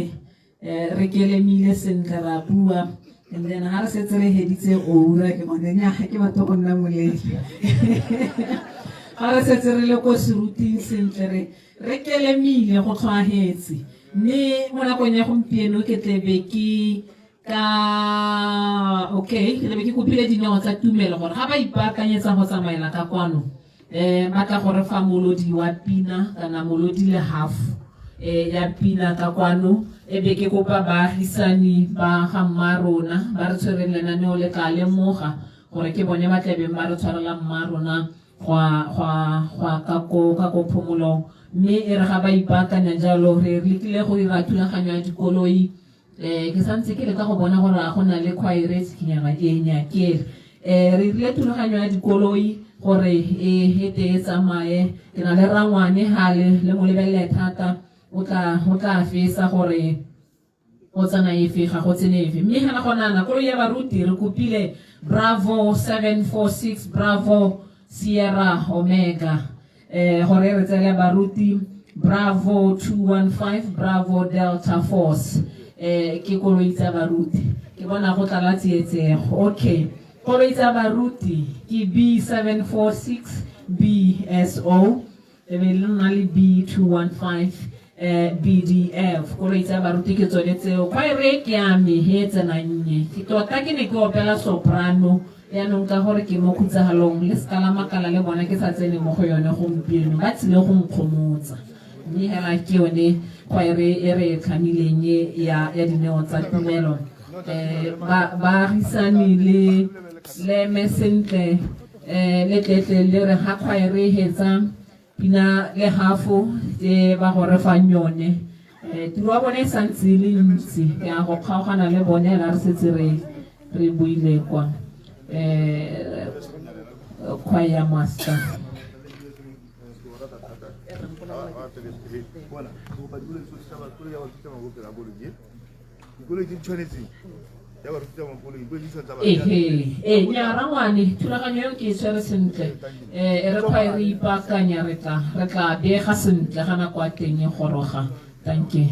Speaker 3: eh, re kelemile sentle ra bua and then ga re setse re heditse oura ke gone nyaga ke batho go nna molele ga re setse re le ko seruting sentle re re kelemile go tlhwahetse mme mo nakong ya gompieno ke tlebe ke ka okay ke tlabe ke kopile dineo tsa tumelo gore ga ba ipaakanyetsa go tsamaela ka kwano um ba tla gore fa molodi wa pina kana molodi le half um ya pina ka kwano e be ke kopa baagisani ba ga mma rona ba re tshwereng lenaneo le tla lemoga gore ke bone ba tlabeng ba re tshwarela mma rona gwa ka ko ka ko phomolong mme e re ga ba ipaakanya jalo re lekile go dira thulaganyo ya dikoloi um ke santse ke leka go bona gore a go na le khwaere e tshikinyana e nyakele um re rile thulaganyo ya dikoloi gore e hete e tsamaye ke na le rangwane gale le mo lebelele thata o tla o tla fesa gore o tsena efe ga go tsene efe mme hela go nana koloi ya baruti re kopile bravo 746 bravo sierra omega eh gore re tsele baruti bravo 215 bravo delta force eh ke koloi tsa baruti ke bona go tlala tsietsego okay koloi tsa baruti ke b746 bso e be le nna le b215 eh, bdf koloi tsa baruti ke tsone tseo kwa e re ke ya me he tsenannye ke tota ke ne ke opela soprano Yaanong ka gore ke mo khutsagalong le seka la makala le bona ke sa tsene mo go yone gompieno ba tsile go nkgomotsa. Mme hela ke yone khwaere e re e tlhamileng e ya ya dineo tsa tumelo. Ba baagisani le leme sentle le tletle le re ga khwaere e hetsa pina le hafo e ba go re fang yone. Tiro ya bone e santse e le ntsi ke a go kgaogana le bone la re setse re re buile kwa choir master. Ehe, ee, nya rangwane, thulaganyo eo ke e tshwere sentle. E re khwae re ipaakanya re tla re tla bega sentle ga nako ya teng e goroga. Thank you.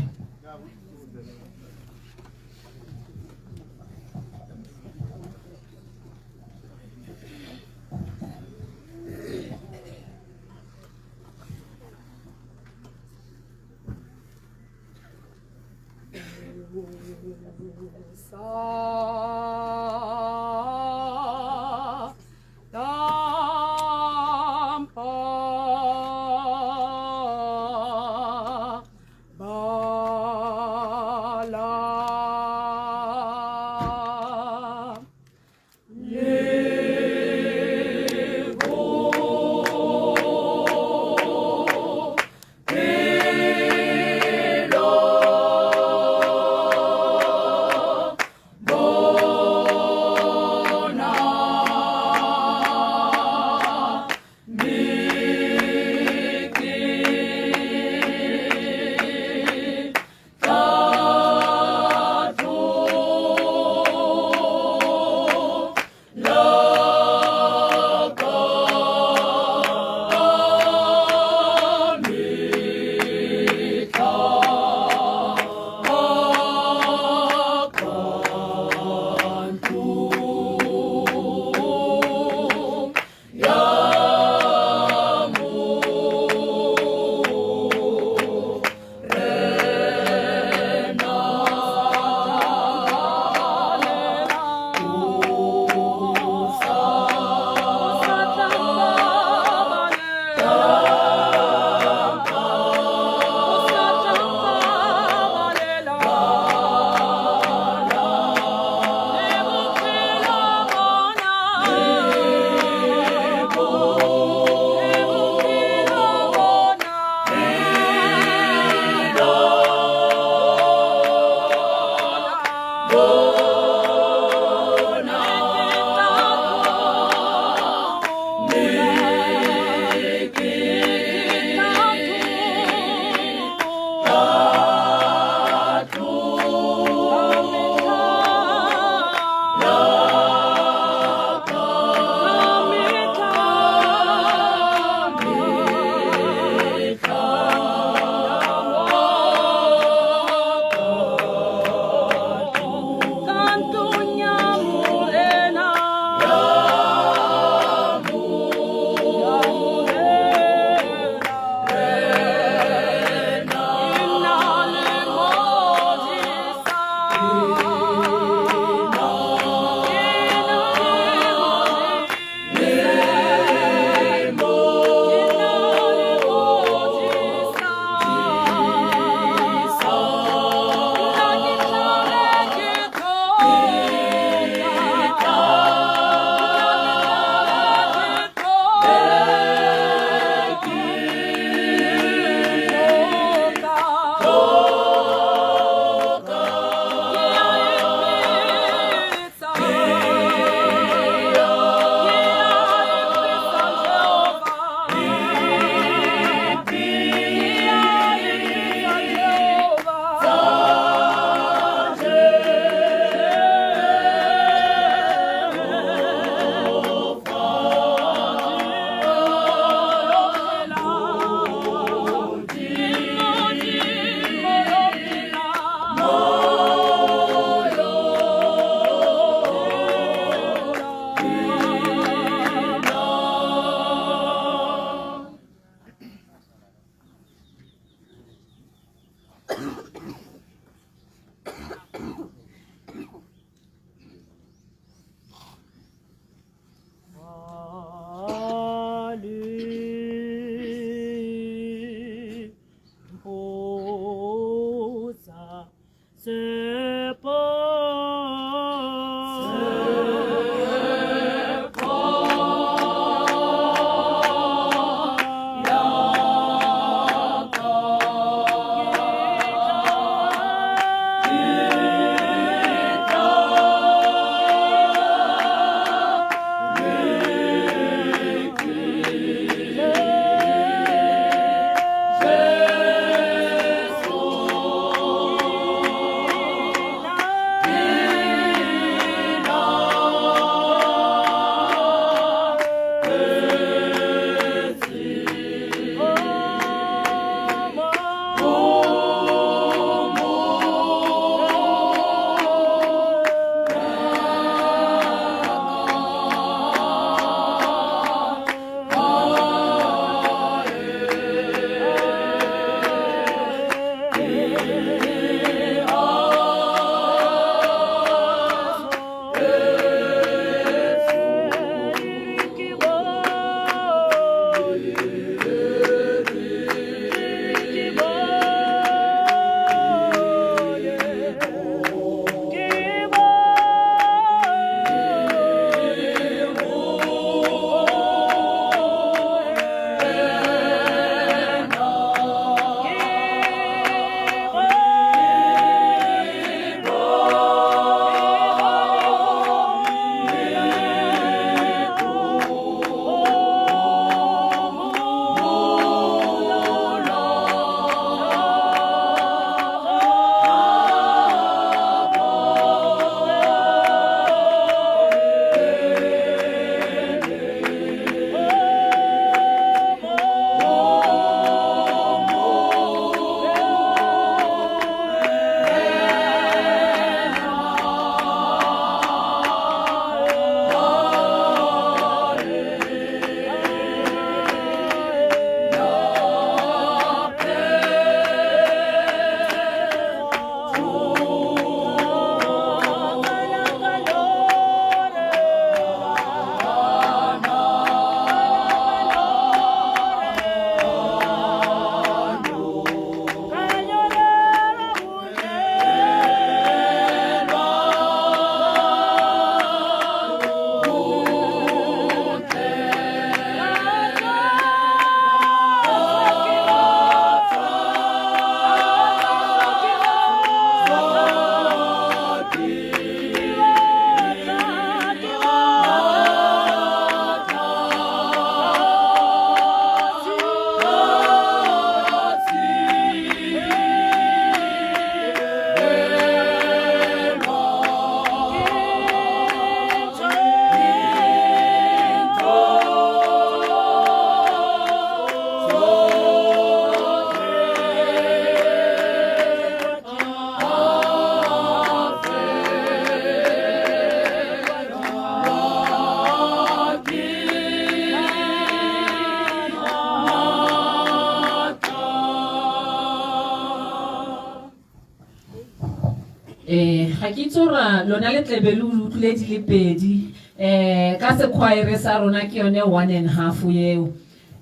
Speaker 3: Eh, ga ke itse gore lona le tlebe le utlwile di le pedi um ka sekgwaere sa rona ke yone one and half eo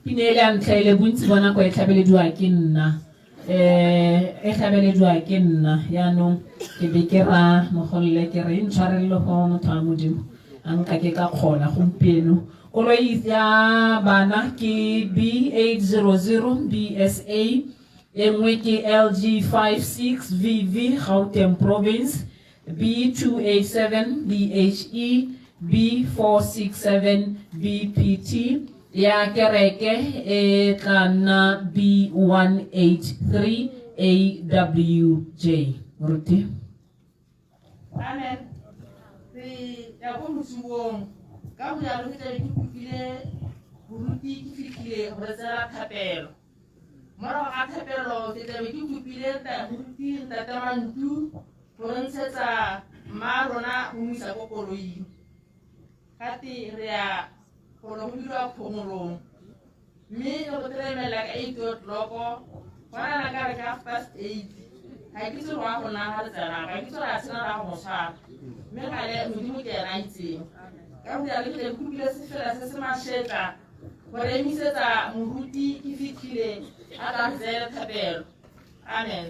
Speaker 3: pine e le ya ntlha ele bontsi ba nako e tlhabelediwa ke nna um e tlhabelediwa ke nna yaanong ke be ke ra mogolole ke re e ntshwarelele go motho wa modimo a nka ke ka kgona gompieno koloi ya bana ke b 800 bsa e nngwe ke lg 56 vv gauteng province b 287 bhe b 467 bpt ya kereke e tla nna b 183 awj moruti
Speaker 19: Amen. Re ya ko mosiwong ka go jalo ke tlabe ke kopile boruti ke fitlhile go re tsela thapelo. Morago ga thapelo ke tlabe ke kopile moruti ntate Mantu go re ntshetsa mma rona go mo isa ko koloing. Gate re ya gore go bidiwa phomolong mme le go teremela ka 8 o'clock gona na ka re ka half past 8 ga ke itse gore wa go nna ga re tsena ga ke itse gore a tshena ra go mo tshwara mme gale modimo ke ena a itseng ka go rialo ke tle ke kopile sefela se se mašetla gore emisetsa moruti ke fitlhile a tla re tseele thapelo amen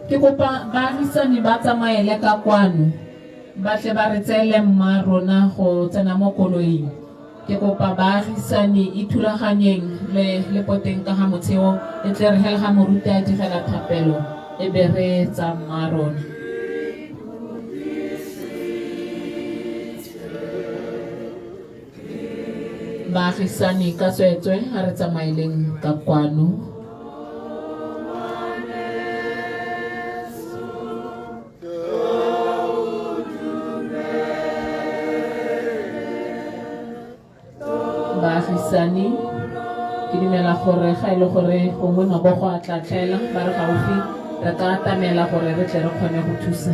Speaker 3: Ke kopa baagisani ba tsamaele ka kwano ba tle ba re tseele mma rona go tsena mo koloing. Ke kopa baagisani ithulaganyeng le le poteng ka ga motsheo e tle re hele ga moruti a digela thapelo e be re tsa mma rona. Baagisani ka tsweetswe a re tsamaeleng ka kwano. Baagisani ke dumela gore ga e le gore gongwe mabogo a tla tlhaela ba re gaufi re ka atamela gore re tle re kgone go thusa.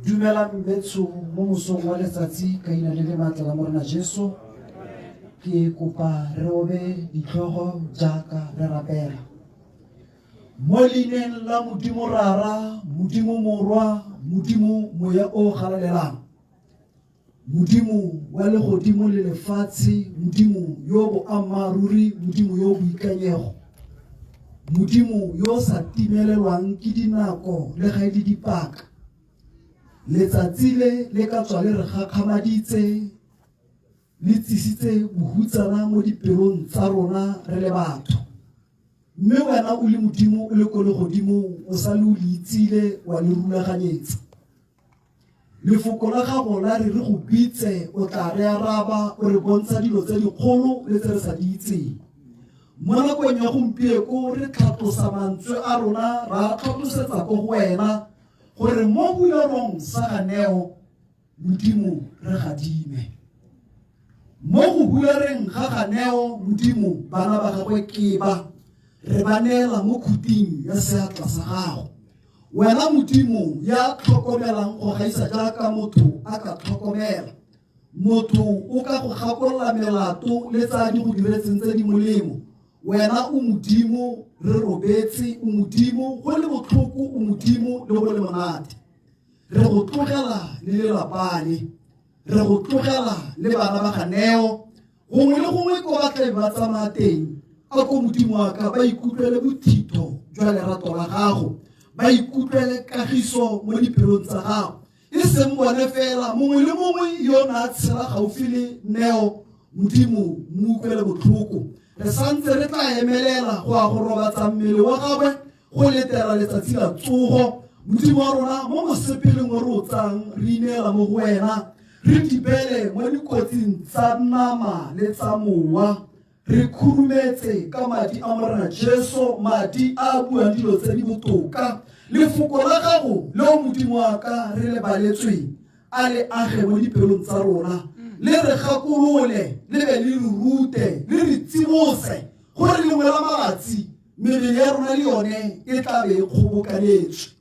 Speaker 20: Dumelang betsho mo mosong wa letsatsi ka ina le le maatla la Morena Jesu. Ke kopa re obe ditlhogo jaaka re rapela. Mo leineng la Modimo Rara, Modimo Morwa, Modimo Moya o Galalelang. Modimo wa legodimo le lefatshe, Modimo yo boammaaruri, Modimo yo boikanyego. Modimo yo sa timelelwang ke dinako le ga e le dipaka. Letsatsi le le ka tswa le re gakgamaditse le tsisitse bohutsana mo dipelong tsa rona re le batho. Mme wena o le Modimo o le ko legodimong o sa le o le itsile wa le rulaganyetsa. Lefoko la gago la re re go bitse o tla re araba o re bontsha dilo tse dikgolo le tse re sa di itseng. Mo nakong ya gompieko re tlhatlosa mantswe a rona ra tlhatlosetsa ko go wena gore mo bulerong sa ga Neo Modimo re gadime. Mo go hulareng ga ga Neo Modimo bana ba gagwe ke ba re ba neela mo khuting ya seatla sa gago. Wena Modimo ya tlhokomelang go gaisa jaaka motho a ka tlhokomela. Motho o ka go gakolola melato le tsa di go diretseng tse di molemo. Wena o Modimo re robetse, o Modimo go le botlhoko, o Modimo le go le monate. Re go tlogela le lelapa le, re go tlogela le bana ba ga Neo, gongwe le gongwe ko ba tlabe ba tsamaya teng, a ko Modimo wa ka ba ikutlwele bothitho jwa lerato la gago, ba ikutlwele kagiso mo dipelong tsa gago. E seng bone fela, mongwe le mongwe yo o ne a tshela gaufi le Neo, Modimo mo utlwele botlhoko. Re santse re tla emelela go ya go robatsa mmele wa gagwe go letela letsatsi la tsogo. Modimo wa rona, mo mosepeleng o re o tsang, re ineela mo go wena, re dibele mo dikotsing tsa nama le tsa mowa. Re khurumetse ka madi a Morena Jesu, madi a a buang dilo tse di botoka. Lefoko la gago leo Modimo wa ka re le baletsweng, a le age mo dipelong tsa rona. Le re gakolole, le be le re rute, le re tsibose gore lengwe la malatsi mebele ya rona le yone e tla be e kgobokanetswe.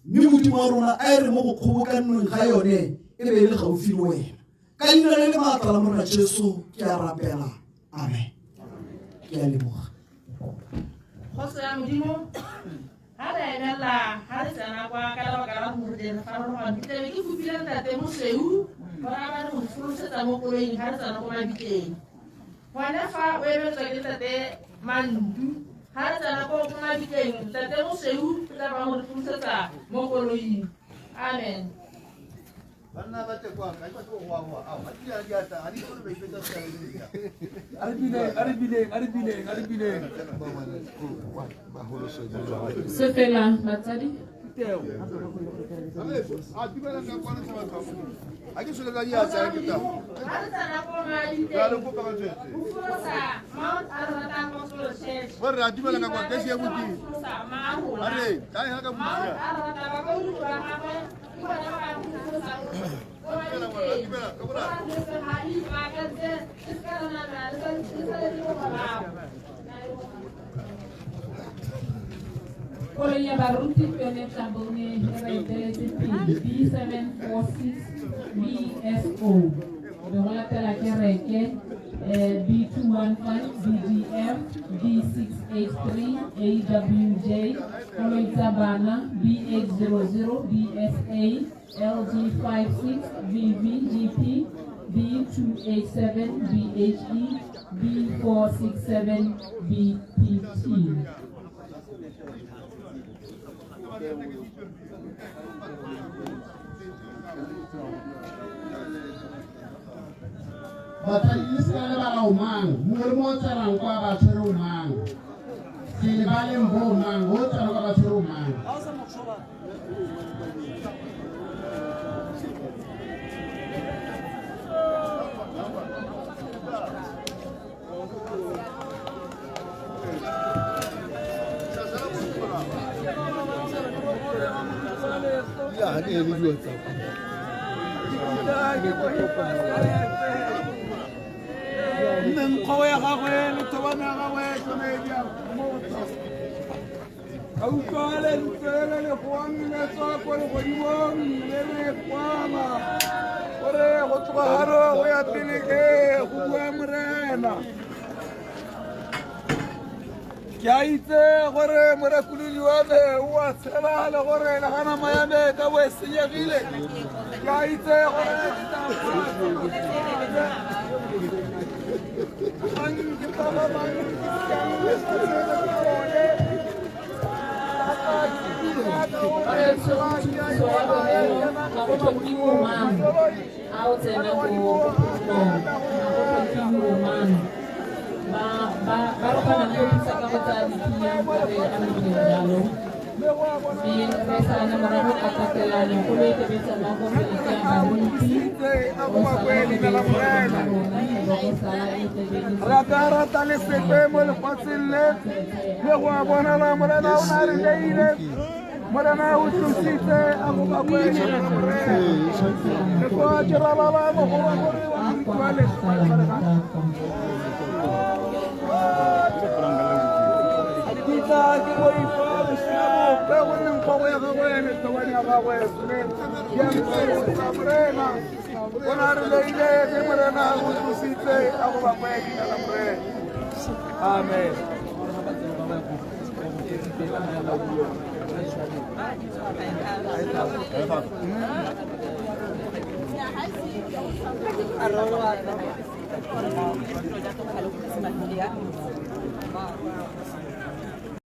Speaker 20: Mme Modimo wa rona a e re mo go kgobokannweng ga yone e be e le gaufi le wena. Ka leina le le maatla la Morena Jesu ke a rapela. Amen. Ke a leboga.
Speaker 19: Kgotso ya Modimo ga re emelela ga re tsena kwa ka lebaka la gore re farologane ke tlabe ke kopile ntate mosweu gore a ba re go folosetsa mo koloing ga re tsena ko mabitleng gone fa o emeletswa ke ntate mantu ga re tsena ko ko mabitleng ntate mosweu o tla ba mo re folosetsa mo koloing amen.
Speaker 1: Banna ba tle kwa, ga ke batle go goa-goa. Ao, ga ke di diatla, ga di kgone ba ipetsa sekale le nna.
Speaker 21: A re bineng, a re bineng, a re bineng, a re bineng.
Speaker 3: Se fela batsadi.
Speaker 1: A dumela ka kwana tsa batho ba Ga ke tshole ka diatla ke tla.
Speaker 19: Ga re tsena ko
Speaker 1: Ka le kopa ka tswetse.
Speaker 19: go folosa Mount Arata Gospel Church.
Speaker 1: Borre a dumela ka kwa, ke se ya boteng.
Speaker 19: Folosa Marola.
Speaker 1: A re, ka ya ka
Speaker 19: Mount
Speaker 1: botsia.
Speaker 19: Arata bakaulengwe ba gagwe ke bona ba ba folosang ko mabitleng. Ba ba tletse ga ipaakantse le seka la nama le saletse ko morago.
Speaker 3: Koloi ya baruti ke yone e tla bong e ba eteletse pele B746 BSO. Be go latela kereke B215 BDF B683 AWJ. Koloi tsa bana B800 BSA LG56 VVGP B287 BHE B467 BPT.
Speaker 9: Batsadi le seka lebala o mang, mongwe le mongwe o tsenang kwa ba tshwere o mang. Se lebaleng bo mang, o tsenang kwa ba tshwere o mang.
Speaker 1: Ya, ne le dilo tsa
Speaker 21: Mme nkgogo ya gagwe le thobane ya gagwe tsone di a motsa. Ka utlwa lentswe le le goang le tswa ko legodimong le re kwala gore go tloga gano go ya pele ke go bua Morena. Ke a itse gore morekolodi wa me o a tshela le gore le ga nama ya me ka bo e senyegile. Ke a itse gore ke tla mang ke pagamang ke siang lefatshe le ke lone.
Speaker 3: Ga go tlhokiwe omang a o tsena ko phutholong, ga go tlhokiwe omang. Ba ba ba re kgonang go thusa ka go tsaya dithunya ba re amogile jalo. Mme re salane morago ka tatelano koloi e tebe tsamaya ko pele ke ya baruti o sala o rona e bo sala e tebe
Speaker 21: Ra ka rata le sepe mo lefatsheng le le go a bonala Morena o ne a re neile. Morena o tlositse a go bakwe leina la Morena. Re tloga ke ralala mogolo gore wa moriti wa leso. Kitla ke boifa bosula bope gonne nkgogo ya gagwe le thobane ya gagwe tsone di a ntsholosa Morena. O ne a re leile ke Morena o tlositse a go bakwe leina la Morena. Amen.